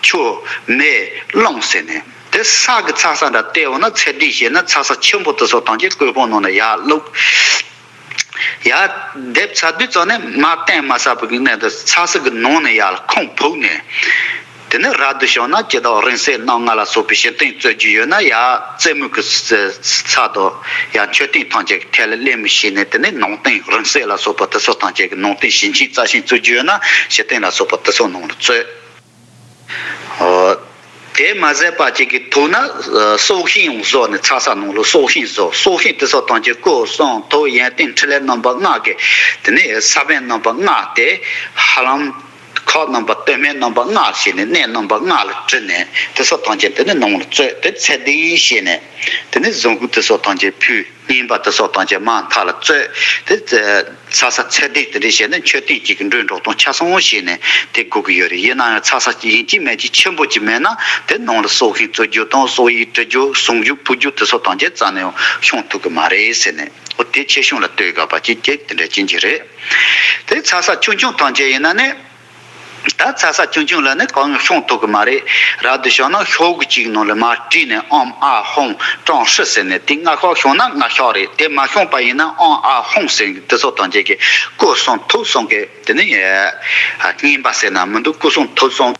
ཆུ། མེ། རླུང་ཟེར་ནས་དེ་ས་གི་ཚ་ས་འདྲ་གཏད་འོང་ན་ཚད་ལྡན་བཤད་ན་ཚ་ས་ཆེན་པོ་དེ་ཚོ་ཐམས་ཅད་བཀོད་པ་ནང་ལ་ཡར་བླུགས། ཡར་འདེབས་ཚར་དུས་ཙམ་ནས་མར་གཏན་མ་ཟ་བའི་གནས་དུ་ཚ་ས་གི་ནང་ནས་ཡར་ཁུང་ཕུག་ནས། དེ་ནས་རབ་ཏུ་བྱུང་ན་ཇི་ལྟར་རིང་བསྲེལ་རྣམ་ལྔ་ལ་སོགས་པའི་བཞི་སྟེང་རྩོད་རྒྱུ་ཡོད་ན་ཡར་རྩེ་མོ་གི་ས་དང་ཡར་མཆོད་རྟེན་ཐམས་ཅད་ཀྱི་ཐད་ལ་ལེན་མི་ཤེས་ནས་དེ་ནས་ནང་རྟེན་རིང་བསྲེལ་ལ་སོགས་པ་དེ་ཚོ་ཐམས་ཅད་ཀྱི་ནང་རྟེན་བྱིན་ཅན་རྩ་ཤིང་རྩོད་རྒྱུ་ཡོད་ན་བཞི་སྟེང་ལ་སོགས་པ་དེ་ཚོ་ནང་ལ་རྩོད། དེ་མ་ཟད་པ་ཅིག་གི་ཐུག་ན་སྲོག་ཤིང་ཡང་བཟོ་ནས་ཚ་ས་ནང་ལ་སྲོག་ཤིང་བཟོ། སྲོག་ཤིང་དེ་ཚོ་ཐམས་ཅད་སྐུ་གསུང་ཐུགས་ཡོན་ཏན་ཕྲིན་ལས་རྣམ་པ་ལྔ་གི་དེ་ནས་ས་བོན་རྣམ་པ་ལྔ་སྟེ་ཧ་ལམ། ཁག་རྣམ་པ་སྟོད་སྨད་རྣམ་པ་ལྔ་བྱས་ནས་གནས་རྣམ་པ་ལྔ་ལ་བྲིས་ནས་དེ་སོགས་ཐམས་ཅད་དེ་ནི་ནང་ལ་བཙོས་ཏེ་ཚད་ལྡན་བྱས་ནས་དེ་ནི་གཟུངས་སྐུ་དེ་སོགས་ཐམས་ཅད་ཕུལ། རྙིང་པ་དེ་སོགས་ཐམས་ཅད་མར་མཐའ་ལ་བཙོས་ཏེ་ཚ་ས་ཚད་ལྡན་དེ་འདྲ་བྱས་ནས་མཆོད་རྟེན་གཅིག་གི་འགྲོས་འགྲོ་སྟངས་ཆ་ཚང་བྱས་ནས་དེ་དགོས་ཀྱི་ཡོད་རེད། ཡིན་ན་ཡང་ཚ་ས་ཡིན་གཅིག་མིན་གཅིག་ཆེན་པོ་གཅིག་མེད་ན་དེ་ནང་ལ་སྲོག་ཤིང་བཙུགས་རྒྱུ་དང་སྲོག་ཡིག་བྲི་རྒྱུ་གཟུངས་རྒྱུ་ཕུལ་རྒྱུ་དེ་སོགས་ཐམས་ཅད་རྩ་ནས་ཡང་ཤོང་ཐུབ་ཀྱི་མ་རེད་ཟེར་ནས་འོ་དེ་ཆེ་ཆུང་ལ་ལྟོས་དགོས་པ་གཅིག་གཅིག་དེ་འདྲ་ཅན་གྱི་རེད། དེ་ཚ་ས་ཆུང་ཆུང་ཐམས་ཅད་ཡིན་ན་ནི། ད་ཚ་ས་ཆུང་ཆུང་ལ་ནི་གང་ཡང་ཤོང་ཐུབ་ཀྱི་མ་རེད། རབ་ཏུ་བྱུང་ན་ཤོག་གུ་གཅིག་ནང་ལ་མར་བྲིས་ནས་ཨོཾ་ཨཱཿཧཱུྃ་ཀྲོང་ཧྲཱིཿཟེར་ནས་དེ་ལྔ་ཤོག་ཤོང་ན་ལྔ་ཤོག་རེད། དེ་མ་ཤོང་པ་ཡིན་ན་ཨོཾ་ཨཱཿཧཱུྃ་ཟེར་གྱི་དེ་ཚོ་ཐམས་ཅད་ཀྱི་སྐུ་གསུང་ཐུགས་གསུམ་གྱི་དེ་ནི་རྙིང་པ་ཟེར་ན་མི་འདུག་སྐུ་གསུང་ཐུགས་གསུམ།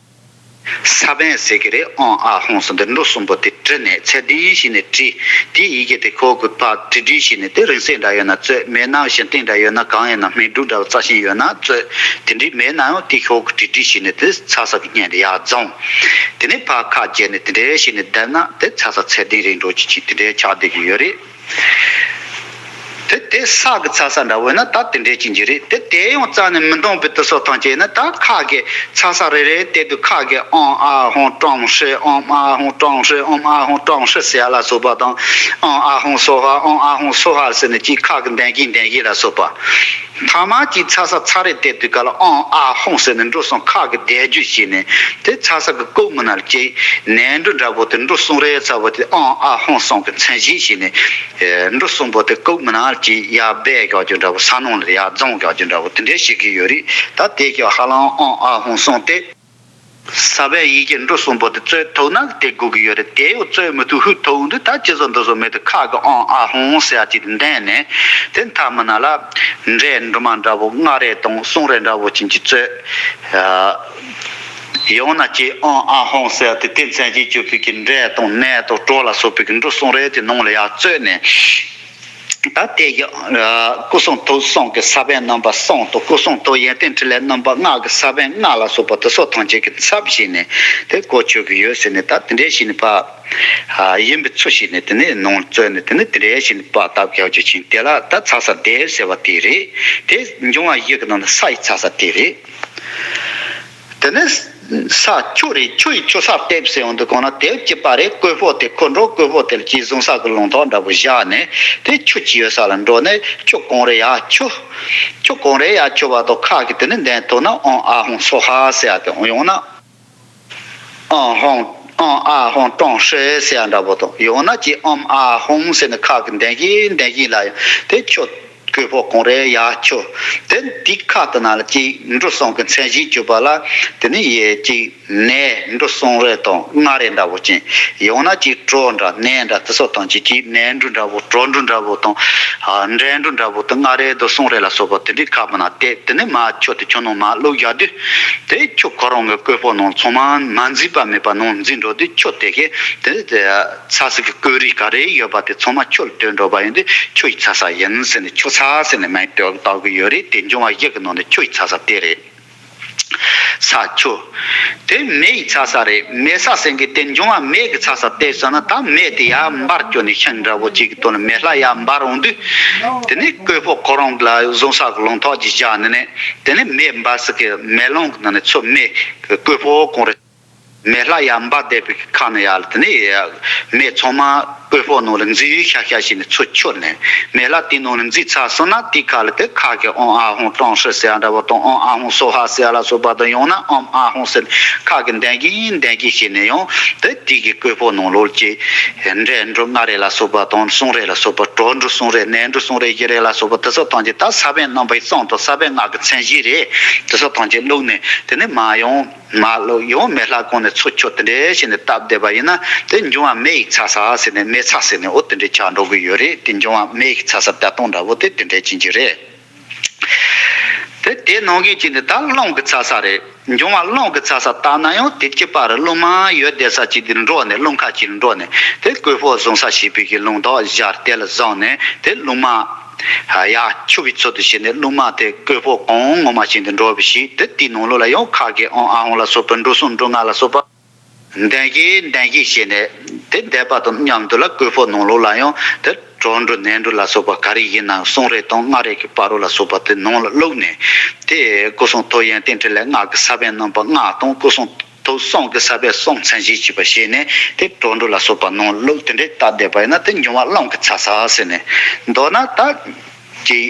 ས་བོན་ཟེར་གྱི་རེད། ཨོཾ་ཨཱཿཧཱུྃ་ཟེར་འདི་འབྲུ་གསུམ་པོ་དེ་བྲིས་ནས་ཚད་ལྡན་བྱས་ནས་བྲིས། དེའི་ཡི་གེ་དེ་ཤོག་གུ་ཕར་བྲིས་བྲིས་བྱས་ནས་དེ་རིང་བསྲེལ་འདྲ་ཡོད་ན་བཙོས། མེད་ན་བཞི་སྟེང་འདྲ་ཡོད་ན་གང་ཡིན་ན་སྨན་འབྲུ་འདྲ་བོ་རྩ་ཤིང་ཡོད་ན་བཙོས། དེ་འདྲའི་མེད་ན་ཡང་དེ་ཤོག་གུ་བྲིས་བྲིས་བྱས་ནས་དེ་ཚ་ས་གི་སྙན་དེ་ཡར་རྫོངས། དེ་ནས་ཕར་ཁ་བརྒྱབ་ནས་དེ་འདྲ་བྱས་ནས་བསྡད་ན་དེ་ཚ་ས་ཚད་ལྡན་རེད་འགྲོ་གི་ཅིག་དེ་འདྲ་ཆགས་བསྡད་ཀྱི་ཡོད་རེད། དེ་དེ་ས་གི་ཚ་ས་འདྲ་བོ་ཡིན་ན་ད་དེ་འདྲའི་ཅིག་འགྱུར་རེད། དེ་དེ་ཡང་རྩ་ནས་མི་འདང་པའི་དུས་སུ་ཐམས་ཅད་ཡིན་ན་ད་ཁ་གི་ཚ་ས་རེ་རེ་དེ་དུས་ཁ་གི་ཨོཾ་ཨཱཿཧཱུྃ་ཀྲོང་ཧྲཱིཿ་ཨོཾ་ཨཱཿཧཱུྃ་ཀྲོང་ཧྲཱིཿ་ཨོཾ་ཨཱཿཧཱུྃ་ཀྲོང་ཧྲཱིཿཟེར་ཡ་ལ་སོགས་པ་དང་ཨོཾ་ཨཱཿཧཱུྃ་སྭཱ་ཧཱ་ཨོཾ་ཨཱཿཧཱུྃ་སྭཱ་ཧཱ་ཟེར་ནས་ཅིག་ཁ་གི་འདོན་གིན་འདོན་གིན་ལ་སོགས་པ། ཐ་མ་གཅིག་ཚ་ས་ཚ་རེ་དེ་དུས་ག་ལ་ཨོཾ་ཨཱཿཧཱུྃ་ཟེར་ནས་འབྲུ་གསུམ་ཁ་གི་བཟླས་བརྗོད་བྱས་ནས་དེ་ཚ་ས་གི་བཀོག་མི་ནང་ལ་ཅིག་ནས་འབྲུ་འདྲ་པོ་དེ་འབྲུ་གསུམ་རེ་ཚ་པོ་དེ་ཨོཾ་ཨཱཿཧཱུྃ་གསུམ་གི་མཚན་བཞེས་བྱས་ནས་འབྲུ་གསུམ་པོ་དེ་བཀོག་མི་ནང་ལ་ཅིག་ཡར་སྦས་བཞག་རྒྱུ་འདྲ་པོ་ས་ནང་ལ་ཡར་རྫོངས་བཞག་རྒྱུ་འདྲ་པོ་དེ་འདྲ་བྱེད་ཀྱི་ཡོད་རེད། ད་དེ་ཀྱང་ཧ་ལམ་ཨོཾ་ཨཱཿཧཱུྃ་གསུམ་དེ། ས་བོན་ཡི་གེ་འབྲུ་གསུམ་པོ་དེ་བཙོས་ཐུབ་ན་དེ་དགོས་ཀྱི་ཡོད་རེད། དེ་ཡང་བཙོས་མི་ཐུབ་ཧུད་ཐུབ་འོང་དུས་ད་ཅི་བཟོ་འདི་བཟོ་མེད་དུ་ཁ་གི་ཨོཾ་ཨཱཿཧཱུྃ་ཟེར་ཡ་ཅིག་འདོན་ནས་དེ་མཐའ་མི་ནང་ལ་འབྲས་འབྲུ་མ་འདྲ་པོ་ལྔ་རེ་དང་གསུམ་རེ་འདྲ་པོ་ཅན་གྱི་བཙོས། ཡང་ན་ཅིག་ཨོཾ་ཨཱཿཧཱུྃ་ཟེར་ཡ་དེ་དེ་མཚན་གྱི་བཅུད་ཕུལ་གྱི་འབྲས་དང་ནས་དང་གྲོ་ལ་སོགས་པའི་གི་འབྲུ་གསུམ་རེ་དེ་ནང་ལ་ཡར་བཙོས་ནས། ད་དེ་ཡང་སྐུ་གསུང་ཐུགས་གསུམ་གྱི་ས་བོན་རྣམ་པ་གསུམ་དང་སྐུ་གསུང་ཐུགས་ཡོན་ཏན་ཕྲིན་ལས་རྣམ་པ་ལྔ་གི་ས་བོན་ལྔ་ལ་སོགས་པ་དེ་སོགས་ཐམས་ཅད་ཀྱི་ཚབ་བྱས་ནས་དེ་གོ་ཆོད་ཀྱི་ཡོད་ཟེར་ནས་ད་དེ་འདྲའི་བྱས་ནས་ཕར་ཡིན་པའི་ཚུལ་བྱས་ནས་དེ་ནས་ནང་བཙོས་ནས་དེ་ནས་དེ་འདྲའི་བྱས་ནས་ཕར་བཏབ་ཀྱག་ཅིག་ཕྱིན་དེ་ལ་ད་ཚ་ས་འདེབས་ཟེར་བ་དེ་རེད། དེ་འབྱུང་བ་བཞི་གི་ནང་ནས་ས་ཡི་ཚ་ས་དེ་རེད། དེ་ནས་ས་ཆུ་རེད། ཆུ་ཡི་ཆུ་ས་གཏེབ་ཟེར་ཡོང་དུས་གང་ན་དེབ་ཀྱི་པ་རེད། བཀོད་པོ་དེ་ཁོ་འགྲོ་བཀོད་པོ་དེ་ལ་ཅིག་བཟུང་ས་གི་ལུང་ཐོག་འདྲ་པོ་བཞག་ནས་དེ་ཆུ་ཅིག་ཡོད་ས་ལ་འགྲོ་ནས་ཆུ་གང་རེ་ཡར་ཆུ་ཆུ་གང་རེ་ཡར་ཆུ་བ་དང་ཁ་གི་དེ་ནི་འདོན་ཐུབ་ན་ཨོཾ་ཨཱཿཧཱུྃ་སྭཱ་ཧཱ་ཟེར་ཡ་དེ་ཡོང་ན་ཨོཾ་ཧཱུྃ་ཨོཾ་ཨཱཿཧཱུྃ་ཀྲོང་ཧྲཱིཿཟེར་ཡ་འདྲ་པོ་དང་ཡང་ན་ཅིག་ཨོཾ་ཨཱཿཧཱུྃ་ཟེར་ནས་ཁ་གི་འདོན་གིན་འདོན་གིན་ལ་ཡང་དེ་ཆུ། བཀོད་པོ་གང་རེ་ཡར་ཆུ། དེ་འདི་ཁ་དེ་ནང་ལ་ཅིག་འབྲུ་གསུམ་གྱི་མཚན་གཞི་བཅུག་པ་ལ་དེ་ནི་ཡེ་ཅིག་ནས་འབྲུ་གསུམ་རེ་དང་ལྔ་རེ་འདྲ་པོ་ཅན། ཡང་ན་ཅིག་གྲོ་འདྲ་ནས་འདྲ་དེ་སོགས་དང་ཅིག་ཅིག་ནས་འབྲུ་འདྲ་པོ་གྲོ་འབྲུ་འདྲ་པོ་དང་འབྲས་འབྲུ་འདྲ་པོ་དེ་ལྔ་རེ་དང་གསུམ་རེ་ལ་སོགས་པ་དེ་འདྲའི་ཁ་མ་ན་དེ་དེ་ནི་མ་ཆུ་དེ་ཆུ་ནང་མ་བླུགས་བཞག་དུས་དེ་ཆུ་ཁོ་རང་གི་བཀོད་པོ་ནང་ཚང་མ་མ་འཛིན་པ་མེད་པ་ནང་འཛིན་འགྲོ་དུས་ཆུ་དེ་གས་དེ་ཚ་ཟེར་གྱི་བཀོད་རིས་ག་རེ་ཡོད་པ་དེ་ཚང་མ་ཆུ་ལ་ལྟོས་འགྲོ་བ་ཡིན་དུས་ཆུ་ཡི་ཚ་ས་ཡིན་ཟེར་ནས་ཆུ་ཚ་ཟེར་ནས་མིང་བཏགས་བཏགས་ཀྱི་ཡོད་རེད། དེ་འབྱུང་བ་བཞི་གི་ནང་ནས་ཆུ་ཡི་ཚ་ས་དེ་རེད། ས་ཆུ། དེ་མེ་ཡི་ཚ་ས་རེད། མེ་ས་ཟེར་མཁན་དེ་འབྱུང་བ་མེ་གི་ཚ་ས་དེ་ཟེར་ན། ད་མེ་དེ་ཡར་འབར་བསྐྱོད་ནས་ཤིང་འདྲ་བོ་ཅིག་གི་དོན་ལ་མེ་ལྷ་ཡར་འབར་འོང་དུས། དེ་ནས་ཀོས་ཕོ་ཁོ་རང་ལ་བཟུང་ས་གི་ལུང་ཐོག་ཅིག་བཞག་ནས་ནས། དེ་ནས་མེ་འབར་ས་གི་མེ་ལོང་གི་ནང་ནས་ཚུར་མེ་ཀོས་ཕོ་གང་རེད། མེ་ལྷ་ཡར་འབར་བསྡད་པའི་ཁ་ནས་ཡར་ལ་དེ་ནས་མེ་ཚང་མ་ཀོས་ཕོ་ནང་ལ་འཛུལ་ཤག་ཤག་བྱས་ནས་ཚུར་ཁྱེར་ནས། མེ་ལྷ་དེ་ནང་ལ་འཛུལ་ཚར་སོང་ན། དེའི་ཁ་ལ་དེ་ཁ་གི་ཨོཾ་ཨཱཿཧཱུྃ་ཀྲོང་ཧྲཱིཿ་ཟེར་ཡ་འདྲ་བོ་དང་། ཨོཾ་ཨཱཿཧཱུྃ་སྭཱ་ཧཱ་ཟེར་ཡ་ལ་སོགས་པ་དང་། ཡང་ན་ཨོཾ་ཨཱཿཧཱུྃ་ཟེར་ཁ་གི་འདོན་གིན་འདོན་གིན་བྱས་ནས། ཡང་དེ་དེ་གི་ཀོས་ཕོ་ནང་ལོགས་ཀྱི་འབྲུ་ལྔ་རེ་ལ་སོགས་པ་དང་། གསུང་རེ་ལ་སོགས་པ། གྲོགས་འབྲུ་གསུམ་རེ། རྣམ་འབྲུ་གསུམ་རེ་བཞི་རེ་ལ་སོགས་པ་དེ་ཚོ་ཐམས་ཅད། ད་ས་བོན་རྣམ་པའི་གཙང་དང་ས་བོན་ལྔ་གི་མཚན་གཞི་རེད། དེ་ཚོ་ཐམས་ཅད་བླུགས་ནས། དེ་ནས་མར་ཡང་མར་ལོག་ཡང་མེ་ལྷ་གང་ནས་ཚུར་ཁྱེར་དེ་འདྲ་བྱས་ནས་བཏབ་བསྡད་པ་ཡིན་ན། དེ་འབྱུང་བ་མེ་ཡི་ཚ་ས་ཟེར་ནས། མེ་ཚ་ཟེར་ནས་འོ་དེ་འདྲ་ཆགས་འགྲོ་གི་ཡོད་རེད། དེ་འབྱུང་བ་མེ་ཡི་ཚ་ས་ལྟ་སྟངས་འདྲ་བོ་དེ་དེ་འདྲ་ཅན་གྱི་རེད། དེ་དེ་ནང་གི་ཅིག་ནི་ད་རླུང་གི་ཚ་ས་རེད། འབྱུང་བ་རླུང་གི་ཚ་ས་ལྟ་ན་ཡང་། དེ་གཅིག་པ་རེད། རླུང་མ་ཡོད་བསྡད་ས་ཅིག་དེར་འགྲོ་ནས། རླུང་ཁ་ཅིག་འགྲོ་ནས། དེ་ཀོས་ཕོ་བཟུང་ས་བྱས་པའི་གི་ལུང་ཐོག་བཞག་དེ་ལ་བཟུང་ནས། དེ་རླུང་མ་ཡར་འཁྱུ་བའི་ཚུལ་དུ་བྱས་ནས། རླུང་མ་དེ་ཀོས་ཕོ་གང་ངོ་མ་བྱས་ནས་འགྲོ་བ་ཞིག་དེ་དེའི་ནང་ལོགས་ལ་ཡང་ཁ་གི་ཨོཾ་ཨཱཿཧཱུྃ་ལ་སོགས་པ། འབྲུ་གསུམ་འབྲུ་ལྔ་ལ་སོགས་པ་འདོན་གིན་འདོན་གིན་བྱས་ནས། དེ་འདོན་པ་དང་མཉམ་དུ་ལ་ཀོས་ཕོ་ནང་ལོགས་ལ་ཡང་དེ་གྲོགས་འབྲུ་རྣམ་འབྲུ་ལ་སོགས་པ་ག་རེ་ཡིན་ནའང་། གསུང་རེ་དང་ལྔ་རེ་གི་བར་རོ་ལ་སོགས་པ་དེ་ནང་ལ་བླུགས་ནས། དེ་སྐུ་གསུང་ཐུགས་ཡོན་ཏན་ཕྲིན་ལས་ལྔ་གི་ས་བོན་རྣམ་པ་ལྔ་དང་། སྐུ་གསུང་ཐུགས་གསུམ་གི་ས་བོན་གསུམ་མཚན་གཞི་བྱས་པ་བྱས་ནས། དེ་གྲོགས་འབྲུ་ལ་སོགས་པ་ནང་ལ་བླུགས། དེ་འདྲའི་བཏབ་བསྡད་པ་ཡིན་ན། དེ་འབྱུང་བ་རླུང་གི་ཚ་ས་ཟེར་ནས། མདོར་ན་ད་ཀྱི་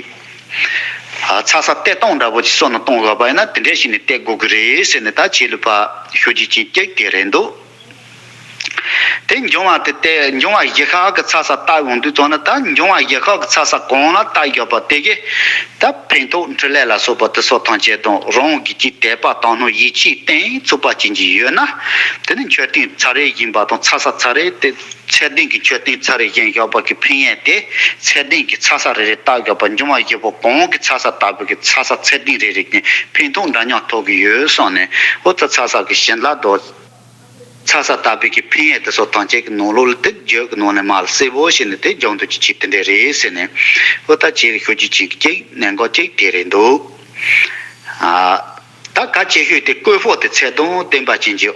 ཚ་ས་གཏད་སྟངས་འདྲ་བོ་ཅིག་སོགས་ནང་གཏོང་དགོས་པ་ཡིན་ན། དེ་འདྲ་ཞིག་ནས་གཏད་དགོས་ཀྱི་རེད་ཟེར་ནས། ད་ཆེས་ལུས་པ་ཤོད་རྒྱུ་ཅིག་ཅིག་དེ་རེད་འདུག་དེ་འབྱུང་བ་དེ་དེ་འབྱུང་བ་བཞི་ཤོག་གི་ཚ་ས་ལྟ་ཡོང་དུས་ཙམ་ན། ད་འབྱུང་བ་བཞི་ཤོག་གི་ཚ་ས་གང་ལ་ལྟ་དགོས་པ་དེ་གི། ད་ཕན་ཐོགས་འཕྲིན་ལས་ལ་སོགས་པ་དེ་ཚོ་ཐམས་ཅད་དང་། རང་གི་ཅིག་དད་པ་དག་སྣང་ཡིད་ཆེས་གཏིང་ཚུགས་པ་ཅན་ཅིག་ཡོད་ན། དེ་ནི་མཆོད་རྟེན་ཚར་རེ་བཞེངས་པ་དང་། ཚ་ས་ཚར་རེ་དེ། ཚད་ལྡན་གྱི་མཆོད་རྟེན་ཚར་རེ་བཞེངས་བཞག་པ་གི་ཕན་ཡོན་དེ། ཚད་ལྡན་གྱི་ཚ་ས་རེ་རེ་བཏབ་བཞག་པ། འབྱུང་བ་བཞི་པོ་གང་གི་ཚ་ས་བཏབ་པའི་གི་ཚ་ས་ཚད་ལྡན་རེ་རེ་གི་ཕན་ཐོགས་འདྲ་མཉམ་ཐོབ་ཀྱི་ཡོད་བསམ་ནས། འོ་ད་ཚ་ས་གི་བྱིན་རླབས་དང་། ཚ་ས་བཏབ་པའི་གི་ཕན་ཡོན་དེ་ཚོ་ཐམས་ཅད་ཀྱི་ནང་ལོགས་ལ། དེ་རྒྱུད་ཀྱི་ནང་ནས་མར་ལ་གསལ་པོ་བྱས་ནས། དེ་སྦྱང་དུ་ཅི་ཆེ་དེ་འདྲ་རེད་ཟེར་ནས། འོ་ད་ཅིག་ཤོད་རྒྱུ་ཅིག་ཅིག་གནད་འགག་ཅིག་དེ་རེད་འདུག་ཨ། ད་གལ་ཆེ་ཤོས་དེ་ཀོས་ཕོ་དེ་ཚད་དང་ལྡན་པ་ཅན་གྱི།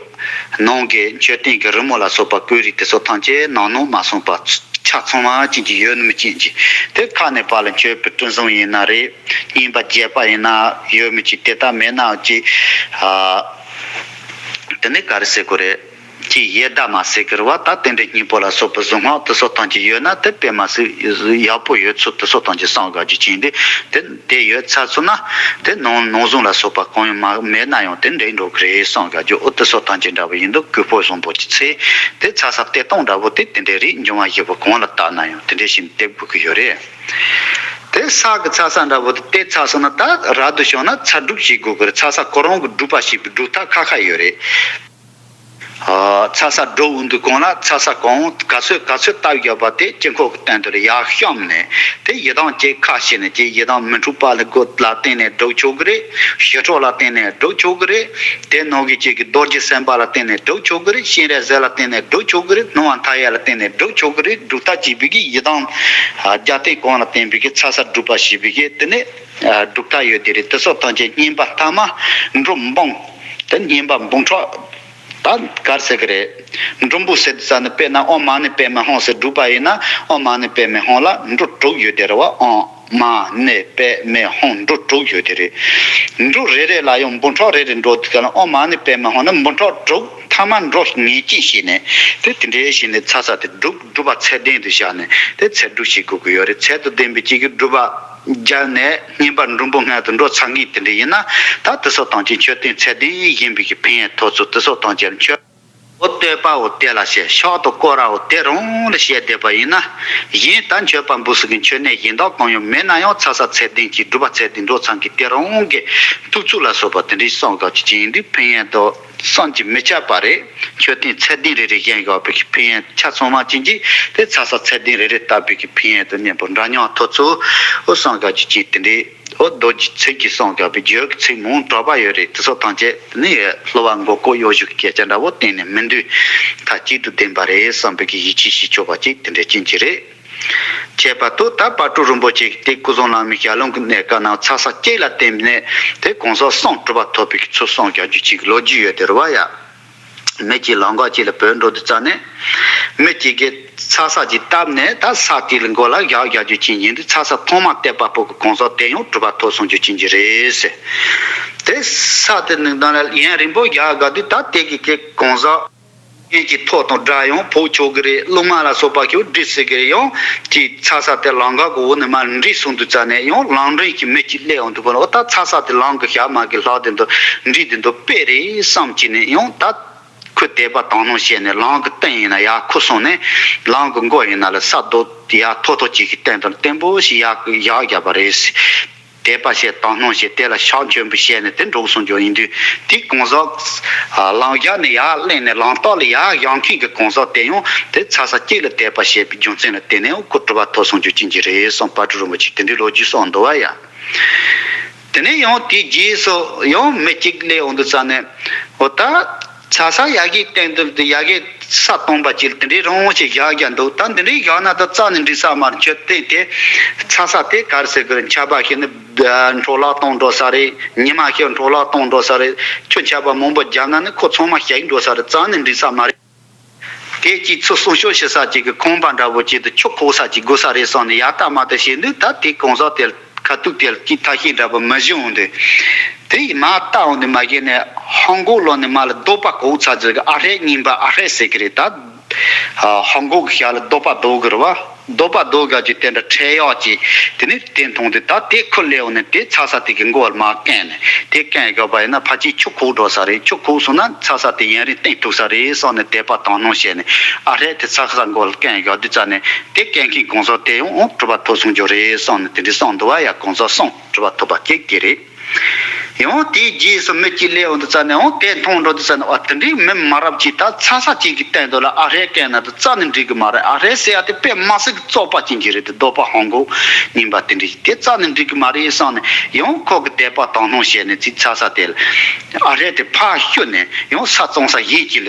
ནང་གི་མཆོད་རྟེན་གྱི་རི་མོ་ལ་སོགས་པ་བཀོད་རིས་དེ་ཚོ་ཐམས་ཅད་ནང་ནང་མ་སོང་པ་ཆ་ཚང་བ་ཅན་གྱི་ཡོད་མི་ཅན་གྱི། དེ་ཁ་ནས་ཕར་ལ་མཆོད་པའི་སྤྲིན་བཟང་ཡིན་ན་རེད། བསྙེན་པ་རྒྱས་པ་ཡིན་ན་ཡོད་མི་ཅན། དེ་ལྟ་མེད་ན་ཅིག་ཨ། དེ་ནས་ག་རེ་ཟེར་དགོས་རེད། ཅིག་ཡེ་ད་མ་ཟེར་གི་རེད་བ། ད་རྟེན་འབྲེལ་སྙིང་པོ་ལ་སོགས་པའི་གཟུངས་སྔགས་དེ་ཚོ་ཐམས་ཅད་ཡོད་ན། དེ་དཔེ་མ་སྲིད་ཡག་པོ་ཡོད་ཚུལ་དེ་ཚོ་ཐམས་ཅད་བསམ་དགའ་རྒྱུ་ཅན་དེ། དེ་དེ་ཡོད་ཚར་ཚུལ་ན། དེ་ནང་ནང་གཟུངས་ལ་སོགས་པ་གང་ཡང་མ་མེད་ན་ཡང་དེ་འདྲའི་འགྲོ་གི་རེད་བསམ་དགའ་རྒྱུ། འོ་དེ་ཚོ་ཐམས་ཅད་འདྲ་བོ་ཡིན་དུས། ཀོས་ཕོ་བཟང་པོ་ཅིག་ཚེ་དེ་ཚ་ས་གཏད་སྟངས་འདྲ་བོ་དེ་དེ་འདྲའི་རིགས་འབྱུང་བ་བཞི་པོ་གང་ལ་བལྟས་ན་ཡང་དེ་འདྲའི་ཞིག་སྟེར་དགོས་ཀྱི་ཡོད་རེད། དེ་ས་གི་ཚ་ས་འདྲ་བོ་དེ་གཏད་ཚར་སོང་ན། ད་རབ་ཏུ་བྱུང་ན་ཚ་སྒྲུབ་བྱེད་དགོས་ཀྱི་རེད། ཚ་ས་ཁོ་རང་གི་སྒྲུབ་པ་བྱེད་པའི་སྒྲུབ་ཐབས་ཁ་ཁ་ཡོད་རེད། ཨ། ཚ་ས་སྒྲུབ་འོང་དུས་གང་ལ། ཚ་ས་གང་ག་ཚོད་ག་ཚོད་བཏབ་བཞག་པ་དེ་དཀྱིལ་འཁོར་གྱི་སྟེང་དུ་ཡར་བཤམས་ནས། དེ་ཡི་དམ་གྱི་ཁ་ཕྱེ་ནས། དེ་ཡི་དམ་མི་འཁྲུགས་པ་ལ་སྒོ་ལ་བརྟེན་ནས་སྒྲུབ་ཆོག་གི་རེད། ཞི་ཁྲོ་ལ་བརྟེན་ནས་སྒྲུབ་ཆོག་གི་རེད། དེ་ནང་གི་ཅིག་གི་རྡོ་རྗེ་སེམས་དཔའ་ལ་བརྟེན་ནས་སྒྲུབ་ཆོག་གི་རེད། སྤྱན་རས་གཟིགས་ལ་བརྟེན་ནས་སྒྲུབ་ཆོག་གི་རེད། སྣང་བ་མཐའ་ཡས་ལ་བརྟེན་ནས་སྒྲུབ་ཆོག་གི་རེད། སྒྲུབ་ཐབས་བྱེད་པའི་གི་ཡི་དམ་རྒྱལ་བསྟན་གང་ལ་བརྟེན་པའི་གི་ཚ་ས་སྒྲུབ་པ་བྱེད་པའི་གི་དེ་ནས་སྒྲུབ་ཐབས་ཡོད་དེ་རེད། དེ་ཚོ་ཐམས་ཅད་བསྙེན་པ་ཐ་མ་འབྲུ་འབུམ། དེ་བསྙེན་པ་འབུམ་ཕྲག་ད་ག་རེ་ཟེར་གི་རེད། འབྲུ་འབུམ་ཟེར་དུས་ཙམ་ནས། དཔེར་ན་ཨོཾ་མ་ཎི་པདྨེ་ཧཱུྃ་ཟེར་སྒྲུབ་པ་ཡིན་ན། ཨོཾ་མ་ཎི་པདྨེ་ཧཱུྃ་ལ་འབྲུ་དྲུག་ཡོད་དེ་རེད་བ། ཨོཾ་མ་ཎི་པདྨེ་ཧཱུྃ། འབྲུ་དྲུག་ཡོད་དེ་རེད། འབྲུ་རེ་རེ་ལ་ཡང་འབུམ་ཕྲག་རེ་རེ་འགྲོ་དུས་ཀ་ལ། ཨོཾ་མ་ཎི་པདྨེ་ཧཱུྃ་ནི་འབུམ་ཕྲག་དྲུག་ཐ་མ་འགྲོ་ངེས་ཅན་བྱས་ནས། དེ་དེ་འདྲའི་བྱས་ནས་ཚ་ས་དེ་སྒྲུབ་སྒྲུབ་པ་ཚད་ལྡན་དུ་བཞག་ནས་དེ་ཚད་སྒྲུབ་བྱེད་དགོས་ཀྱི་ཡོད་རེད། ཚད་དང་ལྡན་པའི་ཅིག་གི་སྒྲུབ་པ་བརྒྱབ་ནས། བསྙེན་པ་འབྲུ་འབུམ་སྔོན་དུ་འགྲོ་ཚར་མཁན་དེ་འདྲ་ཡིན་ན། ད་དེ་ཚོ་ཐམས་ཅད་མཆོད་རྟེན་ཚད་ལྡན་ཡིན་པའི་གི་ཕན་ཡོན་ཐོབ་ཚུལ། དེ་ཚོ་ཐམས་ཅད་མཆོད། འོ་བསྟོད་པའོ་དེ་ལ་ཞེས། ཕྱག་ཏུ་བསྐོར་རའོ་དེ་རང་ལ་བཤད་བསྡད་པ་ཡིན་ན། གཞན་ད་མཆོད་པ་འབུལ་ས་གི་མཆོད་གནས་གཞན་དག་གང་ཡང་མེད་ན་ཡང་། ཚ་ས་ཚད་ལྡན་གྱི་སྒྲུབ་པ་ཚད་ལྡན་འགྲོ་ཚར་མཁན་དེ་རང་གི་ཐུབ་ཚོད་ལ་སོགས་པ་དེ་འདྲའི་བསམ་དགའ་རྒྱུ་ཅན་ཡིན་དུས། ཕན་ཡོན་དང་བསམ་གྱིས་མི་ཁྱབ་པ་རེད། མཆོད་རྟེན་ཚད་ལྡན་རེ་རེ་བཞེངས་ཡོད་པའི་ཕན་ཡོན་ཆ་ཚང་བ་ཅན་གྱི་དེ་ཚ་ས་ཚད་ལྡན་རེ་རེ་བཏབ་པའི་གི་ཕན་ཡོན་དང་མཉམ་པོ་འདྲ་མཉམ་ཐོབ་ཚུལ། འོ་བསམ་དགའ་རྒྱུ་ཅན་དེ་འདྲའི། འོ་རྡོ་རྗེ་ཚིག་གིས་བསམ་དགའ་བའི་རྒྱུད་ཀྱི་ཚིག་མང་དྲགས་པ་ཡོད་རེད། དེ་ཚོ་ཐམས་ཅད་ནི་སློབ་པ་མགོ་སྐོར་གཡོ་ཞིབ་ཀྱི་སྐད་ཆ་འདྲ་བོ་གཏན་ནས་མི་འདུག་མཐའ་གཅིག་ཏུ་ལྡན་པ་རེད་བསམ་པའི་གི་ཡིད་ཆེས་བྱེད་ཆོག་པ་ཅིག་དེ་འདྲ་ཅན་གྱི་རེད། བྱས་པ་དུ་ད་དཔལ་སྤྲུལ་རིན་པོ་ཆེ་གི་དེ་སྐུ་གསུང་ལམ་ནས་ཞལ་ལུང་གི་གནས་སྐབས་ནང་ཚ་ས་གཅིག་ལ་བརྟེན་ནས་དེ་གང་ཟག་གསུམ་གྲུབ་པ་ཐོབ་པའི་ཚུལ་གསུངས་རྒྱག་རྒྱུ་ཅིག་གི་ལོ་རྒྱུས་ཡོད་དེ་རེད་བ་ཡ། མི་གཅིག་ལམ་ཁ་གཅིག་ལ་བུད་འགྲོ་དུས་ཙ་ནས། མི་གཅིག་གིས་ཚ་ས་གཅིག་བཏབ་ནས་ད་ས་དེ་ལ་མགོ་ལ་བཞག་རྒྱག་རྒྱུ་ཅིག་ཡིན་དུས་ཚ་ས་ཐོག་མ་བལྟས་པ་པོ་གི་གང་ཟག་དེ་ཡང་གྲུབ་པ་ཐོབ་སོང་རྒྱུ་ཅིག་གི་རེད་ཟེར། དེ་ས་དེ་ནང་ལ་ཡུན་རིང་པོ་བཞག་དགོས་དུས་ད་དེ་གི་གི་གང་ཟག་ཡན་གྱི་ཐོག་དང་སྒྲ་ཡང་ཕོག་ཆོག་གི་རེད། གླུ་མ་ལ་སོགས་པ་ཁྱོད་འདྲི་སྲིད་གི་རེད། ཡང་གཅིག་ཚ་ས་དེ་ལམ་ཁ་གི་འོག་ནས་མར་འདྲི་སོང་དུས་ཙ་ནས་ཡང་ལམ་རིམ་གྱི་མི་གཅིག་སླེབས་འོང་དུས་གོ་ལ་འོ་ད་ཚ་ས་དེ་ལམ་གི་ཞྭ་དམར་གི་ལྷག་དེ་འདུག་འདྲི་དེ་འདུག་དཔེ་རེད་བསམ་གྱི་ནས་ཡང་ད་ཁོས་དད་པ་དག་སྣང་བྱས་ནས་ལམ་གི་སྟེང་ཡིན་ན་ཡར་འཁུར་སོང་ནས་ལམ་གི་མགོ་ཡིན་ན་ལ་ས་རྡོ་ཡར་མཐོ་མཐོ་གཅིག་གི་སྟེང་དུ་བརྟན་པོ་ཞིག་ཡར་ཡར་བརྒྱབ་པ་རེད། དད་པ་བྱས་དག་སྣང་བྱས་དེ་ལ་ཕྱག་མཆོད་འབུལ་བྱས་ནས་དེ་འགྲོ་སོང་རྒྱུ་ཡིན་དུས་དེའི་གང་ཟག་ལམ་བརྒྱབ་ནས་ཡར་སླེབས་ནས་ལམ་ལྟག་ལ་ཡར་བཞེངས་མཁན་གྱི་གང་ཟག་དེ་ཡང་དེ་ཚ་ས་གཅིག་ལ་དད་པ་བྱས་པའི་རྒྱུ་མཚན་ལ་བརྟེན་ནས་ཁོ་གྲུབ་པ་ཐོབ་སོང་རྒྱུ་ཅན་གྱི་རེད་བསམ་དཔལ་སྤྲུལ་རིན་པོ་ཆེས་དེ་འདྲའི་ལོ་རྒྱུས་གསུངས་འདུག་བ་ཡ། དེ་ནས་ཡང་དེའི་རྗེས་སུ་ཡང་མི་གཅིག་སླེབས་འོང་དུས་ཙ་ནས་འོ་ད། ཚ་ས་ཡ་གི་སྟེང་དུ་ཡ་གི་ས་སྟོང་པ་ཅིག་དེ་འདྲའི་རང་དབང་ཞིག་བཞག་རྒྱུ་འདུག་ད་འདི་འདྲའི་བཞག་ན་ད་རྩ་ནས་འགྲིག་ས་མ་རེད། ཁྱོད་བལྟས་དེ་ཚ་ས་དེ་ག་རེ་ཟེར་གི་རེད། ཆར་པ་ཤི་ནི་འཕྲོ་བརླག་གཏོང་འགྲོ་ས་རེད། ཉི་མ་ཤི་འཕྲོ་བརླག་གཏོང་འགྲོ་ས་རེད། ཁྱོད་ཆར་པ་མང་པོ་བརྒྱབ་ན་ནི་ཁོ་ཚང་མ་ཞིག་འགྲོ་ས་རེད། རྩ་ནས་འགྲིག་ས་མ་རེད། དེ་གཅིག་ཚུར་སྲུང་སྐྱོབ་བྱེད་ས་ཅིག་གི་ཁང་པ་འདྲ་བོ་ཅིག་ཏུ་ཆུ་ཁོག་ས་ཅིག་དགོས་ས་རེད་བསམ་ནས་ཡར་ལྟ་མར་ལྟ་བྱས་དུས་ད་དེ་གང་ཟག་དེ་ཁ་ཐུག་དེ་ལ་ཅིག་ཐ་ཤལ་འདྲ་པོ་མ་བྱུང་འདུག་དེ་ཡིས་མར་ལྟ་འོང་དུས་མ་གཞི་ནས་ཧོང་ཀོང་ལོག་ནས་མར་ལ་རྡོ་པ་གོག་ཚ་ཚོད་ཀྱི་ཨ་ཧྲེ་རྙིང་པ་ཨ་ཧྲེ་ཟེར་གི་རེད་ད། ཧོང་ཀོང་གི་ཤར་ལ་རྡོ་པ་རྡོ་གི་རེད་བ། རྡོ་པ་རྡོ་ག་ཅིག་དེ་འདྲ་འཕྲད་ཡག་ཅིག་དེ་ནས་དེ་མཐོང་དུས་ད་དེ་ཁོ་སླེབས་འོང་ནས་དེ་ཚ་ས་དེ་གི་མགོ་ལ་མར་བཀན་ནས་དེ་བཀན་བཞག་པ་ཡིན་ན་ཕལ་ཆེར་ཆུ་ཁོག་འགྲོ་ས་རེད། ཆུ་ཁོག་སོང་ན་ཚ་ས་དེ་ཡུན་རིང་བསྟེན་ཐུབ་ས་རེད་བསམ་ནས་དད་པ་དག་སྣང་བྱས་ནས་ཨ་ཧྲེ་དེ་ཚ་ས་མགོ་ལ་བཀན་བཞག་དུས་ཙ་ནས་དེ་བཀན་མཁན་གང་ཟག་དེ་ཡང་འོང་གྲུབ་པ་ཐོབ་སོང་རྒྱུ་རེད་བསམ་ནས་དེ་འདྲའི་གསུངས་འདུག་བ་ཡ། གང་ཟག་གསུམ་གྲུབ་པ་ཐོབ་པ་གཅིག་དེ་རེད། ཡང་དེའི་རྗེས་སུ་མི་གཅིག་སླེབས་འོང་དུས་ཙ་ནས་འོང་དེ་མཐོང་འགྲོ་དུས་ཙ་ནས་ཨ་དེ་འདྲའི་མི་མ་རབས་ཅིག་ད་ཚ་ས་ཅིག་གི་སྟེང་དུ་ལ་ཨ་ཧྲེ་བཀན་ན་དུ་རྩ་ནས་འགྲིག་གི་མ་རེད། ཨ་ཧྲེ་ཟེར་ཡ་དེ་དཔེ་མི་སྲིད་ཀྱི་བཙོག་པ་ཅན་གྱི་རེད་དེ་རྡོ་པ་ཧོང་ཀོང་རྙིང་པ་དེ་འདྲའི་དེ་རྩ་ནས་འགྲིག་གི་མ་རེད་བསམ་ནས་ཡང་ཁོ་གི་དད་པ་དག་སྣང་བྱས་ནས་ཅིག་ཚ་ས་དེ་ལ་ཨ་ཧྲེ་དེ་ཕར་བཤུད་ནས་ཡང་ས་བཙོང་ས་གཞན་ཅིག་ལ།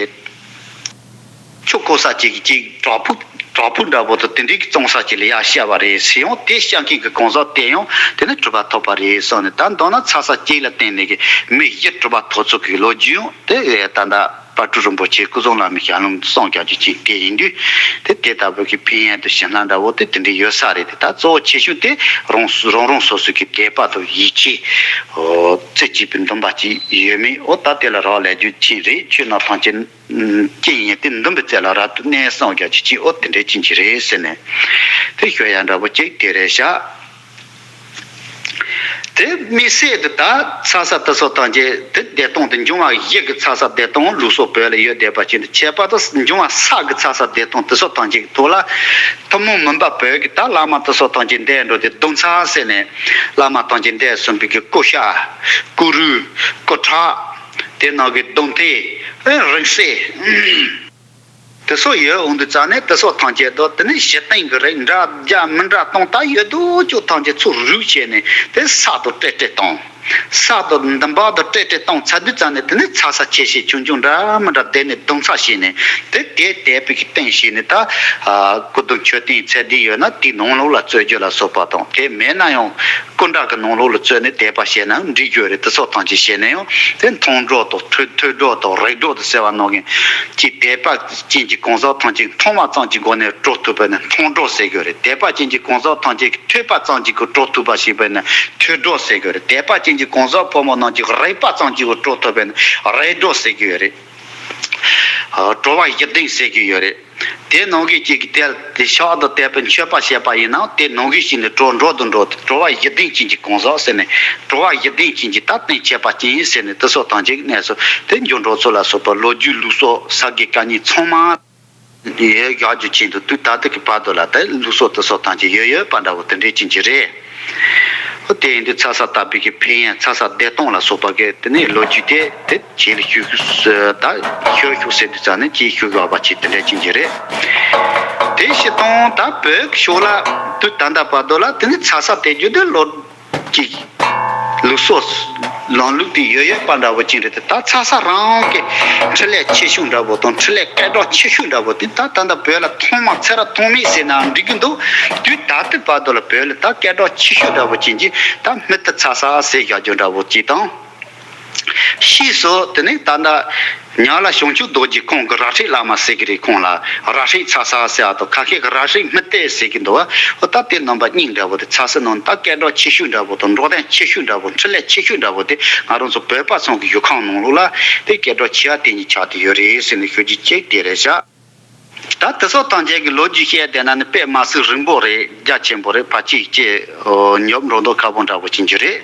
ཆུ་ཁོལ་ས་ཅིག་གི་ཅིག་བྲག་ཕུག་བྲག་ཕུག་འདྲ་པོ་དང་དེ་འདྲའི་གི་བཙོང་ས་ཅིག་ལ་ཡར་བཤལ་བ་རེད་ཟེར། ཡང་དེ་བཤལ་མཁན་གྱི་གང་ཟག་དེ་ཡང་དེ་ནས་གྲུབ་པ་ཐོབ་པ་རེད་གསུངས་ནས། ད་མདོར་ན་ཚ་ས་གཅིག་ལ་བརྟེན་ནས་གི་མི་བཞི་གྲུབ་པ་ཐོབ་ཚུལ་གྱི་ལོ་རྒྱུས་ཡང་དེ་ད་ལྟ་དཔལ་སྤྲུལ་རིན་པོ་ཆེ་སྐུ་གསུང་ལ་མི་ཞལ་ལུང་གསུངས་རྒྱག་རྒྱུ་ཅིག་དེ་ཡིན་དུས་དེ་དེ་ལྟ་བུ་གི་ཕན་ཡོན་དང་བྱིན་རླབས་འདྲ་བོ་དེ་དེ་འདྲའི་ཡོད་ས་རེད་དེ། ད་གཙོ་བོ་ཆེ་ཤོས་དེ་རང་རང་རང་སོ་སོ་གི་དད་པ་དང་ཡིད་ཆེས་རྩེ་གཅིག་པའི་འདུན་པ་ཅིག་ཡོད་མེད་འོ་ད་དེ་ལ་རག་ལས་རྒྱུ་ཅན་རེད། ཆོས་རྣམས་ཐམས་ཅད་ཅི་ཡིན་དེ་འདུན་པའི་རྩེ་ལ་རབ་ཏུ་གནས་གསུངས་རྒྱག་རྒྱུ་ཅིག་འོ་དེ་འདྲའི་ཅན་གྱི་རེད་ཟེར་ནས་དེ་ཞུ་ཡ་འདྲ་པོ་ཅིག་དེ་རེད་ཤག་དེ་དམིགས་བསལ་དུ་ད་ཚ་ས་དེ་ཚོ་ཐམས་ཅད་དེ་བདེ་སྟོང་དུ་འབྱུང་བ་བཞི་གི་ཚ་ས་བདེ་སྟོང་ལུགས་སྲོལ་བོད་ལ་ཡོད་བསྡད་པ་ཅན་དུ་ཁྱད་པར་དུ་འབྱུང་བ་ས་གི་ཚ་ས་བདེ་སྟོང་དེ་ཚོ་ཐམས་ཅད་ཀྱི་ཐོག་ལ་ཐུན་མོང་མིན་པ་བོད་ཀྱི་ད་བླ་མ་དེ་ཚོ་ཐམས་ཅད་འདས་འགྲོ་དེ་གདུང་ཚ་ཟེར་ནས་བླ་མ་ཐམས་ཅད་འདས་ཟིན་པའི་གི་སྐུ་ཤ་སྐུ་རུས་སྐུ་ཁྲག་དེ་ནང་གི་གདུང་ཐལ། ཨེ་རིང་བསྲེལ། དེ་ཚོ་ཡོད་འོང་དུས་ཙ་ནས་དེ་ཚོ་ཐམས་ཅད་དོ་དེ་ནས་ཞི་སྟེང་གི་རིགས་འདྲ་རྒྱ་མི་འདྲ་གཏོང་ད་ཡོད་དོ་ཅོག་ཐམས་ཅད་ཚུར་རུག་བྱས་ནས་དེ་ས་དང་སྤྲེལ་སྤྲེལ་གཏོང་། ས་དང་འདུན་པ་དང་སྤྲེལ་སྤྲེལ་གཏོང་ཚར་དུས་ཙ་ནས་དེ་ནས་ཚ་ས་ཆེ་ཆེ་ཆུང་ཆུང་འདྲ་མི་འདྲ་དེ་ནས་གདུང་ཚ་བྱས་ནས་དེ་དེ་དད་པའི་གི་སྟེང་བྱས་ནས་ད་སྐུ་གདུང་མཆོད་རྟེན་ཚད་ལྡན་ཡོད་ན་དེའི་ནང་ལོགས་ལ་བཙུགས་རྒྱུ་ལ་སོགས་པ་དང་དེ་མེད་ན་ཡང་། སྐུ་འདྲ་གི་ནང་ལོགས་ལ་བཙུགས་ནས་དད་པ་བྱས་ན་འགྲིག་རྒྱུ་རེད། དེ་ཚོ་ཐམས་ཅད་བྱས་ན་ཡང་དེ་མཐོང་གྲོལ་དང་ཐོས་ཐོས་གྲོལ་དང་རེག་གྲོལ་དུ་ཟེར་བ་ནང་བཞིན་གྱི་དད་པ་ཅན་གྱི་གང་ཟག་ཐམས་ཅད་མཐོང་བ་ཙམ་གྱི་སྒོ་ནས་གྲོལ་ཐུབ་པ་ནི་མཐོང་གྲོལ་ཟེར་གྱི་རེད། དད་པ་ཅན་གྱི་གང་ཟག་ཐམས་ཅད་ཀྱི་ཐོས་པ་ཙམ་གྱི་སྒོ་གྲོལ་ཐུབ་པ་ཞིག་པ་ནི་ཐོས་གྲོལ་ཟེར་གྱི་རེད། དད་པ་ཅན་གྱི་གང་ཟག་ཕོ་མོ་རྣམས་ཀྱི་རེག་པ་ཙམ་གྱི་སྒོ་གྲོལ་ཐུབ་པ་ནི་རེག་གྲོལ་ཟེར་གྱི་རེད། གྲོལ་བ་བཞི་ལྡན་ཟེར་གྱི་ཡོད་རེད། དེ་ནང་གི་གཅིག་གིས་དེ་དེ་ཕྱག་ཏུ་གཏད་པའི་མཆོད་པ་བྱེད་པ་ཡིན་ནའང་དེ་ནང་གི་གཅིག་ནས་གྲོལ་འགྲོ་དུ་འགྲོ་སྟེ་གྲོལ་བ་བཞི་ལྡན་ཅན་གྱི་གང་ཟག་ཟེར་ནས་གྲོལ་བ་བཞི་ལྡན་ཅན་གྱི་ད་རྟེན་བྱེད་པ་ཅན་ཡིན་ཟེར་ནས་དེ་སོགས་དང་གཅིག་གནས་སུ་དེ་འགྱུར་འགྲོ་ཚུལ་ལ་སོགས་པ་ལོ་རྒྱུས་ལུགས་སྲོལ་ས་དགེ་བཀའ་རྙིང་ཚང་མ་ཡོད་རྒྱག་རྒྱུ་ཅན་དུ་དུས་ད་ལྟ་གི་བར་དུ་ལ་དེ་ལུགས་སྲོལ་དེ་སོགས་དང་གཅིག་ཡོད་ཡོད་པ་འདྲ་བོ་དེ་འདྲའི་ཅན་གྱི་རེད། དེ་ཡིན་དུས་ཚ་ས་བཏབ་པའི་གི་ཕན་ཡོན་ཚ་ས་བདེ་སྟོང་ལ་སོགས་པ་གི་དེ་ནས་ལོ་རྒྱུས་དེ་དེ་རྗེས་ལ་ཤོད་ཤོད་ད་ཤོད་ཤོད་ཟེར་དུས་ཙང་ནས་རྗེས་ཤོད་ཡོད་པ་ཅིག་དེ་འདྲ་ཅན་གྱི་རེད། དེ་བཞི་སྟོང་ད་བོད་ཀྱི་ཕྱོགས་ལ་དུས་ད་ལྟ་བར་དུ་ལ་དེ་ནས་ཚ་ས་དེ་རྒྱུ་དེ་ལོ་གཅིག་ལུགས་སྲོལ་ ལམ་ལུགས་དེ་ཡོད་ཡོད་པ་འདྲ་བོ་ཅིག་རེད་དེ། ད་ཚ་ས་རང་གི་འཕྲུལ་ལས་ཆེ་ཤོས་འདྲ་བོ་དང་འཕྲུལ་ལས་སྐད་གྲགས་ཆེ་ཤོས་འདྲ་བོ་དེ་ད་ད་ལྟ་བོད་ལ་ཐོག་མ་ཚེ་རབས་ཐོག་མའི་ཟེར་ནའང་འགྲིག་གི་འདུག་དུས་ད་ལྟའི་བར་དུ་ལ་བོད་ལ་ད་སྐད་གྲགས་ཆེ་ཤོས་འདྲ་བོ་ཅིག་གི་ད་སྨི་ཏི་ཚ་ས་ཟེར་བཞག་རྒྱུ་འདྲ་བོ་ཅིག་དང་། ཕྱིས་སུ་དེ་ནས་ད་ལྟ་ཉག་ལ་བྱང་ཆུབ་རྡོ་རྗེ་ཁོང་གི་ར་ཧྲིག་བླ་མ་ཟེར་གི་རེད། ཁོང་ལ་ར་ཧྲིག་ཚ་ས་ཟེར་བ་དང་ཁ་ཤས་ཀྱི་ར་ཧྲིག་སྨི་ཏི་ཟེར་གི་འདུག་བ། ཨོ་ད་དེ་རྣམ་པ་གཉིས་འདྲ་བོ་དེ་ཚ་ས་ནང་ད་སྐད་གྲགས་ཆེ་ཤོས་འདྲ་བོ་དང་འགྲོ་སྟངས་ཆེ་ཤོས་འདྲ་བོ་འཕྲུལ་ལས་ཆེ་ཤོས་འདྲ་བོ་དེ་ང་རང་ཚོ་བོད་པ་ཚང་གི་ཡུལ་ཁམས་ནང་ལོགས་ལ་དེ་སྐད་གྲགས་ཆེ་བ་དེ་གཉིས་ཆགས་བསྡད་ཡོད་རེད་ཟེར་ནས་ཞུ་རྒྱུ་གཅིག་དེ་རེད་ཤག་ད་དེ་ཚོ་ཐམས་ཅད་ཀྱི་ལོ་རྒྱུས་བཤད་བསྡད་ན་ནི་དཔེ་མ་སྲིད་རིང་པོ་རེད། རྒྱ་ཆེན་པོ་རེད། ཕལ་ཆེར་ཅེས་ཉོབ་འགྲོ་མདོག་ཁ་པོ་འདྲ་བོ་ཅིག་རྒྱུ་རེད།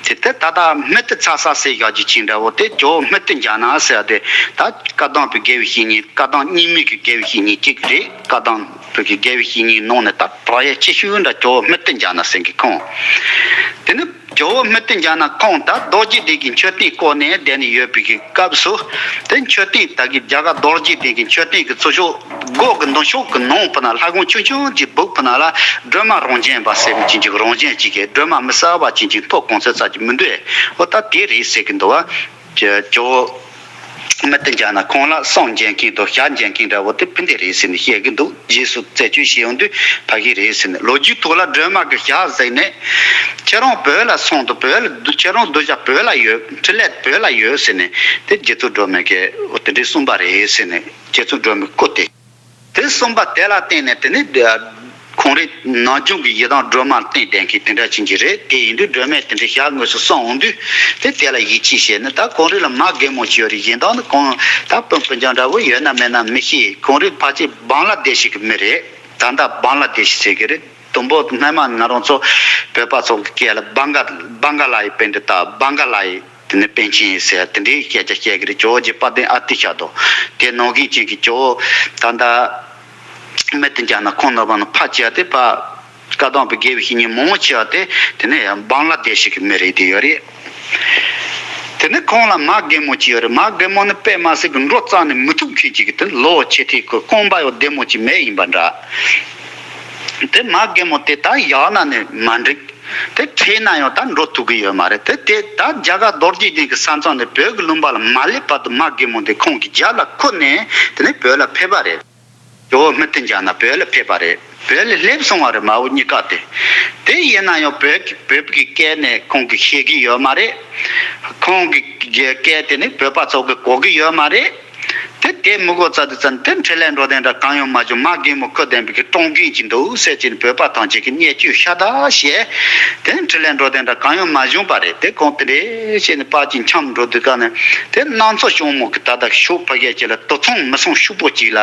དེ་ལྟར་ད་ལྟ་སྨི་ཏི་ཚ་ས་ཟེར་བཞག་རྒྱུ་ཅིག་འདྲ་བོ་དེ་ཇོ་བོ་སྨི་ཏི་ཛྙཱ་ན་ཟེར་བ་དེ་ད་བཀའ་གདམས་པའི་དགེ་བའི་བཤེས་གཉེན། བཀའ་གདམས་རྙིང་མའི་གི་དགེ་བའི་བཤེས་གཉེན་གཅིག་རེད། བཀའ་གདམས་པའི་གི་དགེ་བའི་བཤེས་གཉེན་ནང་ནས་ད་བག་ཡངས་ཆེ་ཤོས་འདྲ་ཇོ་བོ་སྨི་ཏི་ཛྙཱ་ན་ཟེར་གི་ཁོང་། དེ་ནི་ཇོ་བོ་སྨི་ཏི་ཛྙཱ་ན་ཁོང་ད་རྡོ་རྗེ་གདན་གྱི་མཆོད་རྟེན་བསྐོར་ནས་བསྡད་ནས་ཡོད་པའི་གི་སྐབས་སུ། དེ་མཆོད་རྟེན་ད་གི་རྒྱ་གར་རྡོ་རྗེ་གདན་གྱི་མཆོད་རྟེན་གྱི་ཚུར་ཕྱོགས་སྒོ་གི་མདུན་ཕྱོགས་ཀྱི་ནང་ཕུ་ན་ལྷ་ཁང་ཆུང་ཆུང་ཅིག་སྦུག་ཕུ་ན་ལ་སྒྲོལ་མ་རང་བྱན་པ་ཟེར་མི་ཅིག་ཅིག་རང་བྱན་ཅིག་གི་སྒྲོལ་མ་མི་གསལ་བ་ཅིག་ཅིག་མཐོ་གང་ཚད་ཙམ་ཅིག་མི་འདུག་ཨེ། ཨོ་ད་དེ་རེད་ཟེར་གི་འདུག་བ། ཇོ་བོ་སྨི་ཏི་ཛྙཱ་ན་ཁོང་ལ་སངས་རྒྱས་མཁན་དང་ཞལ་མཇལ་མཁན་འདྲ་བོ་དེ་ཕུ་འདི་རེད་ཟེར་ནས་བཤད་གི་འདུག་རྗེས་སུ་རྩད་གཅོད་བྱེད་ཡོང་དུས་ཕ་གི་རེད་ཟེར་ནས། ལོ་རྒྱུས་ཐོག་ལ་སྒྲོལ་མ་གི་ཞལ་གཟིགས་ནས་ཁྱེད་རང་བོད་ལ་སོང་དང་བོད་ལ་ཁྱེད་རང་གདུལ་བྱ་བོད་ལ་ཡོད། འཕྲིན་ལས་བོད་ལ་ཡོད་ཟེར་ནས་དེ་རྗེ་བཙུན་སྒྲོལ་མས་གི་དེ་འདྲའི་གསུངས་པ་རེད་ཟེར་ནས་རྗེ་བཙུན་སྒྲོལ་མས་བསྐུལ་ཏེ། དེ་གསུངས་པ་དེ་ལ་བརྟེན་ནས་དེ་ནི་ཁོང་རེ་ནམ་རྒྱུན་གྱི་ཡི་དམ་སྒྲོལ་མ་བསྟེན་བསྡད་མཁན་དེ་འདྲ་ཅིག་གི་རེད། དེ་ཡིན་དུས་སྒྲོལ་མས་དེ་འདྲའི་ཞལ་དངོས་སུ་གསུངས་འོང་དུས་དེ་དེ་ལ་ཡིད་ཆེས་བྱས་ནས། ད་ཁོང་རེ་ལ་མ་རྒན་མོ་ཅིག་ཡོད་རེད། གཞན་དག་ནི་ཁོང་ད་སྤུན་སྤུན་ཀྱག་འདྲ་བོ་ཡོད་ན་མེད་ན་མི་ཤེས། ཁོང་རེ་ཕལ་ཆེར་བང་ལ་དེ་ཤི་གི་མི་རེད། ད་ལྟ་བང་ལ་དེ་ཤི་ཟེར་གི་རེད། དུམ་བུ་སྔ་མ་ང་རང་ཚོ་བོད་པ་ཚོ་གི་སྐད་ལ་བང་ག་བང་ག་ལ་ཡི་པན་ཏི་ད་བང་ག་ལ་ཡི་དེ་ནས་པཎ་ཆེན་ཟེར་དེ་འདྲའི་སྐད་ཆ་བཤད་ཀྱི་རེད། ཇོ་བོ་རྗེ་དཔལ་ལྡན་ཨ་ཏི་ཤ་དང་དེ་ནང་བཞིན་ཅན་གྱི་ཇོ་བོ་ད་ལྟ་སྨི་ཏི་ཛྙཱ་ན་ཁོང་རྣམ་པ་ནི་ཕལ་ཆེར་དེ་ཕ་བཀའ་གདམས་པའི་དགེ་བའི་བཤེས་གཉེན་མང་ཆེ་བ་དེ་དེ་ནས་ཡང་བང་ལ་དེ་ཤི་གི་མི་རེད། དེ་ཡོད་རེད། དེ་ནས་ཁོང་ལ་མ་རྒན་མོ་ཅིག་ཡོད་རེད། མ་རྒན་མོ་ནི་དཔེ་མ་སྲིད་གི་འགྲོ་རྩ་ནས་མི་ཐུབ་མཁན་ཅིག་གི་དེ་ལོ་ཆེ་ཐལ་གི་རྐང་པ་ཡང་བདེ་མོ་ཅིག་མེད་ཡིན་པ་འདྲ། དེ་མ་རྒན་མོ་དེ་ད་བཞག་ན་ནི་མ་འགྲིག་དེ་ཁྲིད་ན་ཡང་ད་འགྲོ་ཐུབ་ཀྱི་ཡོད་མ་རེད། དེ་དེ་ད་རྒྱ་གར་རྡོ་རྗེ་གདན་གྱི་ས་མཚམས་ནས་བོད་ཀྱི་ལུང་པ་ལ་མ་སླེབས་བར་དུ་མ་རྒན་མོ་དེ་ཁོང་གི་རྒྱབ་ལ་འཁུར་ནས་དེ་ནས་བོད་ལ་ཕེབས་པ་རེད། ཇོ་བོ་སྨི་ཏི་ཛྙཱ་ན་བོད་ལ་ཕེབས་པ་རེད། བོད་ལ་སླེབས་སོང་བ་རེད། མ་བུ་གཉིས་ཀ་དེ། དེ་ཡིན་ན་ཡང་བོད་ཀྱི་བོད་ཀྱི་སྐད་ནས་ཁོང་གིས་ཤེས་ཀྱི་ཡོད་མ་རེད། ཁོང་གི་སྐད་དེ་ནི་བོད་པ་ཚོ་གིས་གོ་གི་ཡོད་མ་རེད། དེ་དེ་མི་གོ་ཙ་དེ་ཙ་ནི་དེ་འཕྲིན་ལས་འགྲོ་དོན་འདྲ་གང་ཡང་མ་བྱུང་། མ་རྒན་མོ་ཁུར་ལྡན་པའི་གི་གྲོང་རྒན་ཅིག་འདུག་ཟེར་གྱིན་བོད་པ་ཐམས་ཅད་ཀྱིས་བརྙས་བཅོས་ཤ་སྟག་བྱས། དེ་འཕྲིན་ལས་འགྲོ་དོན་འདྲ་གང་ཡང་མ་བྱུང་བ་རེད། དེ་ཁོང་དེ་འདྲའི་བྱས་ནས་ཕར་ཅིག་འཁྱམས་འགྲོ་དུས་ཀ་ནས་དེ་སྣང་ཚུལ་ཤོང་མོ་གི་ད་ལྟ་ཤུགས་ཕ་གས་ཅིག་ལ་དུད་ཚང་མི་ཚང་ཤུགས་པོ་ཅིག་ལ་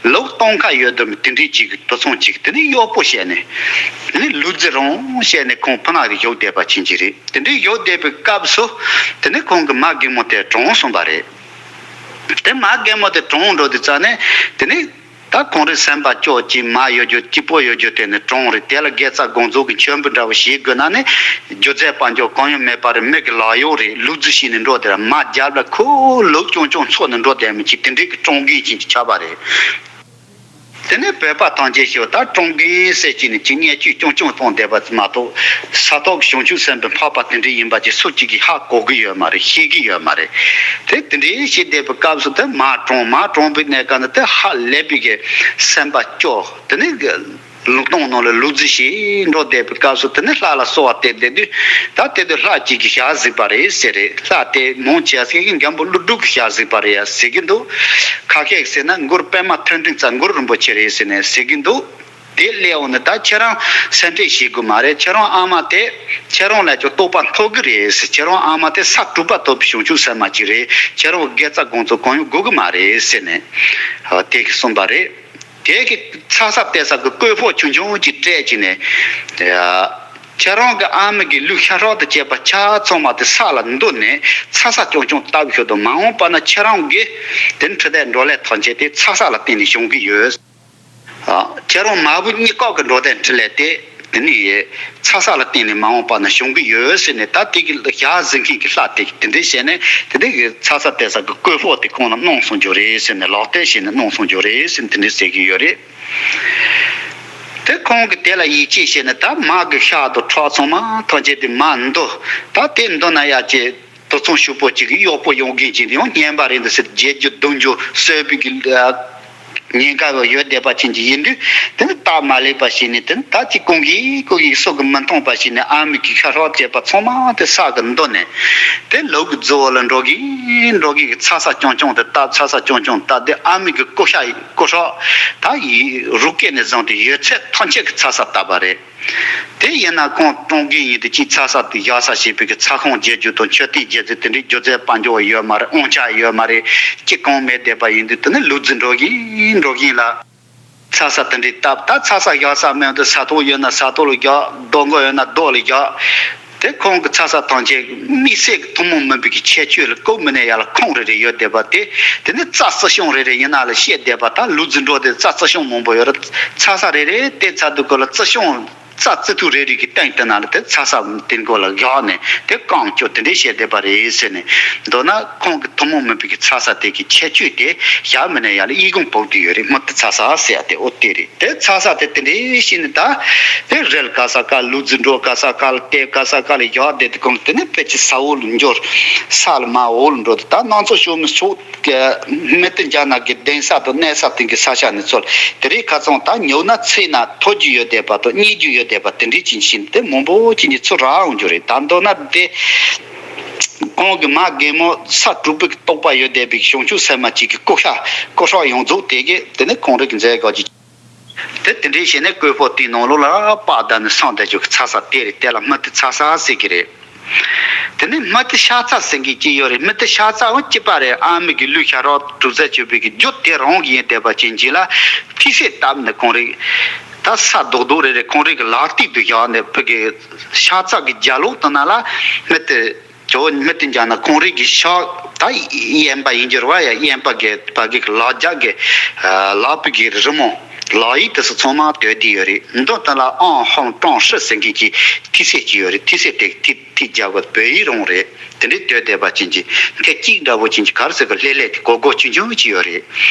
ལོ་སྟོང་ཁ་ཡོད་དུ་མི་དེ་འདྲའི་ཅིག་གི་དུད་ཚང་ཅིག་དེ་ནི་གཡོག་པོ་བྱས་ནས་དེ་ནི་ལུག་རྫི་རང་བྱས་ནས་ཁོང་ཕ་ནག་གི་བཞུགས་བསྡད་པ་ཅིག་ཅིག་རེད། དེ་འདྲའི་བཞུགས་བསྡད་པའི་སྐབས་སུ་དེ་ནི་ཁོང་གི་མ་རྒན་མོ་དེ་གྲོངས་སོང་བ་རེད། དེ་མ་རྒན་མོ་དེ་གྲོངས་འགྲོ་དུས་ཙ་ནས་དེ་ནི་ད་ཁོང་རེ་སེམས་པ་སྐྱོ་ཅིག་མ་ཡོད་རྒྱུ་སྐྱིད་པོ་ཡོད་རྒྱུ་དེ་ནི་གྲོངས་རེད། དེ་ལ་དགེ་རྩ་དགོངས་རྫོགས་ཀྱི་མཆོད་འབུལ་འདྲ་བོ་བྱེད་དགོས་ན་ནི་སྒྱུ་རྩལ་དཔལ་འབྱོར་གང་ཡང་མེད་པ་རེད། མི་གི་ལག་གཡོག་རེད། ལུག་རྫི་བྱས་ནས་འགྲོ་དེ་ར་མ་རྒྱབ་ལ་ཁོ་ལུག་ཅུང་ཅུང་འཚོ་ནས་འགྲོ་དེ་མི་ཅིག་དེ་འདྲའི་གི་གྲོང་རྒན་ཅིག་ཆགས་པ་རེད། དེ་ནས་བོད་པ་ཐམས་ཅད་ཤོད་ད་གྲོང་རྒན་ཟེར་གྱི་ནི་ཅིག་བརྙས་བཅོས་ཆུང་ཆུང་གཏོང་བསྡད་པ་མ་གཏོགས་ས་ཐོག་བྱང་ཆུབ་སེམས་དཔའི་འཕགས་པ་དེ་འདྲ་ཡིན་པ་ཅིག་སུ་གཅིག་གིས་ཧ་གོ་གི་ཡོད་མ་རེད། ཤེས་ཀྱི་ཡོད་མ་རེད། དེ་དེ་འདྲའི་ཤེས་བསྡད་པའི་སྐབས་སུ་དེ་མ་གྲོངས། མ་གྲོངས་པའི་གནས་སྐབས་ནི་དེ་ཧ་ལས་པའི་གི་སེམས་པ་སྐྱོ། དེ་ནི་ལུང་སྟོང་ནང་ལ་ལུག་རྫི་བྱས་འགྲོ་བསྡད་པའི་སྐབས་སུ་དེ་ནི་ལྷ་ལ་གསོལ་བ་བཏབ་བསྡད་དུས་ད་དེ་དུས་ལྷ་གཅིག་གིས་ཞལ་གཟིགས་པ་རེད་ཟེར་རེད། ལྷ་དེ་མང་ཆེ་བ་ཟེར་གི་མགོན་པོ་ཀླུ་སྒྲུབ་ཀྱིས་ཞལ་གཟིགས་པ་རེད་ཡ་ཟེར་གི་འདུག་ཁ་ཤས་ཟེར་ན་གུ་རུ་པདྨ་ཐོད་ཕྲེང་རྩ་གུ་རུ་རིན་པོ་ཆེ་རེད་ཟེར་ནས་ཟེར་གི་འདུག་དེ་སླེབས་འོང་ནས་ད་ཁྱེད་རང་སེམས་ཁྲལ་བྱེད་དགོས་མ་རེད། ཁྱེད་རང་ཨ་མ་དེ་ཁྱེད་རང་ལ་ཅིག་རྟོགས་པ་ཐོབ་གི་རེད་ཟེར། ཁྱེད་རང་ཨ་མ་དེ་ས་དྲུག་པ་ཐོབ་པའི་བྱང་ཆུབ་སེམས་མ་ཅིག་རེད། ཁྱེད་རང་དགེ་རྩ་དགོངས་རྫོགས་གང་ཡང་དགོས་གི་མ་རེད་ཟེར་ནས་དེ་གི་གསུངས་པ་རེད། དེ་གི་ཚ་ས་བལྟས་ས་གི་སྐོས་ཕོག་ཆུང་ཆུང་ཅིག་སྤྲད་ཅིག་ནས་ཁྱེད་རང་གི་ཨ་མ་གི་ལུས་ཤ་ཁྲག་དང་བཅས་པ་ཆ་ཚང་མ་དེ་ས་ལ་འདུ་ནས་ཚ་ས་ཆུང་ཆུང་བཏབ་ཤོག་དང་། མ་འོངས་པ་ན་ཁྱེད་རང་གི་དེ་འཕྲིན་ལས་འགྲོ་ལས་ཐམས་ཅད་དེ་ཚ་ས་ལ་བརྟེན་ནས་བྱུང་གི་ཡོད། ཨ། ཁྱེད་རང་མ་བུ་གཉིས་ཀ་གི་འགྲོ་དོན་འཕྲིན་ལས་དེ་དེ་ནི་ཚ་ས་ལ་བརྟེན་ནས་མ་འོངས་པ་ན་བྱུང་གི་ཡོད་ཟེར་ནས། ད་དེ་གི་ཞལ་གཟིགས་མཁན་གྱི་ལྷ་དེ་གིས་དེ་འདྲས་བྱས་ནས་དེ་འདྲས་ཀྱི་ཚ་ས་བལྟས་ས་གི་སྐོས་ཕོག་དེ་ཁོང་ལ་གནང་སོང་རྒྱུ་རེད་ཟེར་ནས། ལག་བསྟར་བྱས་ནས་གནང་སོང་རྒྱུ་རེད་ཟེར་ནས་དེ་འདྲས་ཟེར་གྱི་ཡོད་རེད། དེ་ཁོང་གིས་དེ་ལ་ཡིད་ཆེས་བྱས་ནས་ད་མ་གི་ཤ་དང་ཁྲག་ཚང་མ་ཐམས་ཅད་དེ་མར་འདུ། ད་དེ་འདུ་ན་ཡ་ཅེ། དུད་ཚང་ཕྱུག་པོ་གཅིག་གི་གཡོག་པོ་ཡོང་མཁན་ཅིག་ཡང་རྔན་པ་རེད་འདི་ཟེར་བརྗེད་རྒྱུ་རྡུང་རྒྱུ་གསོད་པའི་གི་ཉེན་ཁ་ཡོད་བསྡད་པ་ཅན་ཅིག་ཡིན་དུས། དེ་ནི་སྟབས་མ་ལེགས་པ་ཞིག་ནས་དེ་ནི་ད་ཅིག་གང་གིས་གང་གིས་སུ་གིས་མི་མཐོང་པ་ཞིག་ནས་ཨ་མའི་གི་ཤ་ཧྲག་བྱས་པ་ཚང་མ་དེ་ས་གི་མདུན་ནས་དེ་ལུག་གི་རྫི་བོ་ལ་འགྲོ་གིན་འགྲོ་གིན་གི་ཚ་ས་རྐྱང་རྐྱང་དེ་བཏབ། ཚ་ས་རྐྱང་རྐྱང་བཏབ་དེ་ཨ་མའི་གི་ཀུ་ཤ་ཀུ་ཧྲག་ད་ཡི་རུ་སྐད་ནས་བཟུང་སྟེ་ཡོད་ཚད་ཐམས་ཅད་གི་ཚ་ས་བཏབ་པ་རེད། དེ་ཡིན་ན་ཁོང་གྲོང་རྒན་ཡིན་དུས་ཅིག་ཚ་ས་དེ་བཞག་ས་བྱེད་པའི་གི་ཚ་ཁང་བརྒྱབ་རྒྱུ་དང་མཆོད་རྟེན་བརྒྱབ་རྒྱུ་དེ་འདྲའི་སྒྱུ་རྩལ་དཔལ་འབྱོར་ཡོད་མ་རེད། དབང་ཆ་ཡོད་མ་རེད། ཅི་གང་མེད་བསྡད་པ་ཡིན་དུས་དེ་ནི་ལུག་རྫི་འགྲོ་གིན་འགྲོ་གིན་ལ་ཚ་ས་དེ་འདྲའི་བཏབ། ད་ཚ་ས་བཞག་ས་མེད་དུས་ས་ཐོག་ཡོད་ན་ས་ཐོག་ལ་རྒྱག་རྡོ་མགོ་ཡོད་ན་རྡོ་ལ་རྒྱག་དེ་ཁོང་གི་ཚ་ས་ཐམས་ཅད་དམིགས་བསལ་གྱི་ཐུན་མོང་མིན་པའི་གི་ཁྱད་ཆོས་ལ་ཀོ་མི་ནས་ཡར་ལ་ཁོང་རེ་རེ་ཡོད་བསྡད་པ་དེ། དེ་ནི་རྩྭ་རྩི་ཤིང་རེ་རེ་ཡིན་ན་ལ་བཤད་བསྡད་པ། ད་ལུག་རྫི་འགྲོ་དེ་རྩྭ་རྩི་ཤིང་མང་པོ་ཡོད་རེད། ཚ་ས་རེ་རེ་དེ་ཚ་དུས་སྐོར་ལ་རྩི་ཤིང་རྩྭ་རྩི་ཐུག་རེ་རེ་གི་སྟེང་དེ་ན་ལ་དེ་ཚ་ས་དེ་མགོ་ལ་བཞག་ནས་དེ་བཀང་བཅུག་དེ་འདྲས་བཤད་བསྡད་པ་རེད་ཟེར་ནས། མདོར་ན་ཁོང་གི་ཐུན་མོང་མིན་པའི་གི་ཚ་ས་དེ་གི་ཁྱད་ཆོས་དེ་ཞག་མི་ནས་ཡར་ལ་ཨི་ཁུང་ཕོག་དུས་ཡོད་རེད། སྨུ་ཏི་ཚ་ས་ཟེར་ཡ་དེ་ཨོ་དེ་རེད། དེ་ཚ་ས་དེ་དེ་འདྲའི་ཤི་ནི་ད་དེ་རལ་ག་ས་ག་ལུག་རྫི་འགྲོ་ག་ས་ག་ལ་དེ་ག་ས་ག་ལ་ཡག་དེ་དེ་གང་དེ་ནི་དཔེ་ཆ་ས་འོག་ལ་འབྱོར། ས་ལ་མ་འོག་ལ་འགྲོ་དེ་ད་སྣང་ཚུལ་ཤོར་མི་ཆོག་གི་མི་དེ་འཇག་ན་གི་གདན་ས་དང་གནས་ས་དེ་གི་ས་ཆ་ནས་ཚོལ། དེ་རིང་ཁ་སང་ད་ཉོ་ན་ཚེ་ན་ཐོ་རྒྱུ་ཡོད་བསྡད་པ་དང་རྙེད་རྒྱུ་ཡོད་བསྡད་པ་དེ་འདྲའི་ཅན་ཤི་ནི་དེ་མང་པོ་ཅན་གྱི་ཚུར་རག་འོང་རྒྱུ་རེད། ད་མདོར་ན་དེ། ཁོང་གི་མ་རྒན་མོ་ས་དྲུག་པའི་རྟོགས་པ་ཡོད་བསྡད་པའི་བྱང་ཆུབ་སེམས་མ་གཅིག་གི་ཀོ་ཤ་ཀོ་ཤ་ཡོངས་རྫོགས་དེ་གི་དེ་ནི་ཁོང་རིགས་མཛད་དགོས་ཀྱི། དེ་དེ་འདྲའི་བྱས་ནས་བཀོད་པོ་དེའི་ནང་ལོགས་ལ་པགས་བསྡད་ནས་སངས་བསྡད་རྒྱུ་གི་ཚ་ས་དེ་རེད། དེ་ལ་སྨུ་ཏི་ཚ་ས་ཟེར་གི་རེད། དེ་ནི་སྨུ་ཏི་ཤ་ཚ་ཟེར་མཁན་གཅིག་ཡོད་རེད། སྨུ་ཏི་ཤ་ཚ་འོ་གཅིག་པ་རེད། ཨ་མའི་གི་ལུས་ཤ་རོགས་གྲུབ་ཚད་ཆོད་པའི་གི་རྒྱུ་དེ་རང་གི་ཡིན་བསྡད་པ་ཅན་གཅིག་ལ་ཐིག་སེ་བཏབ་ནས་ཁོང་རིགས་ད་ས་རྡོག་རྡོག་རེ་རེ་ཁོང་རིགས་གི་ལག་རྟིང་དུ་བཞག་ནས་ཕ་གི་ཤ་ཚ་གི་རྒྱ་ལོག་དེ་ན་ལ་སྨུ་ཏི། ཇོ་བོ་མི་དེ་འཇག་ན་ཁོང་རིགས་ཀྱི་ཤག་ད་དབེན་པ་ཡིན་རྒྱུ་རེད་བ་ཡ། དབེན་པ་གི་ཕ་གི་ལག་རྒྱག་གི་ལག་པའི་གི་རི་མོ་ལག་ཡིག་དེ་ཚོ་ཚང་མ་དོད་དེ་ཡོད་རེད། མདོ་དེ་ལ་ཨང་ཧོང་ཀྲོང་ཧྲི་ཟེར་མཁན་གྱི་ཐིག་སེ་གཅིག་ཡོད་རེད། ཐིག་སེ་དེ་ཐིག་ཐིག་རྒྱག་པ་བོད་ཡིག་རང་རེད། དེ་འདྲའི་དོད་བསྡད་པ་ཅན་གྱི་མཁལ་གཅིག་འདྲ་བོ་ཅན་གྱི་གར་ཟེར་གི་ལྷེ་ལྷེ་དེ་གོ་གོ་ཆུང་ཆུང་གཅིག་ཡོད་རེད།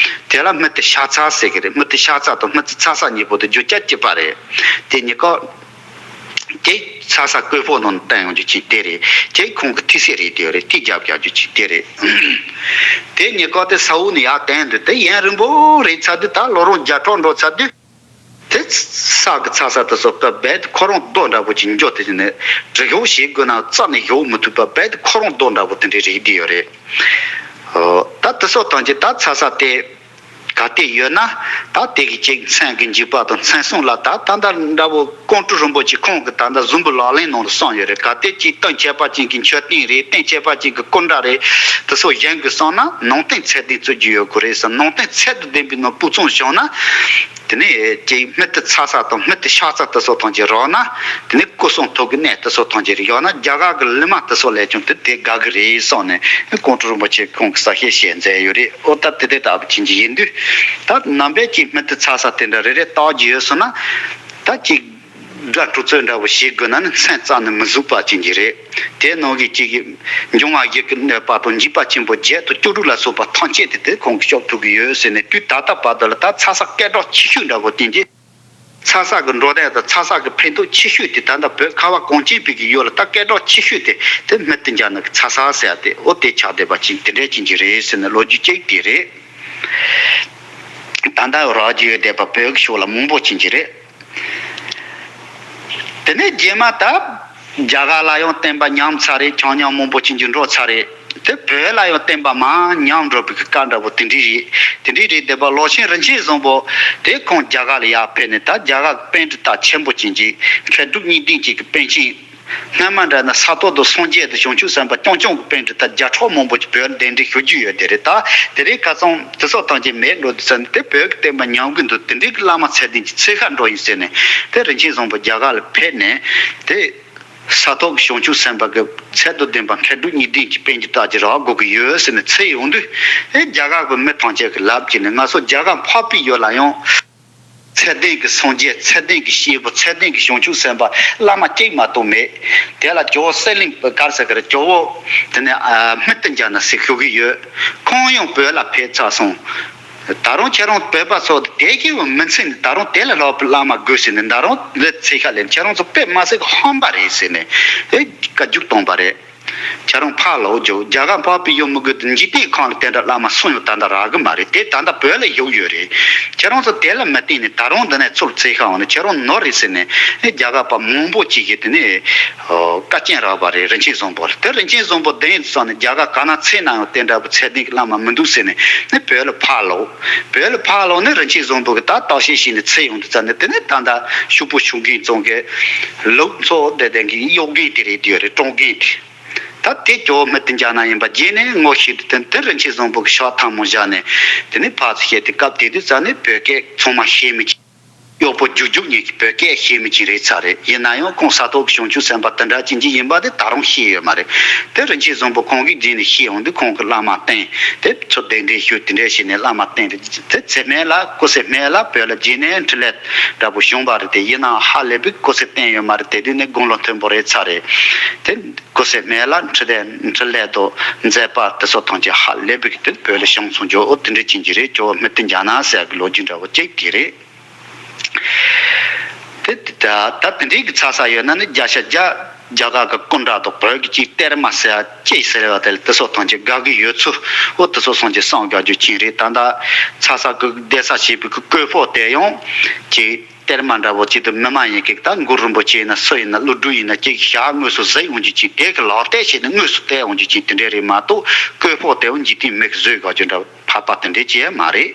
དེ་ལ་སྨུ་ཏི་ཤ་ཚ་ཟེར་གི་རེད། སྨུ་ཏི་ཤ་ཚ་དང་སྨུ་ཏི་ཚ་ས་གཉིས་པོ་དེ་རྒྱུ་ཆ་གཅིག་པ་རེད། དེ་གཉིས་ཀ་དེ་ཚ་ས་བཀོད་པོ་ནང་བསྟན་ཡོང་རྒྱུ་ཅིག་དེ་རེད། དེ་ཁོང་གི་ཐིག་སེ་རེད། དེ་རེད། ཐིག་རྒྱབ་རྒྱག་རྒྱུ་ཅིག་དེ་རེད། དེ་གཉིས་ཀ་དེ་ས་འོག་ནས་ཡར་བསྟན་འདུག་དེ་ཡུན་རིང་པོ་རེད་ཚར་དུས་ད་ལོ་རང་བརྒྱ་ཕྲག་འགྲོ་ཚར་དུས་དེ་ས་གི་ཚ་ས་དེ་ཚོ་རྦད་དེ་ཁོ་རང་རྡོ་འདྲ་པོ་ཅིག་འགྱོ་དེ་ནས་གྲི་གཡོག་བྱེད་དགོས་ན་རྩ་ནས་གཡོག་མི་ཐུབ་པ་རྦད་དེ་ཁོ་རང་རྡོ་འདྲ་པོ་དེ་འདྲའི་རིགས་དེ་ཡོད་རེད། ད་དེ་ཚོ་ཐམས་ཅད་ད་ཚ་ས་དེ། གལ་ཏེ་ཡོད་ན་ད་དེ་གི་ཅིག་མཚན་གི་འཇིགས་པ་དང་མཚན་སྲུང་ལ་ད་ད་ལྟ་འདྲ་བོ་ཀོང་སྤྲུལ་རིན་པོ་ཆེ་ཁོང་གི་ད་ལྟ་གཟུངས་འབུལ་ལག་ལེན་ནང་ལ་གསུངས་ཡོད་རེད། གལ་ཏེ་ཅིག་གཏིང་ཁྱད་པར་ཅན་གྱི་མཆོད་རྟེན་རེད། གཏིང་ཁྱད་པར་ཅན་གྱི་སྐུ་འདྲ་རེད། དེ་ཚོ་གཞན་གྱིས་གསུངས་ན་ནང་རྟེན་ཚད་ལྡན་བརྩི་རྒྱུ་ཡོད་དགོས་རེད་ཟེར། ནང་རྟེན་ཚད་དང་ལྡན་པའི་ནང་སྤུས་གཙང་བྱུང་ན། དེ་ནས་ཅིག་སྨུ་ཏི་ཚ་ས་དང་སྨུ་ཏི་ཤ་ཚ་དེ་ཚོ་ཐམས་ཅད་རག་ན། དེ་ནས་སྐུ་གསུང་ཐུགས་ཀྱི་གནད་དེ་ཚོ་ཐམས་ཅད་རེད། ཡང་ན་རྒྱ་གར་གྱི་ལི་མ་དེ་ཚོ་ལས་ཀྱང་དེ་དེ་དགའ་གི་རེད་གསུངས་ནས་ཀོང་སྤྲུལ་རིན་པོ་ཆེ་ཁོང་གིས་གསལ་བཤད་བྱས་མཛད་ཡོད་རེད། ཨོ་ད་དེ་དེ་ལྟ་བུ་ཅན་གྱི་ཡིན་དུས་ད་ནང་པའི་ཅིག་སྨུ་ཏི་ཚ་ས་དེ་འདྲ་རེ་རེ་བཏགས་རྒྱུ་ཡོད་སོང་ན་ད་ཅིག་དགའ་སྤྲོ་ཚོད་འདྲ་བོ་བྱེད་དགོས་ན་ནི་མཚན་རྩ་ནས་མི་གཟིགས་པ་ཅན་གྱི་རེད། དེ་ནང་གི་ཅིག་གི་འབྱུང་བ་བཞི་གི་གནོད་པ་དང་འཇིགས་པ་ཆེན་པོ་བརྒྱད་དང་བཅུ་དྲུག་ལ་སོགས་པ་ཐམས་ཅད་དེ་དེ་ཁོང་གིས་སྐྱོབ་ཐུབ་ཀྱི་ཡོད་ཟེར་ནས། དུས་ད་ལྟ་བར་དུ་ལ་ད་ཚ་ས་སྐད་གྲགས་ཆེ་ཤོས་འདྲ་བོ་ཅན་གྱི། ཚ་ས་གི་འགྲོ་སྟངས་དང་ཚ་ས་གི་ཕན་ཐོགས་ཆེ་ཤོས་དེ་ད་ལྟ་བོད་ཁ་བ་གངས་ཅན་པའི་གི་ཡུལ་ལ་ད་སྐད་གྲགས་ཆེ་ཤོས་དེ་དེ་སྨུ་ཏི་འཇག་ན་གི་ཚ་ས་ཟེར་ཡ་དེ་ཨོ་དེ་ཆགས་བསྡད་པ་ཅིག་དེ་འདྲ་ཅན་གྱི་རེད་ཟེར་ནས་ལོ་རྒྱུས་གཅིག་དེ་རེད། ད་ལྟ་རག་རྒྱུ་ཡོད་བསྡད་པ་བོད་ཀྱི་ཕྱོགས་ལ་མང་པོ་ཅན་གྱི་རེད། དེ་ནས་རྗེས་མ་ད་རྒྱ་གར་ལ་ཡང་བསྟན་པ་ཉམས་ཚར་རེད། ཆང་ཉམས་མང་པོ་ཅན་གྱི་འགྲོ་ཚར་རེད། དེ་བོད་ལ་ཡང་བསྟན་པ་མར་ཉམས་འགྲོ་བའི་གི་སྐབས་འདྲ་པོ་དེ་འདྲའི་རེད། དེ་འདྲའི་རེད་བསྡད་པ་ལོ་ཆེན་རིན་ཆེན་བཟང་པོ་དེ་ཁོང་རྒྱ་གར་ལ་ཡར་ཕེབས་ནས་ད་རྒྱ་གར་གྱི་པཎྜི་ཏ་ཆེན་པོ་ཅན་གྱི་མཁས་གྲུབ་གཉིས་ལྡན་ཅན་གྱི་པཎ་ཆེན། སྔ་མ་འདྲ་ན་ས་སྟོང་དང་སངས་རྒྱས་དང་བྱང་ཆུབ་སེམས་དཔའ་རྐྱང་རྐྱང་གི་པཎྜི་ཏ་བརྒྱ་ཕྲག་མང་པོ་ཅིག་བོད་གདན་འདྲེན་ཞུ་རྒྱུ་ཡོད་དེ་རེད། ད་དེ་རིང་ཁ་སང་དེ་ཚོ་ཐམས་ཅད་མེད་འགྲོ་དུས་ཙམ་ནས་དེ་བོད་ཀྱི་བསྟན་པ་ཉམས་ཀྱི་འདུག་དེ་འདྲའི་གི་བླ་མ་ཚད་ལྡན་གྱི་ཚེ་ཁ་འགྲོ་ཡིན་ཟེར་ནས་དེ་རིན་ཆེན་བཟང་པོ་རྒྱ་གར་ལ་ཕེབས་ནས་དེ་ས་ཐོག་གི་བྱང་ཆུབ་སེམས་དཔའ་གི་ཚད་དང་ལྡན་པ་མཁས་གྲུབ་གཉིས་ལྡན་གྱི་པཎྜི་ཏ་ཅིག་རག་དགོས་ཀྱི་ཡོད་ཟེར་ནས་ཚུར་ཡོང་དུས། ཨེ་རྒྱ་གར་གྱི་མི་ཐམས་ཅད་ཀྱི་ལབ་ཀྱི་ནས་ང་ཚོ་རྒྱ་གར་འཕགས་པའི་ཡུལ་ལ་ཡང་། ཚད་ལྡན་གྱི་སངས་རྒྱས། ཚད་ལྡན་གྱི་སྐྱེས་བུ། ཚད་ལྡན་གྱི་བྱང་ཆུབ་སེམས་དཔའ་བླ་མ་གཅིག་མ་གཏོགས་མེད། དེ་ལ་ཇོ་བོ་གསེར་གླིང་གར་ཟེར་གི་རེད། ཇོ་བོ་དེ་ནས་ཨ་སྨུ་ཏི་འཇག་ན་ཟེར་ཞུ་གི་ཡོད། ཁོང་ཡང་བོད་ལ་ཕེབས་ཚར་སོང་། ད་རུང་ཁྱེད་རང་བོད་པ་ཚོ་དེ་གི་མི་ཚེ་ནི་ད་རུང་དེ་ལས་ལྷག་པའི་བླ་མ་དགོས་ཟེར་ནས། ད་རུང་འདི་ཚེ་ཁ་ལེན་ཁྱེད་རང་ཚོ་དཔེ་མ་སྲིད་ཀྱི་ཧམ་པ་རེད་ཟེར་ནས་ཨེ་བཀའ་བཀྱོན་བཏང་པ་རེད། ཁྱེད་རང་ཕར་ལོག་འཇུག་རྒྱ་གར་འཕགས་པའི་ཡུལ་མི་དགོས་ཏེ་འཇིག་རྟེན་ཁམས་ལ་དེ་འདྲ་བླ་མ་གསུང་ཡང་ད་ལྟ་རག་གི་མ་རེད། དེ་ད་ལྟ་བོད་ལ་བཞུགས་ཡོད་རེད། ཁྱེད་རང་ཚོ་དེ་ལ་མི་བརྟེན་ནས་ད་རུང་འདི་ནས་ཚུར་འཚོལ་ཤག་འོང་ན་ཁྱེད་རང་ནོར་རེད་ཟེར་ནས་ནི་རྒྱ་གར་པ་མང་པོ་ཅིག་གིས་དེ་ནས་བཀའ་བཀྱོན་རག་པ་རེད། རིན་ཆེན་བཟང་པོ་ལ། དེ་རིན་ཆེན་བཟང་པོ་བདེན་ཡོད་བསམ་ནས་རྒྱ་གར་ག་ན་ཚད་ན་ཡང་དེ་འདྲ་བུ་ཚད་ལྡན་གྱི་བླ་མ་མི་འདུག་ཟེར་ནས་ནི་བོད་ལ་ཕར་ལོག་བོད་ལ་ཕར་ལོག་ནས་རིན་ཆེན་བཟང་པོ་གིས་ད་བརྟག་དཔྱད་བྱས་ནས་འཚོལ་ཡོང་དུས་ཙ་ནས་དེ་ནས་ད་ལྟ་ཤོག་བུ་ཤོག་རྒན་ཚང་གི་ལུག་འཚོ་བསྡད་མཁན་གྱི་གཡོག་རྒན་དེ་རེད། དེ་ཡོད་རེད། གྲོང་རྒན་དེ། ད་དེ་ཇོ་བོ་སྨྲྀ་ཏི་ཛྙཱ་ན་ཡིན་པ་རྗེས་ནས་ངོ་ཤེས་དུས་དེ་དེ་རིན་ཆེན་བཟང་པོ་གི་ཕྱག་ཐལ་མོ་བཞག་ནས་དེ་ནས་ཕར་ཚུར་བཤད་དུས་སྐབས་དེ་དུས་ཙ་ནས་བོད་སྐད་ཚང་མ་ཤེས་མི་ཅིག་གཡོག་པོ་རྒྱུག་རྒྱུག་ཉིད་ཀྱིས་བོད་སྐད་ཤེས་མི་ཅིག་རེད་ཚར་རེད། ཡིན་ན་ཡང་ཁོང་ས་ཐོག་གི་བྱང་ཆུབ་སེམས་དཔའ་དེ་འདྲ་ཅན་ཅིག་ཡིན་པ་དེ་ད་རུང་ཤེས་ཡོད་མ་རེད། དེ་རིན་ཆེན་བཟང་པོ་ཁོང་གིས་རྗེས་ནས་ཤེས་འོང་དུས་ཁོང་གིས་བླ་མ་བསྟེན་ཏེ་ཚུར་གདན་འདྲེན་ཞུས་དེ་འདྲ་བྱས་ནས་བླ་མ་བསྟེན་ཏེ་དེ་ཚེ་སྨད་ལ་སྐུ་ཚེ་སྨད་ལ་བོད་ལ་རྗེས་ནས་འཕྲིན་ལས་འདྲ་པོ་བྱུང་བ་རེད། དེ་ཡིན་ནའང་ཧ་ལས་པའི་སྐུ་ཚེ་བརྟན་ཡོད་མ་རེད། དེ་དུས་ནས་དགུང་ལོ་མཐོན་པོ་རེད་ཚར་རེད། དེ་སྐུ་ཚེ་སྨད་ལ་འཕྲིན་ལས་འཕྲིན་ལས་དང་མཛད་པ་དེ་ཚོ་ཐམས་ཅད་ཧ་ལས་པའི་གི་དེ་བོད་ལ་བྱུང་སོང་ཇོ་བོ་དེ་འདྲ་ཅན་གྱི་རེད། ཇོ་བོ་སྨྲྀ་ཏི་ཛྙཱ་ན་ཟེར་གི་ལོ་རྒྱུས་འདྲ་བོ་གཅིག་དེ་རེད། དེ་ད་ད་དེ་འདྲའི་གི་ཚ་ས་ཡོད་ན་ནི་རྒྱ་ཤ་རྒྱ་རྒྱ་གར་གི་སྐུ་འདྲ་དང་བོད་ཀྱི་ཅིག་གཏེར་མ་ཟེར་ཅེས་ཟེར་བ་དེ་ལ་དེ་ཚོ་ཐམས་ཅད་དགའ་གི་ཡོད་ཚུལ་འོ་དེ་ཚོ་སོང་ཅིག་བསམ་དགའ་རྒྱུ་ཅན་རེད། ད་ད་ཚ་ས་གི་བསྡད་ས་བྱེད་པའི་གི་བཀོད་པོ་དེ་ཡང་ཅིག་གཏེར་མ་འདྲ་བོ་ཅིག་ཏུ་མི་མ་ཡིན་གི་ད་གུ་རུ་རིན་པོ་ཆེ་ཡིན་ན་སུ་ཡིན་ན་ཀླུ་སྒྲུབ་ཡིན་ན་ཅིག་ཞག་དངོས་སུ་གཟིགས་འོང་རྒྱུ་ཅིག་དེ་གི་ལག་བལྟས་བྱས་ནས་དངོས་སུ་བལྟས་འོང་རྒྱུ་ཅིག་དེ་འདྲ་རེད་མ་གཏོགས་བཀོད་པོ་དེ་འོ་འཇིག་རྟེན་མིག་གིས་བཟོས་དགོས་རྒྱུ་འདྲ་བོ་འཕགས་པ་དེ་འདྲའི་ཅིག་མ་རེད།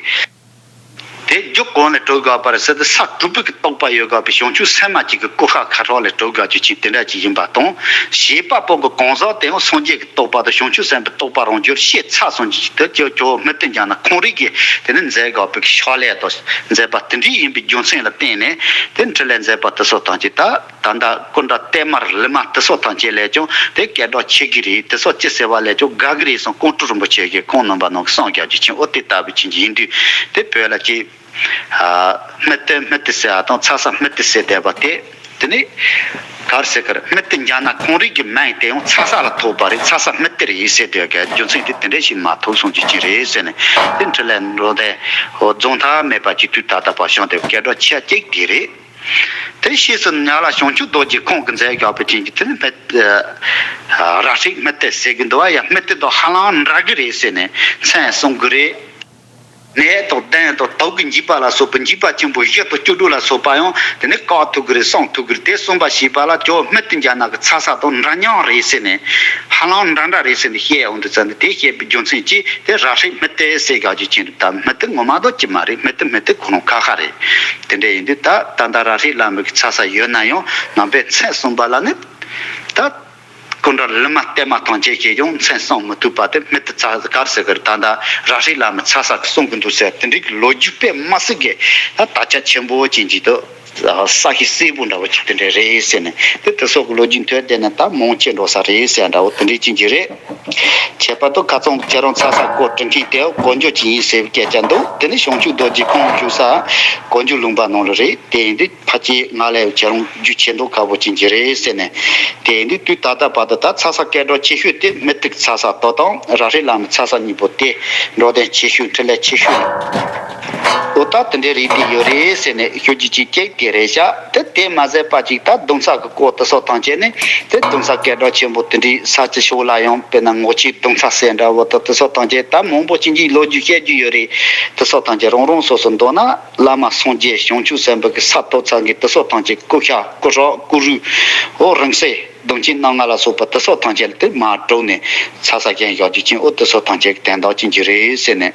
དེ་རྒྱུ་གང་ལས་གྲུབ་དགོས་པ་རེད་ཟེར་ཏེ་ས་དྲུག་པའི་གི་རྟོགས་པ་ཡོད་དགོས་པའི་བྱང་ཆུབ་སེམས་མ་གཅིག་གི་ཀུ་ཤ་ཁ་ཧྲག་ལས་གྲུབ་དགོས་རྒྱུ་ཅིག་དེ་འདྲ་ཅིག་ཡིན་པ་དང་། བྱེད་པ་པོ་གི་གང་ཟག་དེ་ཡང་སངས་རྒྱས་ཀྱི་རྟོགས་པ་དང་བྱང་ཆུབ་སེམས་དཔའི་རྟོགས་པ་རང་རྒྱུད་ཤེས་ཚར་སོང་རྒྱུ་ཅིག་དེ་ཇོ་བོ་སྨྲྀ་ཏི་ཛྙཱ་ན་ཁོང་རང་གིས་དེ་ནི་མཛད་དགོས་པའི་ཕྱག་ལས་དང་མཛད་པ་དེ་འདྲའི་ཡིན་པའི་རྒྱུ་མཚན་ལ་བརྟེན་ནས་དེ་འཕྲིན་ལས་མཛད་པ་དེ་ཚོ་ཐམས་ཅད་ད་ད་ལྟ་སྐུ་འདྲ་གཏེར་མ་ལི་མ་དེ་ཚོ་ཐམས་ཅད་ལས་ཀྱང་དེ་སྐད་གྲགས་ཆེ་གི་རེད། དེ་ཚོ་ཅི་ཟེར་བ་ལས་ཀྱང་དགའ་གི་རེད་གསུངས། ཀོང་སྤྲུལ་རིན་པོ་ཆེ་གིས་ཁོང་རྣམ་པ་རྣམས་ཀྱི་སངས་རྒྱས་ཀྱི་ཆེན་འོ་དེ་ལྟ་བུ་ཅན་གྱི་ཡིན་དུས་དེ་བོད་ལ་ཅིག་སྨྲྀ་ཏི་སྨྲྀ་ཏི་ཟེར་བ་དང་ཚ་ས་སྨྲྀ་ཏི་ཟེར་བསྡད་པ་དེ་དེ་ནི་ག་རེ་ཟེར་གི་རེད། སྨྲྀ་ཏི་ཛྙཱ་ན་ཁོང་རང་གི་མིང་དེ་ཡང་ཚ་ས་ལ་ཐོགས་པ་རེད། ཚ་ས་སྨྲྀ་ཏི་རེད་ཟེར་བསྡད་གི་རྒྱུ་མཚན་དེ་དེ་འདྲ་ཞིག་མ་ཐོགས་སོང་རྒྱུ་ཅིག་རེད་ཟེར་ནས་དེ་འཕྲིན་ལས་འགྲོ་དོན་འོ་རྫོགས་མཐའ་མེད་པ་ཅིག་དུས་ད་ལྟ་བར་བྱུང་སྟེ་སྐད་གྲགས་ཆེ་གཅིག་དེ་རེད། དེ་ཕྱིས་སུ་ཉ་ལ་བྱང་ཆུབ་རྡོ་རྗེ་ཁོང་གིས་མཛད་དགོས་པའི་རྐྱེན་གྱིས་དེ་ནི་སྨྲྀ་ཏི་ར་ཧྲི་སྨྲྀ་ཏི་ཟེར་གི་འདུག་བ། ཡ་སྨྲྀ་ཏི་དང་ཧ་ལམ་འདྲ་གི་རེད་ཟེར་ནས་མཚན་གསུང་གི་རེད། ནད་དང་གདོན་དང་དུག་གིས་འཇིགས་པ་ལ་སོགས་པའི་འཇིགས་པ་ཆེན་པོ་བཞི་དང་བཅུ་དྲུག་ལ་སོགས་པ་ཡང་དེ་ནི་བཀག་ཐུབ་ཀྱི་རེད། སྲུང་ཐུབ་ཀྱི་རེད། དེ་གསུངས་པ་ཞེས་པ་ལ་ཇོ་བོ་སྨྲྀ་ཏི་ཛྙཱ་ན་གི་ཚ་ས་དང་འདྲ་མཉམ་རེད་ཟེར་ནས་ཧ་ལམ་འདྲ་འདྲ་རེད་ཟེར་ནས་བཤད་འོང་དུས་ཙམ་ནས་དེ་བཤད་པའི་རྒྱུ་མཚན་གྱིས་དེ་ར་ཧྲི་སྨྲྀ་ཏི་ཟེར་དགོས་རྒྱུ་ཅན་རེད། ད་སྨྲྀ་ཏི་ངོ་མ་དོ་ཅི་མ་རེད། སྨྲྀ་ཏི་སྨྲྀ་ཏི་ཁོ་རང་ཁ་ཁ་རེད། དེ་འདྲ་ཡིན་དུས་ད་ད་ལྟ་ར་ཧྲི་བླ་མའི་གི་ཚ་ས་ཡོད་ན་ཡང་ནང་པའི་མཚན་གསུངས་པ་ལ་ནི་ད། སྐུ་འདྲ་ལི་མ་གཏེར་མ་ཐམས་ཅད་ཀྱིས་ཡང་མཚན་གསུང་མི་ཐུབ་པ་དེ་སྨྲྀ་ཏི་ཚ་ག་རེ་ཟེར་གི་རེད། ད་ལྟ་ར་ཧྲི་བླ་མའི་ཚ་ས་གིས་གསུང་གི་འདུག་ཟེར་དེ་འདྲའི་གི་ལོ་རྒྱུས་དཔེ་མ་སྲིད་གི་ད་དར་ཁྱབ་ཆེན་པོ་ཅན་གྱི་འདུག་ས་གཞི་སྲིད་པོ་འདྲ་བོ་ཅིག་དེ་འདྲ་རེད་ཟེར་ནས་དེ་དེ་སོགས་ཀྱི་ལོ་རྒྱུས་ཐོས་བསྡད་ན་ད་མང་ཆེ་འགྲོ་ས་རེད་ཟེར་འདྲ་བོ་དེ་འདྲའི་ཅན་གྱི་རེད། ཁྱད་པར་དུ་ཁ་སང་ཁྱེད་རང་ཚ་ས་སྐོར་བྲིས་མཁན་དེ་གོ་འཇོག་ཅིག་ཡིན་ཟེར་བའི་སྐད་ཆ་འདུག་དེ་ནི་བྱང་ཆུབ་རྡོ་རྗེ་ཁོང་བཞུགས་ས་གོ་འཇོག་ལུང་པ་ནང་ལ་རེད། དེ་ཡིན་དུས། ཕལ་ཆེར་ང་ལས་ཁྱེད་རང་རྒྱུས་ཆེ་མདོག་ཁ་པོ་ཅན་གྱི་རེད་ཟེར་ནས། དེ་ཡིན་དུས་དུས་ད་ལྟ་བར་དུ་ད་ཚ་ས་སྐད་གྲགས་ཆེ་ཤོས་དེ་སྨྲྀ་ཏི་ཚ་ས་དོ་དང་ར་ཧྲི་བླ་མའི་ཚ་ས་གཉིས་པོ་དེ་འགྲོ་དོན་ཆེ་ཤོས་འཕྲིན་ལས་ཆེ་ཤོས་འོ་ད་དེ་འདྲའི་རིགས་དེ་ཡོད་རེད་ཟེར་ནས་ཤོད་རྒྱུ་ཅིག་གཅིག་དེ་རེད་ཤག་དེ་དེ་མ་ཟད་པ་ཅིག་ད་གདུང་ཚ་གི་སྐོར་དེ་ཚོ་ཐམས་ཅད་ནི་དེ་གདུང་ཚ་སྐད་གྲགས་ཆེན་པོ་དེ་འདྲའི་ས་སྐྱ་ཕྱོགས་ལ་ཡང་དཔེར་ན་ངོ་ཆེ་གདུང་ཚ་ཟེར་འདྲ་བོ་དང་དེ་ཚོ་ཐམས་ཅད་ད་མང་པོ་ཅན་གྱི་ལོ་རྒྱུས་བཤད་རྒྱུ་ཡོད་རེད། དེ་ཚོ་ཐམས་ཅད་རང་རང་སོ་སོ་མདོར་ན། བླ་མ་སངས་རྒྱས་བྱང་ཆུབ་སེམས་དཔའ་གི་ས་ཐོབ་ཚར་མཁན་དེ་ཚོ་ཐམས་ཅད་སྐུ་ཤ་སྐུ་སྲོག་སྐུ་རུས་འོ་རིང་བསྲེལ་གདུང་ཆེན་རྣམ་ལྔ་ལ་སོགས་པ་དེ་ཚོ་ཐམས་ཅད་ལ་དེ་མར་བསྒྲུགས་ནས་ཚ་ས་གཞན་བཞག་རྒྱུ་ཅན་འོ་དེ་ཚོ་ཐམས་ཅད་ཀྱི་དན་རྟགས་ཅན་གྱི་རེད་ཟེར་ནས།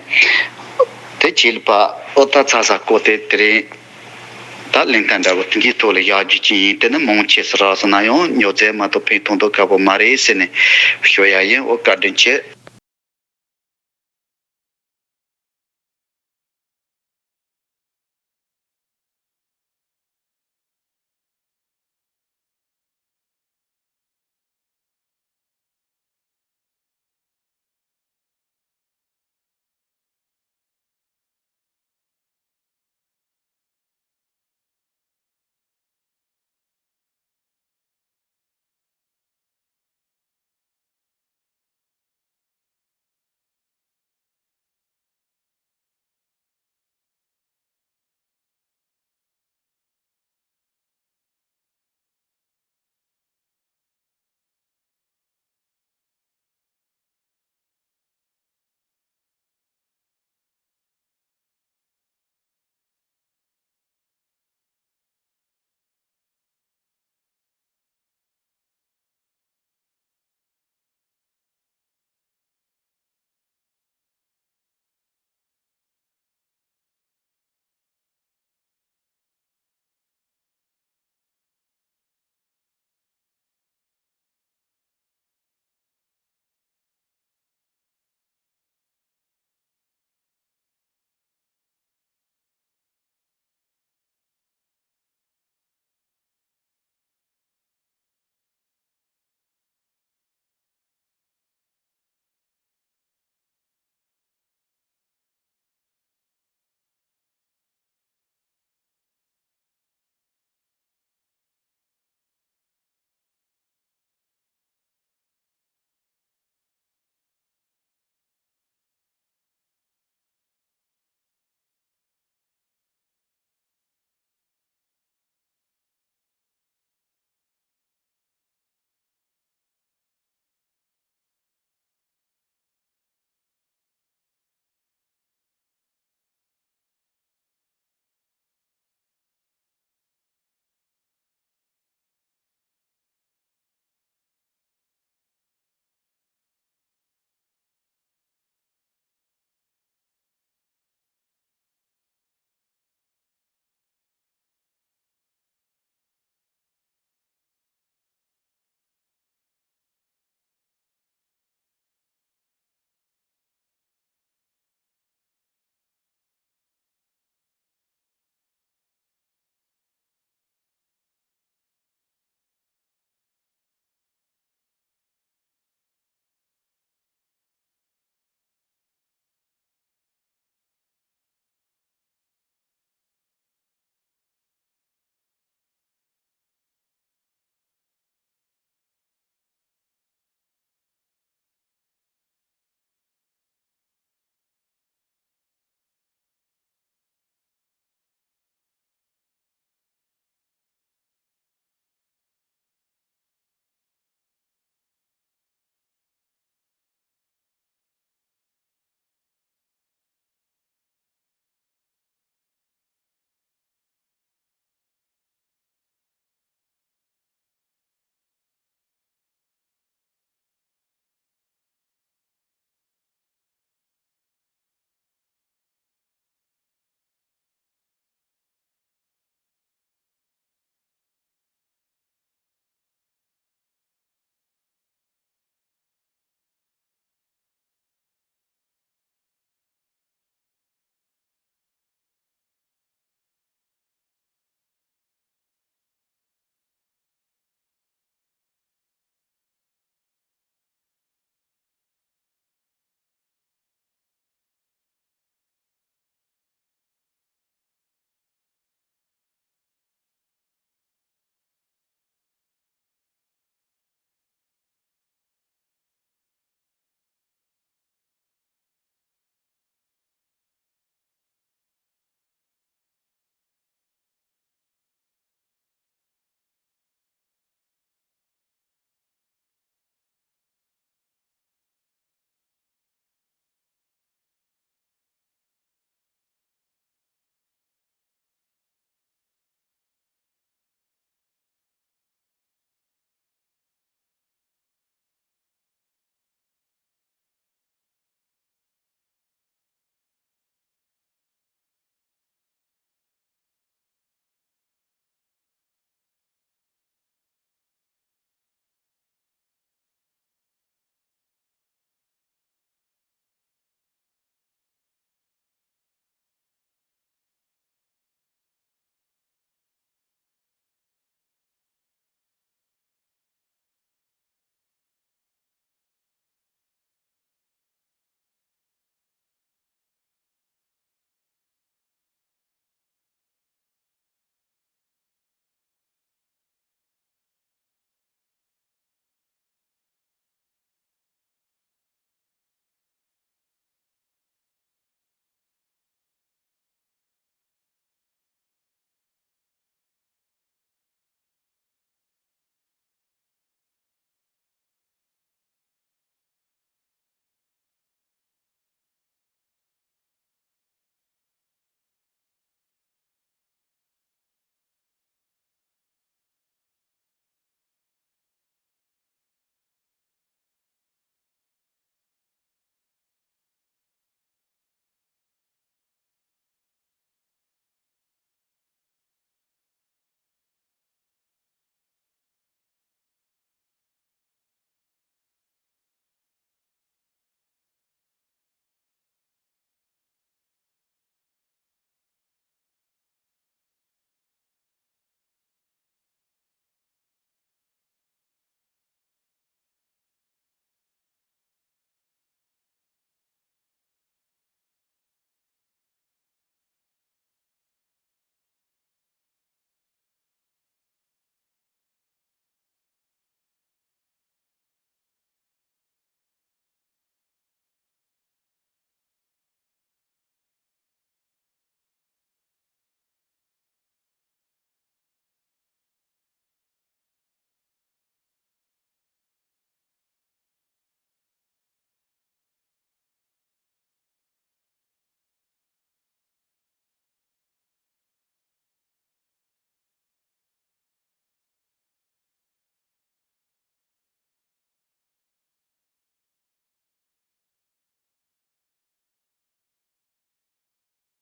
དེ་བྱས་ལ་པ་འོ་ད་ཚ་ས་སྐོར་དེ་དེ་རིང་ད་ལེན་ཐབས་འདྲ་བོ་དེ་འདྲའི་ཐོག་ལ་བཞག་རྒྱུ་ཅན་ཡིན། དེ་ནི་མང་ཆེ་ས་རག་སོང་ན་ཡང་ཉོ་རྫས་མ་གཏོགས་ཕན་ཐོགས་མདོག་ཁ་པོ་མ་རེད་ཟེར་ནས་ཞུ་ཡ་ཡིན། འོ་བཀའ་དྲིན་ཆེ།